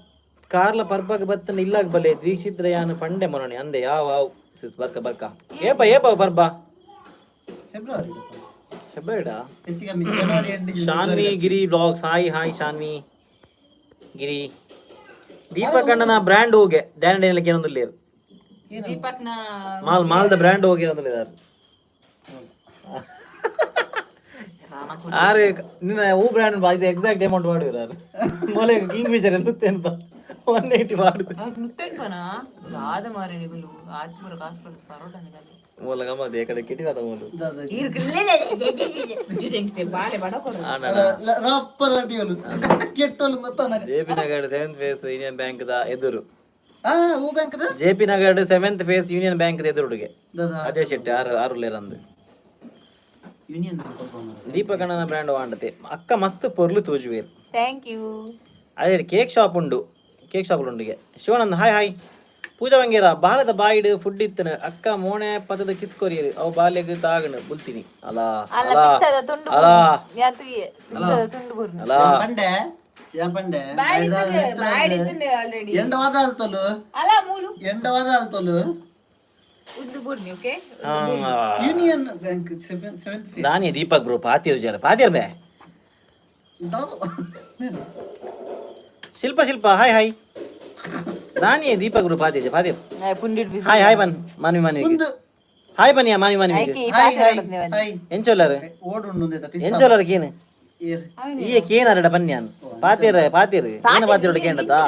ಕಾರ್ಲ ಪರ್ಬಗ್ ಬತ್ತನ ಇಲ್ಲಾಗ ಬಲೆ ದೀಕ್ಷಿತ್ ಯಾನು ಪಂಡೆ ಮೊರಣಿ ಅಂದೆ. ಯಾವ ಸಿಸ್ ಬರ್ಕ ಬರ್ಕ ಏಪ ಏಪ ಪರ್ಬ. ಫೆಬ್ರವರಿ. ಹೆಬ್ಬೆರಡ. ಹೆಚ್ಚು ಕಮ್ಮಿ ಜನವರಿ ಎಂಟು. Shanvi Giri vlogs, hi hi Shanvi Giri. ದೀಪಕಣ್ಣನ brand ಹೋಗೆ ಡ್ಯಾನ್ ಡ್ಯಾನ್ ಏನೊಂದು ಏನು? ದೀಪಕ್ನ ಮಾಲ್ ಮಾಲ್ದ ಬ್ರ್ಯಾಂಡ್ ಹೋಗಿ ಏನೊಂದು ಇದಾರೆ ಆರು ನಿನ್ನ ಹೂ ಬ್ರ್ಯಾಂಡ್ ಇದು ಎಕ್ಸಾಕ್ಟ್ ಅಮೌಂಟ್ ಮಾಡಿದಾರೆ ಮೊಲೆ ಕಿಂಗ್ ಫಿಶರ್ ಎನ್ನುತ್ತೇನು 180 ಮಾಡುದು. ನುತ್ತೆಂಪನ ಆದ ಮಾರೆ ನಿಗುಲು ಆತ್ಮರ ಕಾಸು ಪರೋಟ. ಮೂಲ ಗಮ್ಮತ್ ಈ ಕಡೆ ಕಿಟಿನಾದ ಮೂಲು. ಬಾಳೆ ಬಡ ಕೊಡು. ರಪ್ಪರ್ ಅಟಿಯೋಲು ಕೆಟ್ಟೋಲು ಗೊತ್ತಾನ. J P Nagar seventh phase Union Bank the ಎದುರು. ಆ ಹೂ bank. J P Nagar seventh phase Union Bank the ಎದುರುಡುಗೆ. ದಾದಾ? ಅಜಯ್ ಶೆಟ್ಟಿ ಆರು ಆರು ಲೇರಂದು. Union Bank. ದೀಪಕಣ್ಣನ ಬ್ರ್ಯಾಂಡ್ ವಾಂಡತೆ. ಅಕ್ಕ ಮಸ್ತ್ ಪೊರ್ಲು ತೋಜುವೇರ್. Thank you. ಅದೇ ಕೇಕ್ ಶಾಪ್ ಉಂಡು, ಕೇಕ್ ಶಾಪ್ ಉಂಡಿಗೆ. Shivanand, hi hi. ಪೂಜಾ ಬಂಗೇರ, ಬಾಲದ ಬಾಯಿಡ್ ಫುಡ್ ಇತ್ತನ. ಅಕ್ಕ ಮೋಣೆ ಪದದ ಕಿಸ್ ಕೊರಿಯರು ಅವು ಬಾಲ್ಯಗ್ ತಾಗಣ ಬುಲ್ತೀನಿ ಅಲ್ಲ. ಅಲ್ಲ. ಅಲ್ಲ. ಪಿಸ್ತದ ತುಂಡು. ಅಲ್ಲ. ಯಾತುಯೆ ಪಿಸ್ತದ ತುಂಡು ಗುರ್ನು. ಅಲ್ಲ. ಪಂಡೆ ಯಾ ಪಂಡೆ. ಆಲ್ರೆಡಿ. ಎಂಡವಾದ ಅಲ್ತೋಲು. ಅಲ್ಲ ಮೂಲು. ಎಂಡವಾದ ಅಲ್ತೋಲು. ಉದ್ದು ಬುರ್ನಿ okay. Union Bank seventh phase. ನಾನೇ ದೀಪಕ್ ಬ್ರೋ ಪಾತಿರ್ ಜರ ಪಾತಿರ್ ಬೇ. Shilpa Shilpa, hi hi. ನಾನೇ ದೀಪಕ್ ಬ್ರೋ ಪಾತಿರ್ ಪಾತಿರ್. ಪುಂಡಿಡ್ ಬಿಸಿ. ಹಾಯ್ ಹಾಯ್ ಬನ್ ಮಾನ್ವಿ ಮಾನ್ವಿ. ಒಂದು. ಹಾಯ್ ಬನ್ನಿಯ Manvi Manvi. Hi hi hi. ಎಂಚೊಲ್ಲಾರು? ಓಡುಂಡು ಪಿಸ್ತಾ. ಎಂಚೊಲ್ಲಾರು ಕೇನು? ಏರ್. ಈ ಕೇನ ಅರಡ ಬನ್ಯಾನ್ ಪಾತಿರ್ ಪಾತಿರ್ ಏನ ಪಾತಿರೋಡು ಕೇಂಡತಾ?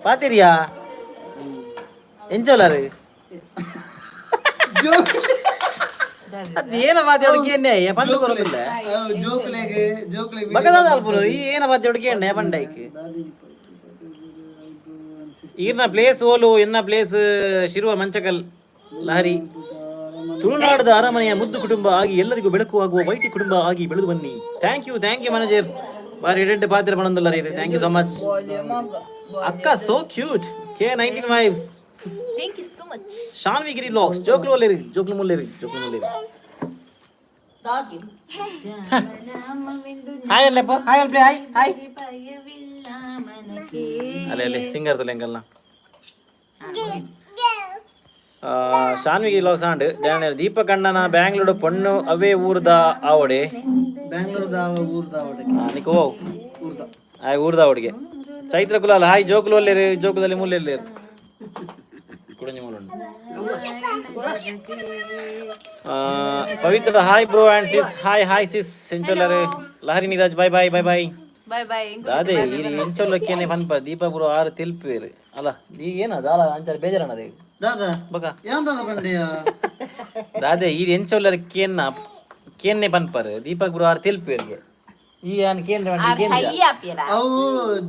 ಪಾತಿರಿಯಾ ಎಂಚೊಲ್ಲಾರು? ಜೋಕ್. ಅದು ಏನ ಪಾತಿರೋಡು ಕೇಂಡೆ ಪಂದು ಕೊರತಿಲ್ಲ. ಜೋಕ್ಲೆಗ್ ಜೋಕ್ಲೆಗ್. ಬಗದಾದ ಅಲ್ಪುಲು ಈ ಏನ ಪಾತಿರೋಡು ಕೇಂಡೆ ಪಂಡೈಕ್. ಈರ್ನ ಪ್ಲೇಸ್ ಓಲು? ಎನ್ನ ಪ್ಲೇಸ್ ಶಿರುವ ಮಂಚಕಲ್. ಲಹರಿ, ತುಳುನಾಡದ ಅರಮನೆಯ ಮುದ್ದು ಕುಟುಂಬ ಆಗಿ ಎಲ್ಲರಿಗೂ ಬೆಳಕು ಆಗುವ ವೈಟಿ ಕುಟುಂಬ ಆಗಿ ಬೆಳೆದು ಬನ್ನಿ. Thank you, thank you manager. ಬಾರಿ ಎಡೆಡ್ ಪಾತ್ರ ಬಂದಲ್ಲ. Thank you so much. ಅಕ್ಕ so cute, K 19 vibes. Thank you so much. Shanvi Giri vlogs, ಜೋಕ್ಲು ಒಲ್ಲೇರಿ ಜೋಕ್ಲು ಮುಲ್ಲೇರಿ ಜೋಕ್ಲು ಮುಲ್ಲೇರಿ. ಹಾಯ್ ಅಲ್ಲಪ್ಪ, ಹಾಯ್ ಅಲ್ಪ್ಲೆ, ಹಾಯ್ ಹಾಯ್. ಅಲ್ಲೇ ಅಲ್ಲೇ ಸಿಂಗರ್ ತುಲೆಂಕಲ್ನ. ಶಾನ್ವಿಗೆ ವ್ಲಾಗ್ಸ್ ಆಂಡ್ ದೀಪಕ್ ಅಣ್ಣನ ಬ್ಯಾಂಗ್ಳೂರು ಪೊಣ್ಣು ಅವೇ ಊರ್ದ ಆವಡೆ. ಬ್ಯಾಂಗ್ಳೂರ್ ದಾವ ಊರ್ ದಾವಡಕ್ಕೆ. ನಿಕೋ. ಊರ್ದ. ಆಯ್ ಊರ್ದ ಅವಡಿಗೆ. ಚೈತ್ರ ಕುಲಾಲ್, ಹಾಯ್. ಜೋಕುಲು ಒಲ್ಲೇರು ಜೋಕುದಲ್ಲಿ ಮುಲ್ಲೆಲ್ಲೇರು ಕುಡಂಜಿ ಮುಲ್ಲುಂಡು. Pavitra, hi bro and sis. Hi hi sis. ಎಂಚೊಲ್ಲರು? Lahari Neeraj, bye bye bye bye. Bye bye. ಅದೇ ಈ ಎಂಚೊಲ್ಲಕ್ಕೇನೆ ಪನ್ಪ ದೀಪ ಬ್ರೋ ಆರು ತೆಲ್ಪೇರು ಅಲ್ಲ. ಈಗ ಏನ ದಾಲ ಅಂಚಾರ ಬೇಜಾರಣ್ಣ ಅದೇ. ದಾದಾ? ಬಕ. ಏನ್ ದಾದಾ ಪಂಡೆಯ? ದಾದೆ ಈ ಎಂಚೊಲ್ಲರ್ ಕೇನ್ನ ಕೇನ್ನೆ ಪನ್ಪರ್ ದೀಪಕ್ ಬ್ರೋ ಆರು ತೆಲ್ಪೇರ್ಗೆ ಈ ಯಾನ್ ಕೇಂದ್ರ. ಅವು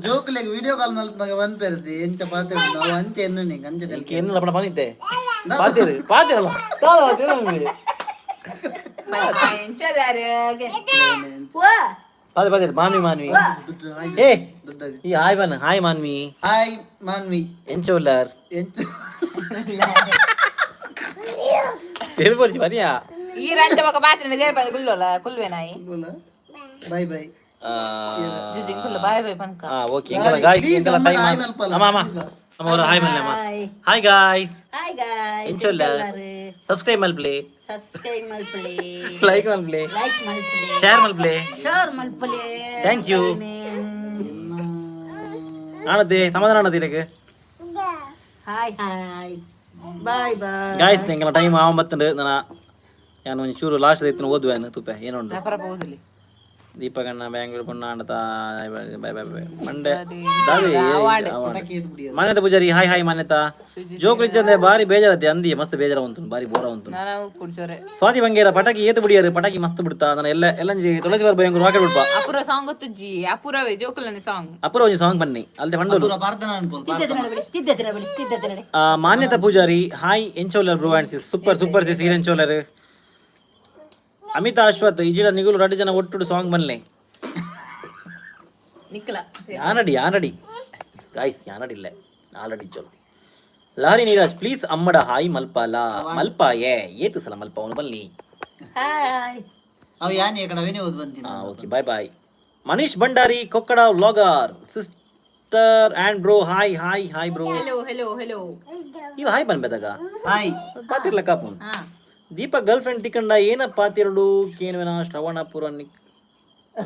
ಜೋಕ್ಲೆಗ್ ವಿಡಿಯೋ ಕಾಲ್ ಮಲ್ಪನಾಗ ಒನ್ ಪೇರ್ದಿ ಎಂಚ ಪಾತ್ರ ಅವು ಅಂಚೆ ಎನ್ನು ನಿಂಗೆ ಅಂಚೆ ತೆಲ್ಕೆ. ಕೇನ್ನ ಲಪಣ ಪನಿತೆ ಪಾತೇರು ಪಾತೇರಲ್ಲ ತಾದ ಪಾತೇರು. ಪಾತೆ ಪಾತೇರು ಮಾನ್ವಿ ಮಾನ್ವಿ. ದುಡ್ಡು ಹಾಯ್. ಏ. ದುಡ್ಡಾಗಿ. ಈ ಹಾಯ್ ಬನ್, ಹಾಯ್ ಮಾನ್ವಿ. ಹಾಯ್ ಮಾನ್ವಿ. ಎಂಚೊಲ್ಲರ್? ಎಂಚ? ತೆಲ್ಪೊರ್ಚಿ ಬನಿಯಾ. ಈ ರಂಜ ಬೊಕ ಪಾತ್ರೆ ದೇರ್ಪದ ಕುಲ್ಲೋಲ ಕುಲ್ವೇನಾಯಿ. Bye bye. ಜುಜು ಕುಲ್ಲ ಬಾಯ್ ಬಾಯ್ ಪನ್ಕ. ಹಾ ಓಕೆ ಎಂಕಲ ಗಾಯ್ಸ್. Please, ಎಂಕಲ ಅಮ್ಮ, ಟೈಮ್. ಹಾಯ್ ಮಲ್ಪಲ. ಅಮ್ಮ ಅಮ್ಮ ಅಮ್ಮ ಅವರ ಹಾಯ್ ಮಲ್ಲೆ ಅಮ್ಮ. Hi guys. Hi guys. ಎಂಚೊಲ್ಲ? ಸಬ್ಸ್ಕ್ರೈಬ್ ಮಲ್ಪ್ಲೆ. ಸಬ್ಸ್ಕ್ರೈಬ್ ಮಲ್ಪಲೆ. ಲೈಕ್ ಮಲ್ಪ್ಲೆ. ಲೈಕ್ ಮಲ್ಪಲೆ. ಶೇರ್ ಮಲ್ಪ್ಲೆ. ಶೇರ್ ಮಲ್ಪಲೆ. Thank you. ಆನದೆ ಸಮಾಧಾನ ಆನದೆ ಇರಕ್ಕೆ. Hi hi bye bye. Guys, ಎಂಕಲ ಟೈಮ್ ಆವ ಬತ್ತಂಡು. ನನ್ನ ಯಾನು ಒಂಜಿ ಚೂರು ಲಾಸ್ಟ್ ದೈತನ ಓದುವೇನು ತುಪ್ಪೆ ಏನುಂಡು. ರಪರಪ ಓದಲಿ. ದೀಪಕಣ್ಣ ಬ್ಯಾಂಗ್ಳೂರ್ ಪೊಣ್ಣ ಆಂಡತ. ಬಾಯ್ ಬಾಯ್ ಬಾಯ್ ಮಂಡೆ ದಾದೆ. ಮಾನ್ಯತಾ ಪೂಜಾರಿ, ಹಾಯ್ ಹಾಯ್ ಮಾನ್ಯತಾ. ಜೋಕುಲು ಇಜ್ಜಂದೆ ಬಾರಿ ಬೇಜಾರತ್ತೆ ಅಂದಿ, ಮಸ್ತ್ ಬೇಜಾರ ಉಂಟು, ಬಾರಿ ಬೋರ ಉಂಟು. ನಾನು ಕುಡ್ಚೋರೆ. ಸ್ವಾತಿ ಬಂಗೇರ, ಪಟಾಕಿ ಏತು ಬಿಡಿಯಾರು? ಪಟಾಕಿ ಮಸ್ತ್ ಬಿಡ್ತಾ ನಾನು ಎಲ್ಲ ಎಲ್ಲಂಜಿ ತುಳಸಿ ಬಾರ್ ಬಯಂಗರು ರಾಕೆಟ್ ಬಿಡ್ಪ. ಅಪೂರ್ವ ಸಾಂಗ್ ಗೊತ್ತುಜ್ಜಿ, ಅಪೂರ್ವವೇ ಜೋಕುಲನೆ ಸಾಂಗ್. ಅಪೂರ್ವ ಒಂಜಿ ಸಾಂಗ್ ಬನ್ನಿ ಅಲ್ದೆ ಪಂಡೋಲು. ಪೂರ ಪಾರ್ತನ ಅನ್ಪೋಲ್. ತಿದ್ದತಿನ ಬಳಿ, ತಿದ್ದತಿನ ಬಳಿ. ಮಾನ್ಯತಾ ಪೂಜಾರಿ, ಹಾಯ್ ಎಂಚೋಲರ್ bro and sis? Super super sis. ಈರ್ ಎಂಚೋಲರ್? ಅಮಿತಾ ಅಶ್ವಥ್, ಇಜಿಡ ನಿಗುಲು ರಡ್ಡು ಜನ ಒಟ್ಟುಡು ಸಾಂಗ್ ಬನ್ಲೆ. ನಿಕ್ಕಲ. ಯಾನಡಿ ಯಾನಡಿ ಗಾಯ್ಸ್, ಯಾನಡಿ ಇಲ್ಲ ಆಲ್ರೆಡಿ ಚಲೋ. ಲಹರಿ ನೀರಾಜ್, ಪ್ಲೀಸ್ ಅಮ್ಮಡ ಹಾಯ್ ಮಲ್ಪಾಲ ಮಲ್ಪಾಯೇ ಏತು ಸಲ ಮಲ್ಪ ಅವನು ಬನ್ನಿ. ಹಾಯ್. ಅವ್ ಯಾನ್ ಈ ಕಡೆ ಅವೇನೇ ಓದ್ ಬಂತೀನಿ. Okay, bye bye. Manish Bhandari, Kokkada vlogger sister and bro, hi hi hi bro. Hello hello hello. ಇಲ್ಲ ಹಾಯ್ ಬನ್ಬೇದಾಗ. ಹಾಯ್. ಪಾತಿರ್ಲ ಕಾಪು. ಹಾ. ದೀಪಕ್ ಗರ್ಲ್ ಫ್ರೆಂಡ್ ತಿಕ್ಕಂಡ ಏನ ಪಾತಿರುಡು ಕೇನುವೆನ ಶ್ರವಣ ಪುರ ನಿಕ್.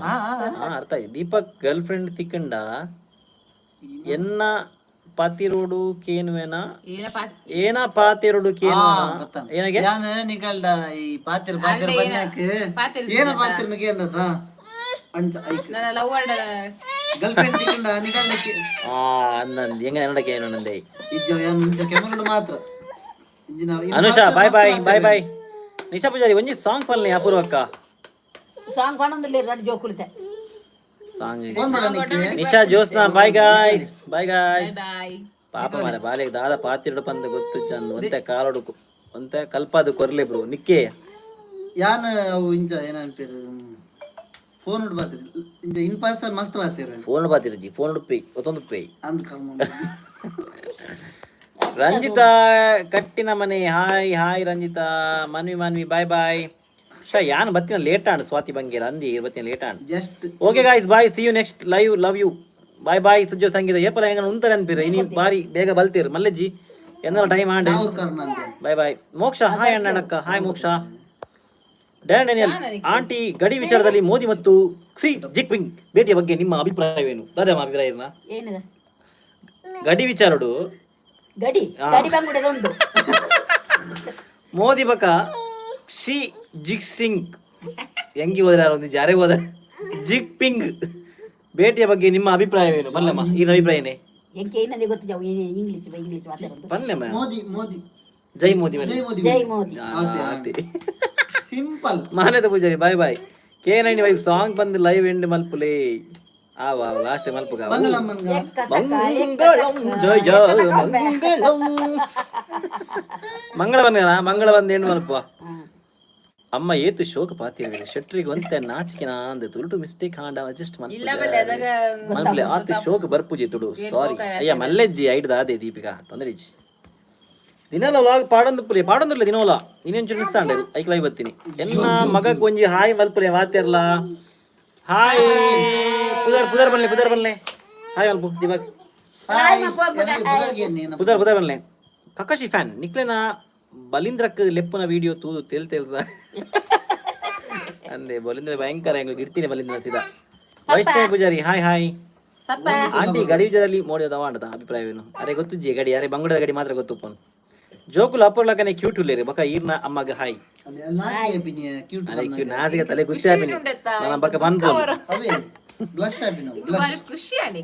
ಹಾ. ಹಾ, ಅರ್ಥ ಆಯ್ತು. ದೀಪಕ್ ಗರ್ಲ್ ಫ್ರೆಂಡ್ ತಿಕ್ಕಂಡ ಎನ್ನ ಪಾತಿರೋಡು ಕೇನುವೆನ. ಏನಪ್ಪ? ಏನ ಪಾತಿರುಡು ಕೇನುವೆನ ಏನಾಗೆ? ಯಾನ್ ನಿಕಲ್ಡ ಈ ಪಾತಿರ್ ಪಾತಿರ್ ಬನ್ಯಾಕ್. ಪಾತಿರ್. ಏನ ಪಾತಿರ್ನ ಕೇಂಡದ ಅಂಚ ಐಕ್. ನನ್ನ love girl friend ತಿಕ್ಕಂಡ ನಿಕಲ್ಡ. ಆ ಅಂದಂದ್ ಹೆಂಗ ಕನ್ನಡಕ್ಕೆ ಏನು ನಂದೆ. ಇಜ್ಜ ಯಾನ್ ಇಂಚ ಕೆಮರಡು ಮಾತ್ರ ಇಂಜಿನ. Anusha, bye bye bye bye. Nisha Pujari, ಒಂಜಿ ಸಾಂಗ್ ಪಲ್ನಿ ಅಪೂರ್ವಕ್ಕ. ಸಾಂಗ್ ಪಣೊಂದುಲ್ಲೆ ರಡ್ಡ್ ಜೋಕುಲಿತೆ. ಸಾಂಗ್. ಫೋನ್ ಮಾಡ. Nisha Jyotsna, bye guys, bye guys. Bye. ಪಾಪ ಮಾರೆ, ಬಾಲೆಗ್ ದಾದ ಪಾತಿರುಡು ಪಂದ್ ಗೊತ್ತು ಚಂದ ಒಂತೆ ಕಾಲೊಡುಕು ಒಂತೆ ಕಲ್ಪಾದು ಕೊರ್ಲೆ ಬ್ರೋ ನಿಕ್ಕೆ. ಯಾನ್ ಅವು ಇಂಚ ಏನ ಅನ್ಪೇರು ಫೋನ್ ಉಡ್ ಬಾತಿರ್ ಇಂಚ ಇನ್ ಪರ್ಸನ್ ಮಸ್ತ್ ಬಾತಿರ್. ಫೋನ್ ಪಾತಿರುಜಿ, ಫೋನ್ ಉಡುಪಿ ಒತ್ತೊಂದು ಪೇ. ಅಂದ್ ಕರ್ಮ. ರಂಜಿತಾ ಕಟ್ಟಿನ ಮನೆ, hi hi Ranjita. Manvi Manvi, bye bye. ಶಾ ಯಾನ್ ಬತ್ತಿನ ಲೇಟ್ ಆಂಡ್. ಸ್ವಾತಿ ಬಂಗೇರ ಅಂದಿ ಬತ್ತಿನ late and. Just. Okay guys, bye, see you next live, love you, bye bye. Sujjo Sangeetha ಏಪಲ ಹೆಂಗ ಉಂತಾರೆ ಅನ್ಪಿರ ಇನಿ ಬಾರಿ ಬೇಗ ಬಲ್ತೀರ್ ಮಲ್ಲೆಜ್ಜಿ ಎಂದಲ ಟೈಮ್ ಆಂಡ್. ಅವ್ರ ಕರ್ಣ ಅಂತೆ. Bye bye. ಮೋಕ್ಷ, ಹಾಯ್ ಅಣ್ಣಕ್ಕ, hi Moksha. Dan Daniel aunty, ಗಡಿ ವಿಚಾರದಲ್ಲಿ ಮೋದಿ ಮತ್ತು ಕ್ಸಿ ಜಿನ್ಪಿಂಗ್ ಭೇಟಿಯ ಬಗ್ಗೆ ನಿಮ್ಮ ಅಭಿಪ್ರಾಯವೇನು? ದಾದಾ ಅಭಿಪ್ರಾಯ ಏನ? ಏನಿದೆ? ಗಡಿ ವಿಚಾರಡು. ಗಡಿ ಗಡಿ ಬಂಗುಡೆದ ಉಂಟು. ಮೋದಿ ಬಕ ಕ್ಸಿ ಜಿಕ್ಸಿಂಗ್ ಹೆಂಗಿ ಹೋದ್ರೆ ಒಂದು ಜಾರೆ ಹೋದ ಜಿಕ್ಪಿಂಗ್ ಭೇಟಿಯ ಬಗ್ಗೆ ನಿಮ್ಮ ಅಭಿಪ್ರಾಯವೇನು? ಬಲ್ಲಮ್ಮ, ಈ ಅಭಿಪ್ರಾಯನೇ. ಎಂಕೆ ಏನಂದೆ ಗೊತ್ತು ಜಾವು ಇಂಗ್ಲಿಷ್ ಇಂಗ್ಲಿಷ್ ಮಾತಾಡೋದು. ಬಲ್ಲಮ್ಮ. ಮೋದಿ ಮೋದಿ. ಜೈ ಮೋದಿ ಬನ್ನಿ. ಜೈ ಮೋದಿ. ಜೈ ಮೋದಿ. ಅದೇ. Simple. Manyatha Pujari, bye bye. K nine wife, song ಬಂದು ಲೈವ್ ಎಂಡ್ ಮಲ್ಪುಲೇ. ಆವ ಲಾಸ್ಟ್ ಮಲ್ಪುಗ. ಮಂಗಳಮ್ಮನ್ಗ. ಎಕ್ಕ ಸಕ್ಕ ಎಕ್ಕ. ಮಂಗಳಂ ಜಯ ಮಂಗಳಂ ಮಂಗಳ ಬಂದ ಮಂಗಳ ಬಂದ ಹೆಣ್ಣು ಮಲ್ಪುವ. ಅಮ್ಮ ಏತು ಶೋಕ ಪಾತಿರ ಶೆಟ್ರಿಗೆ ಒಂತೆ ನಾಚಿಕೆನ ಅಂದ ತುಳುಟು ಮಿಸ್ಟೇಕ್ ಹಾಂಡ ಅಡ್ಜಸ್ಟ್. ಇಲ್ಲ ಬಲ್ಲೆ ಅದಾಗ. ಮಲ್ಪಲೆ ಆತ ಶೋಕ ಬರ್ಪುಜಿ ತುಡು ಸಾರಿ ಅಯ್ಯ ಮಲ್ಲೆಜ್ಜಿ ಐಡ್ದ ಅದೇ ದೀಪಿಕಾ ತೊಂದರೆ ಇಜ್ಜಿ. ದಿನಲ ವ್ಲಾಗ್ ಪಾಡೊಂದು ಪುಲಿ ಪಾಡೊಂದುಲ್ಲ ದಿನೋಲ ಇನ್ನೊಂಚೂರು ಮಿಸ್ ಆಂಡ ಐಕ್ ಲೈವ್ ಬತ್ತೀನಿ. ಎನ್ನ ಮಗಕ್ಕೆ ಒಂಜಿ ಹಾಯ್ ಮಲ್ಪುಲೆ ಮಾತಿರ್ಲ. ಹಾಯ್ ಪುದರ್ ಪುದರ್ ಬನ್ಲೆ ಪುದರ್ ಬನ್ಲೆ ಹಾಯ್ ಮಲ್ಪು ದಿವಾಗ್. ಹಾಯ್ ಬುದರ್ಗೆ. ಪುದರ್ ಪುದರ್ ಬನ್ಲೆ. ಕಕಾಶಿ ಫ್ಯಾನ್ ನಿಕ್ಲೆನ ಬಲಿಂದ್ರಕ್ ಲೆಪ್ಪುನ ವಿಡಿಯೋ ತೂದು ತೆಲ್ ತೆಲ್ಸ ಅಂದೆ. ಬಲಿಂದ್ರ ಭಯಂಕರ ಹೆಂಗ್ ಇಡ್ತೀನಿ ಬಲಿಂದ್ರ ಸೀದಾ. Vaishnavi Pujari, hi hi aunty. ಗಡಿ ವಿಜಯದಲ್ಲಿ ಮೋಡಿ ದವಾಂಡದ ಅಭಿಪ್ರಾಯವೇನು? ಅರೆ ಗೊತ್ತುಜ್ಜಿ ಗಡಿ, ಅರೆ ಬಂಗುಡದ ಗಡಿ ಮಾತ್ರ ಗೊತ್ತು. ಫೋನ್ ಜೋಕುಲು ಅಪ್ಪರ್ಲಕನೆ ಕ್ಯೂಟ್ ಉಲ್ಲೇರಿ ಬಕ ಈರ್ನ ಅಮ್ಮಗ ಹಾಯ್. ನಾಚಿಕೆ ಆಪಿನಿ ಕ್ಯೂಟ್. ಅರೆ ಕ್ಯೂ ನಾಸಿಗೆ ತಲೆ ಗುತ್ತಿ ಆಪಿನಿ ನನ್ನ ಬಕ ಬಂದ್ಬೋದು. ಅವೇ ಬ್ಲಶ್ ಆಪಿನ ಬ್ಲಶ್. ಬಾರಿ ಖುಷಿ ಆಡಿ.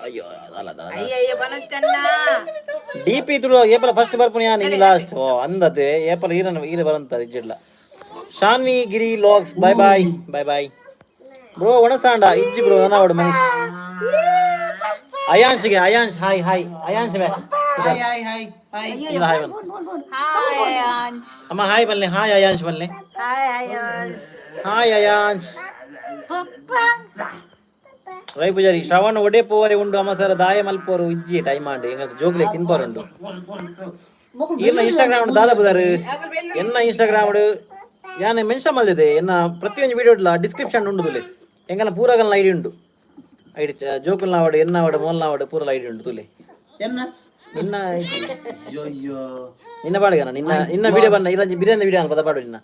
ಅಯ್ಯೋ ಅಲ್ಲ ಅಲ್ಲ. ಅಯ್ಯಯ್ಯ ಬನಚ್ಚಣ್ಣ. ಡಿ ಪಿ ತುಳು ಏಪಲ ಫಸ್ಟ್ ಬರ್ಪುನಿ ನಿಂಗೆ ಲಾಸ್ಟ್ ಓ ಅಂದತೆ ಏಪಲ ಈರನ ಈರ ಬರಂತ ಇಜ್ಜಿಡ್ಲ. Shanvi Giri logs, bye bye bye bye bro. ಒಣಸಾಂಡ ಇಜ್ಜಿ ಬ್ರೋ ಅನಾವಡು. ಮನೀಶ್ ಅಯಾಂಶ್ಗೆ ಅಯಾಂಶ್ ಹಾಯ್ ಹಾಯ್ ಅಯಾಂಶ್ ಬೇ. Hi hi hi hi. ಇಲ್ಲ ಹಾಯ್ ಬನ್. ಹಾಯ್ ಅಯಾಂಶ್. ಅಮ್ಮ ಹಾಯ್ ಬನ್ಲೆ, ಹಾಯ್ ಅಯಾಂಶ್ ಬನ್ಲೆ. ಹಾಯ್ ಅಯ್ಯಸ್. ಹಾಯ್ ಅಯಾಂಶ್. ಪಪ್ಪ. ರವಿ ಪೂಜಾರಿ, ಶ್ರವಣ ಒಡೆ ಪೋವರೆ ಉಂಡು ಅಮ್ಮ ಸರ ದಾಯ ಮಲ್ಪೋರು ಇಜ್ಜಿ ಟೈಮ್ ಆಂಡ್ ಎಂಗ ಜೋಗ್ಲೆ ತಿನ್ಪೋರುಂಡು. ಈರ್ನ ಇನ್ಸ್ಟಾಗ್ರಾಮ್ ದಾದ ಬುದಾರು? ಎನ್ನ ಇನ್ಸ್ಟಾಗ್ರಾಮ್ ಯಾನೆ ಮೆನ್ಷನ್ ಮಲ್ದಿದೆ ಎನ್ನ ಪ್ರತಿಯೊಂದು ವಿಡಿಯೋ ಡಿಸ್ಕ್ರಿಪ್ಷನ್ ಉಂಡು ತುಲೆ. ಎಂಗನ ಪೂರಗಲ್ನ ಐಡಿ ಉಂಡು, ಐಡಿ ಜೋಕುಲ್ನ ಅವಡು ಎನ್ನ ಅವಡು ಮೋಲ್ನ ಅವಡು ಪೂರಲ ಐಡಿ ಉಂಡು ತುಲೆ. ಎನ್ನ? ನಿನ್ನ. ಅಯ್ಯೋ. ನಿನ್ನ ಪಾಡುಗನ ನಿನ್ನ ನಿನ್ನ ವಿಡಿಯೋ ಬನ್ನ ಇರಂಜಿ ಬಿರಿಯಾನಿ ವಿಡಿಯೋ ಪದ ಪಾಡು ನಿನ್ನ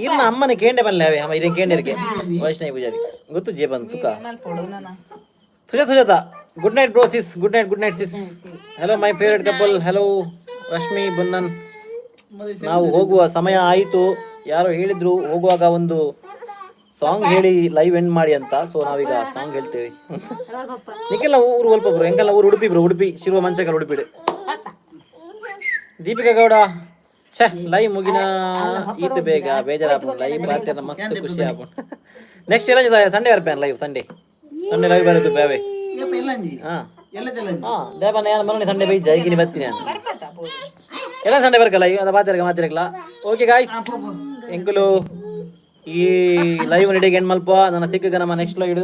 ಇರ್ನ ಅಮ್ಮನ ಕೇಂಡೆ ಬನ್ಲೆ ಅವೆ ಅಮ್ಮ ಇರೇನ್ ಕೇಂಡೆರ್ಗೆ. ವೈಷ್ಣವಿ ಪೂಜಾರಿ ಗೊತ್ತು ಜೇ ಬಂತು ತುಕ. ಮಲ್ಪೋಡು ನನ್ನ. Sujata Sujata, good night bro sis, good night good night sis. Hello my favourite couple, hello Rashmi ಬುನ್ನನ್. ನಾವು ಹೋಗುವ ಸಮಯ ಆಯಿತು. ಯಾರೋ ಹೇಳಿದ್ರು ಹೋಗುವಾಗ ಒಂದು ಸಾಂಗ್ ಹೇಳಿ ಲೈವ್ ಎಂಡ್ ಮಾಡಿ ಅಂತ. ಸೊ ನಾವೀಗ ಸಾಂಗ್ ಹೇಳ್ತೇವೆ. ನಿಕ್ಕೆಲ್ಲ ಊರು ಒಲ್ಪ ಬ್ರೋ? ಎಂಕೆಲ್ಲ ಊರು ಉಡುಪಿ ಬ್ರೋ, ಉಡುಪಿ ಶಿರುವ ಮಂಚಕಲ್ ಉಡುಪಿ. ದೀಪಿಕಾ ಗೌಡ, ಛೇ, ಲೈವ್ ಮುಗಿನ ಈತ ಬೇಗ ಬೇಜಾರಾಪುಂಡು. ಲೈವ್ ಪಾತೆರ್ನ ಮಸ್ತ್ ಖುಷಿ ಆಪುಂಡು. ನೆಕ್ಸ್ಟ್ ಎಲ್ಲ ಸಂಡೇ ಬರ್ಪೇನು ಲೈವ್. ಸಂಡೇ ಸಂಡೇ ಲೈವ್ ಬರೋದು ಬೇವೆ. ಯಪ್ಪ, ಎಲ್ಲಂಜಿ. ಹಾ. ಎಲ್ಲ ತೆಲ್ಲಂಜಿ. ಹಾ, ದೇವನ ಯಾರು ಮರಣ ಸಂಡೇ ಬೈಜ ಈಗಿನ ಬರ್ತೀನಿ ನಾನು. ಎಲ್ಲ ಸಂಡೇ ಬರ್ಕಲ್ಲ ಅದ ಮಾತಿರಕ ಮಾತಿರಕಲ್ಲ. ಓಕೆ ಗಾಯ್ಸ್, ಎಂಕುಲು ಈ ಲೈವ್ ರೆಡಿಗೆ ಎಂಡ್ ಮಲ್ಪ. ನನ್ನ ಸಿಕ್ಕ ನಮ್ಮ next live.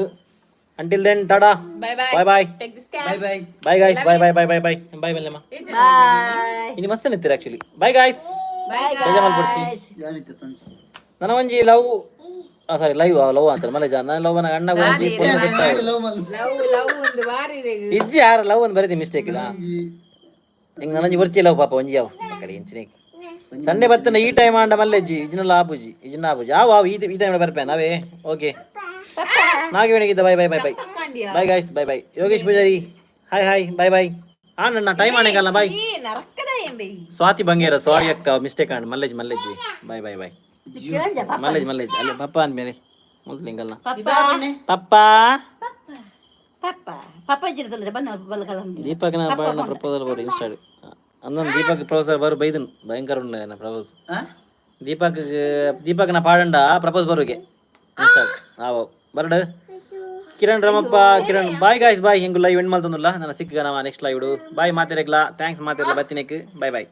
Until then, tata. Bye bye. Bye bye. Take this. Bye bye. Bye guys, bye bye bye bye bye bye. Mallamma. Bye. ಇನ್ನು ಮಸ್ತ್ ನಿಂತೀರಿ ಆಕ್ಚುಲಿ. ಬಾಯ್ ಗಾಯ್ಸ್, ಬೇಜ ಮಲ್ಪಡ್ಸಿ. ಯಾನಿತ್ತೆ ತಂಚ. ನನ್ನ ಒಂಜಿ ಲವ್, ಸಾರಿ, ಲೈವ್ ಲವ್ ಅಂತಾರೆ ಮಲ್ಲೇಜ. ನನ್ನ ಲವ್ ಅಣ್ಣ ಒಂಜಿ ಫೋನ್ ಸೆಟ್. ಲವ್ ಮಲ್. ಲವ್ ಲವ್ ಒಂದು ಬಾರಿ ಇದೆ. ಇಜ್ಜಿ ಯಾರ ಲವ್ ಒಂದು ಬರೀತಿ ಮಿಸ್ಟೇಕ್ ಇಲ್ಲ. ಹಿಂಗೆ ನನಂಜಿ ಬರ್ಚಿ ಲವ್ ಪಾಪ ಒಂಜಿ ಯಾವ ಕಡೆ ಇಂಚಿನ ಸಂಡೆ ಬತ್ತನ ಈ ಟೈಮ್ ಆಂಡ ಮಲ್ಲೆಜ್ಜಿ ಇಜ್ನಲ್ಲ ಆಪುಜಿ ಇಜ್ನ ಆಪುಜಿ ಆವು ಆವು ಈ ಈ ಟೈಮ್ ಬರ್ಪೇನೆ ಅವೇ. Okay, ನಾಗವೇಣಿಗಿದ್ದ. Bye bye bye bye bye guys, bye bye. Yogesh Poojary, hi hi, bye bye. ಆ ನನ್ನ ಟೈಮ್ ಆಣೆಗಲ್ಲ, ಬಾಯ್. ಸ್ವಾತಿ ಬಂಗೇರ, ಸಾರಿ ಅಕ್ಕ, ಮಿಸ್ಟೇಕ್ ಆಂಡ್ ಮಲ್ಲೆಜ್ ಮಲ್ಲೆಜ್ಜಿ. Bye bye bye. ಮಲ್ಲೆಜ್ ಮಲ್ಲೆಜ್ ಅಲ್ಲಿ ಪಪ್ಪ ಅಂದ್ಮೇಲೆ ಮೊದಲಿಂಗಲ್ಲ. ಪಪ್ಪ. ಪಪ್ಪ ಪಪ್ಪ ಇದ್ದಿರ್ತಲ್ಲ ಬಂದ ಬಲ್ಕಲ್ಲ. ದೀಪಕ್ನ ಬಾಳನ ಪ್ರಪೋಸಲ್ ಬರು ಇನ್ಸ್ಟಾ ಅಂದನ್. ದೀಪಕ್ ಪ್ರಪೋಸಲ್ ಬರು ಬೈದನ್ ಭಯಂಕರ ಉಂಡು ಪ್ರಪೋಸ್. ದೀಪಕ್ ದೀಪಕ್ನ ಪಾಡಂಡ ಪ್ರಪೋಸ್ ಬರುಗೆ ಇನ್ಸ್ಟಾ ಆವೋ ಬರಡು. Kiran Ramappa Kiran, bye guys, bye. ಹಿಂಗು ಲೈವ್ ಎಂಡ್ ಮಲ್ತೊಂದುಲ್ಲ. ನನ್ನ ಸಿಕ್ಕ ನಮ್ಮ ನೆಕ್ಸ್ಟ್ ಲೈವ್. ಬಾಯ್ ಮಾತಿರಕ್ಲ, thanks ಮಾತಿರಲ್ಲ ಬತ್ತಿನಕ್. Bye boy.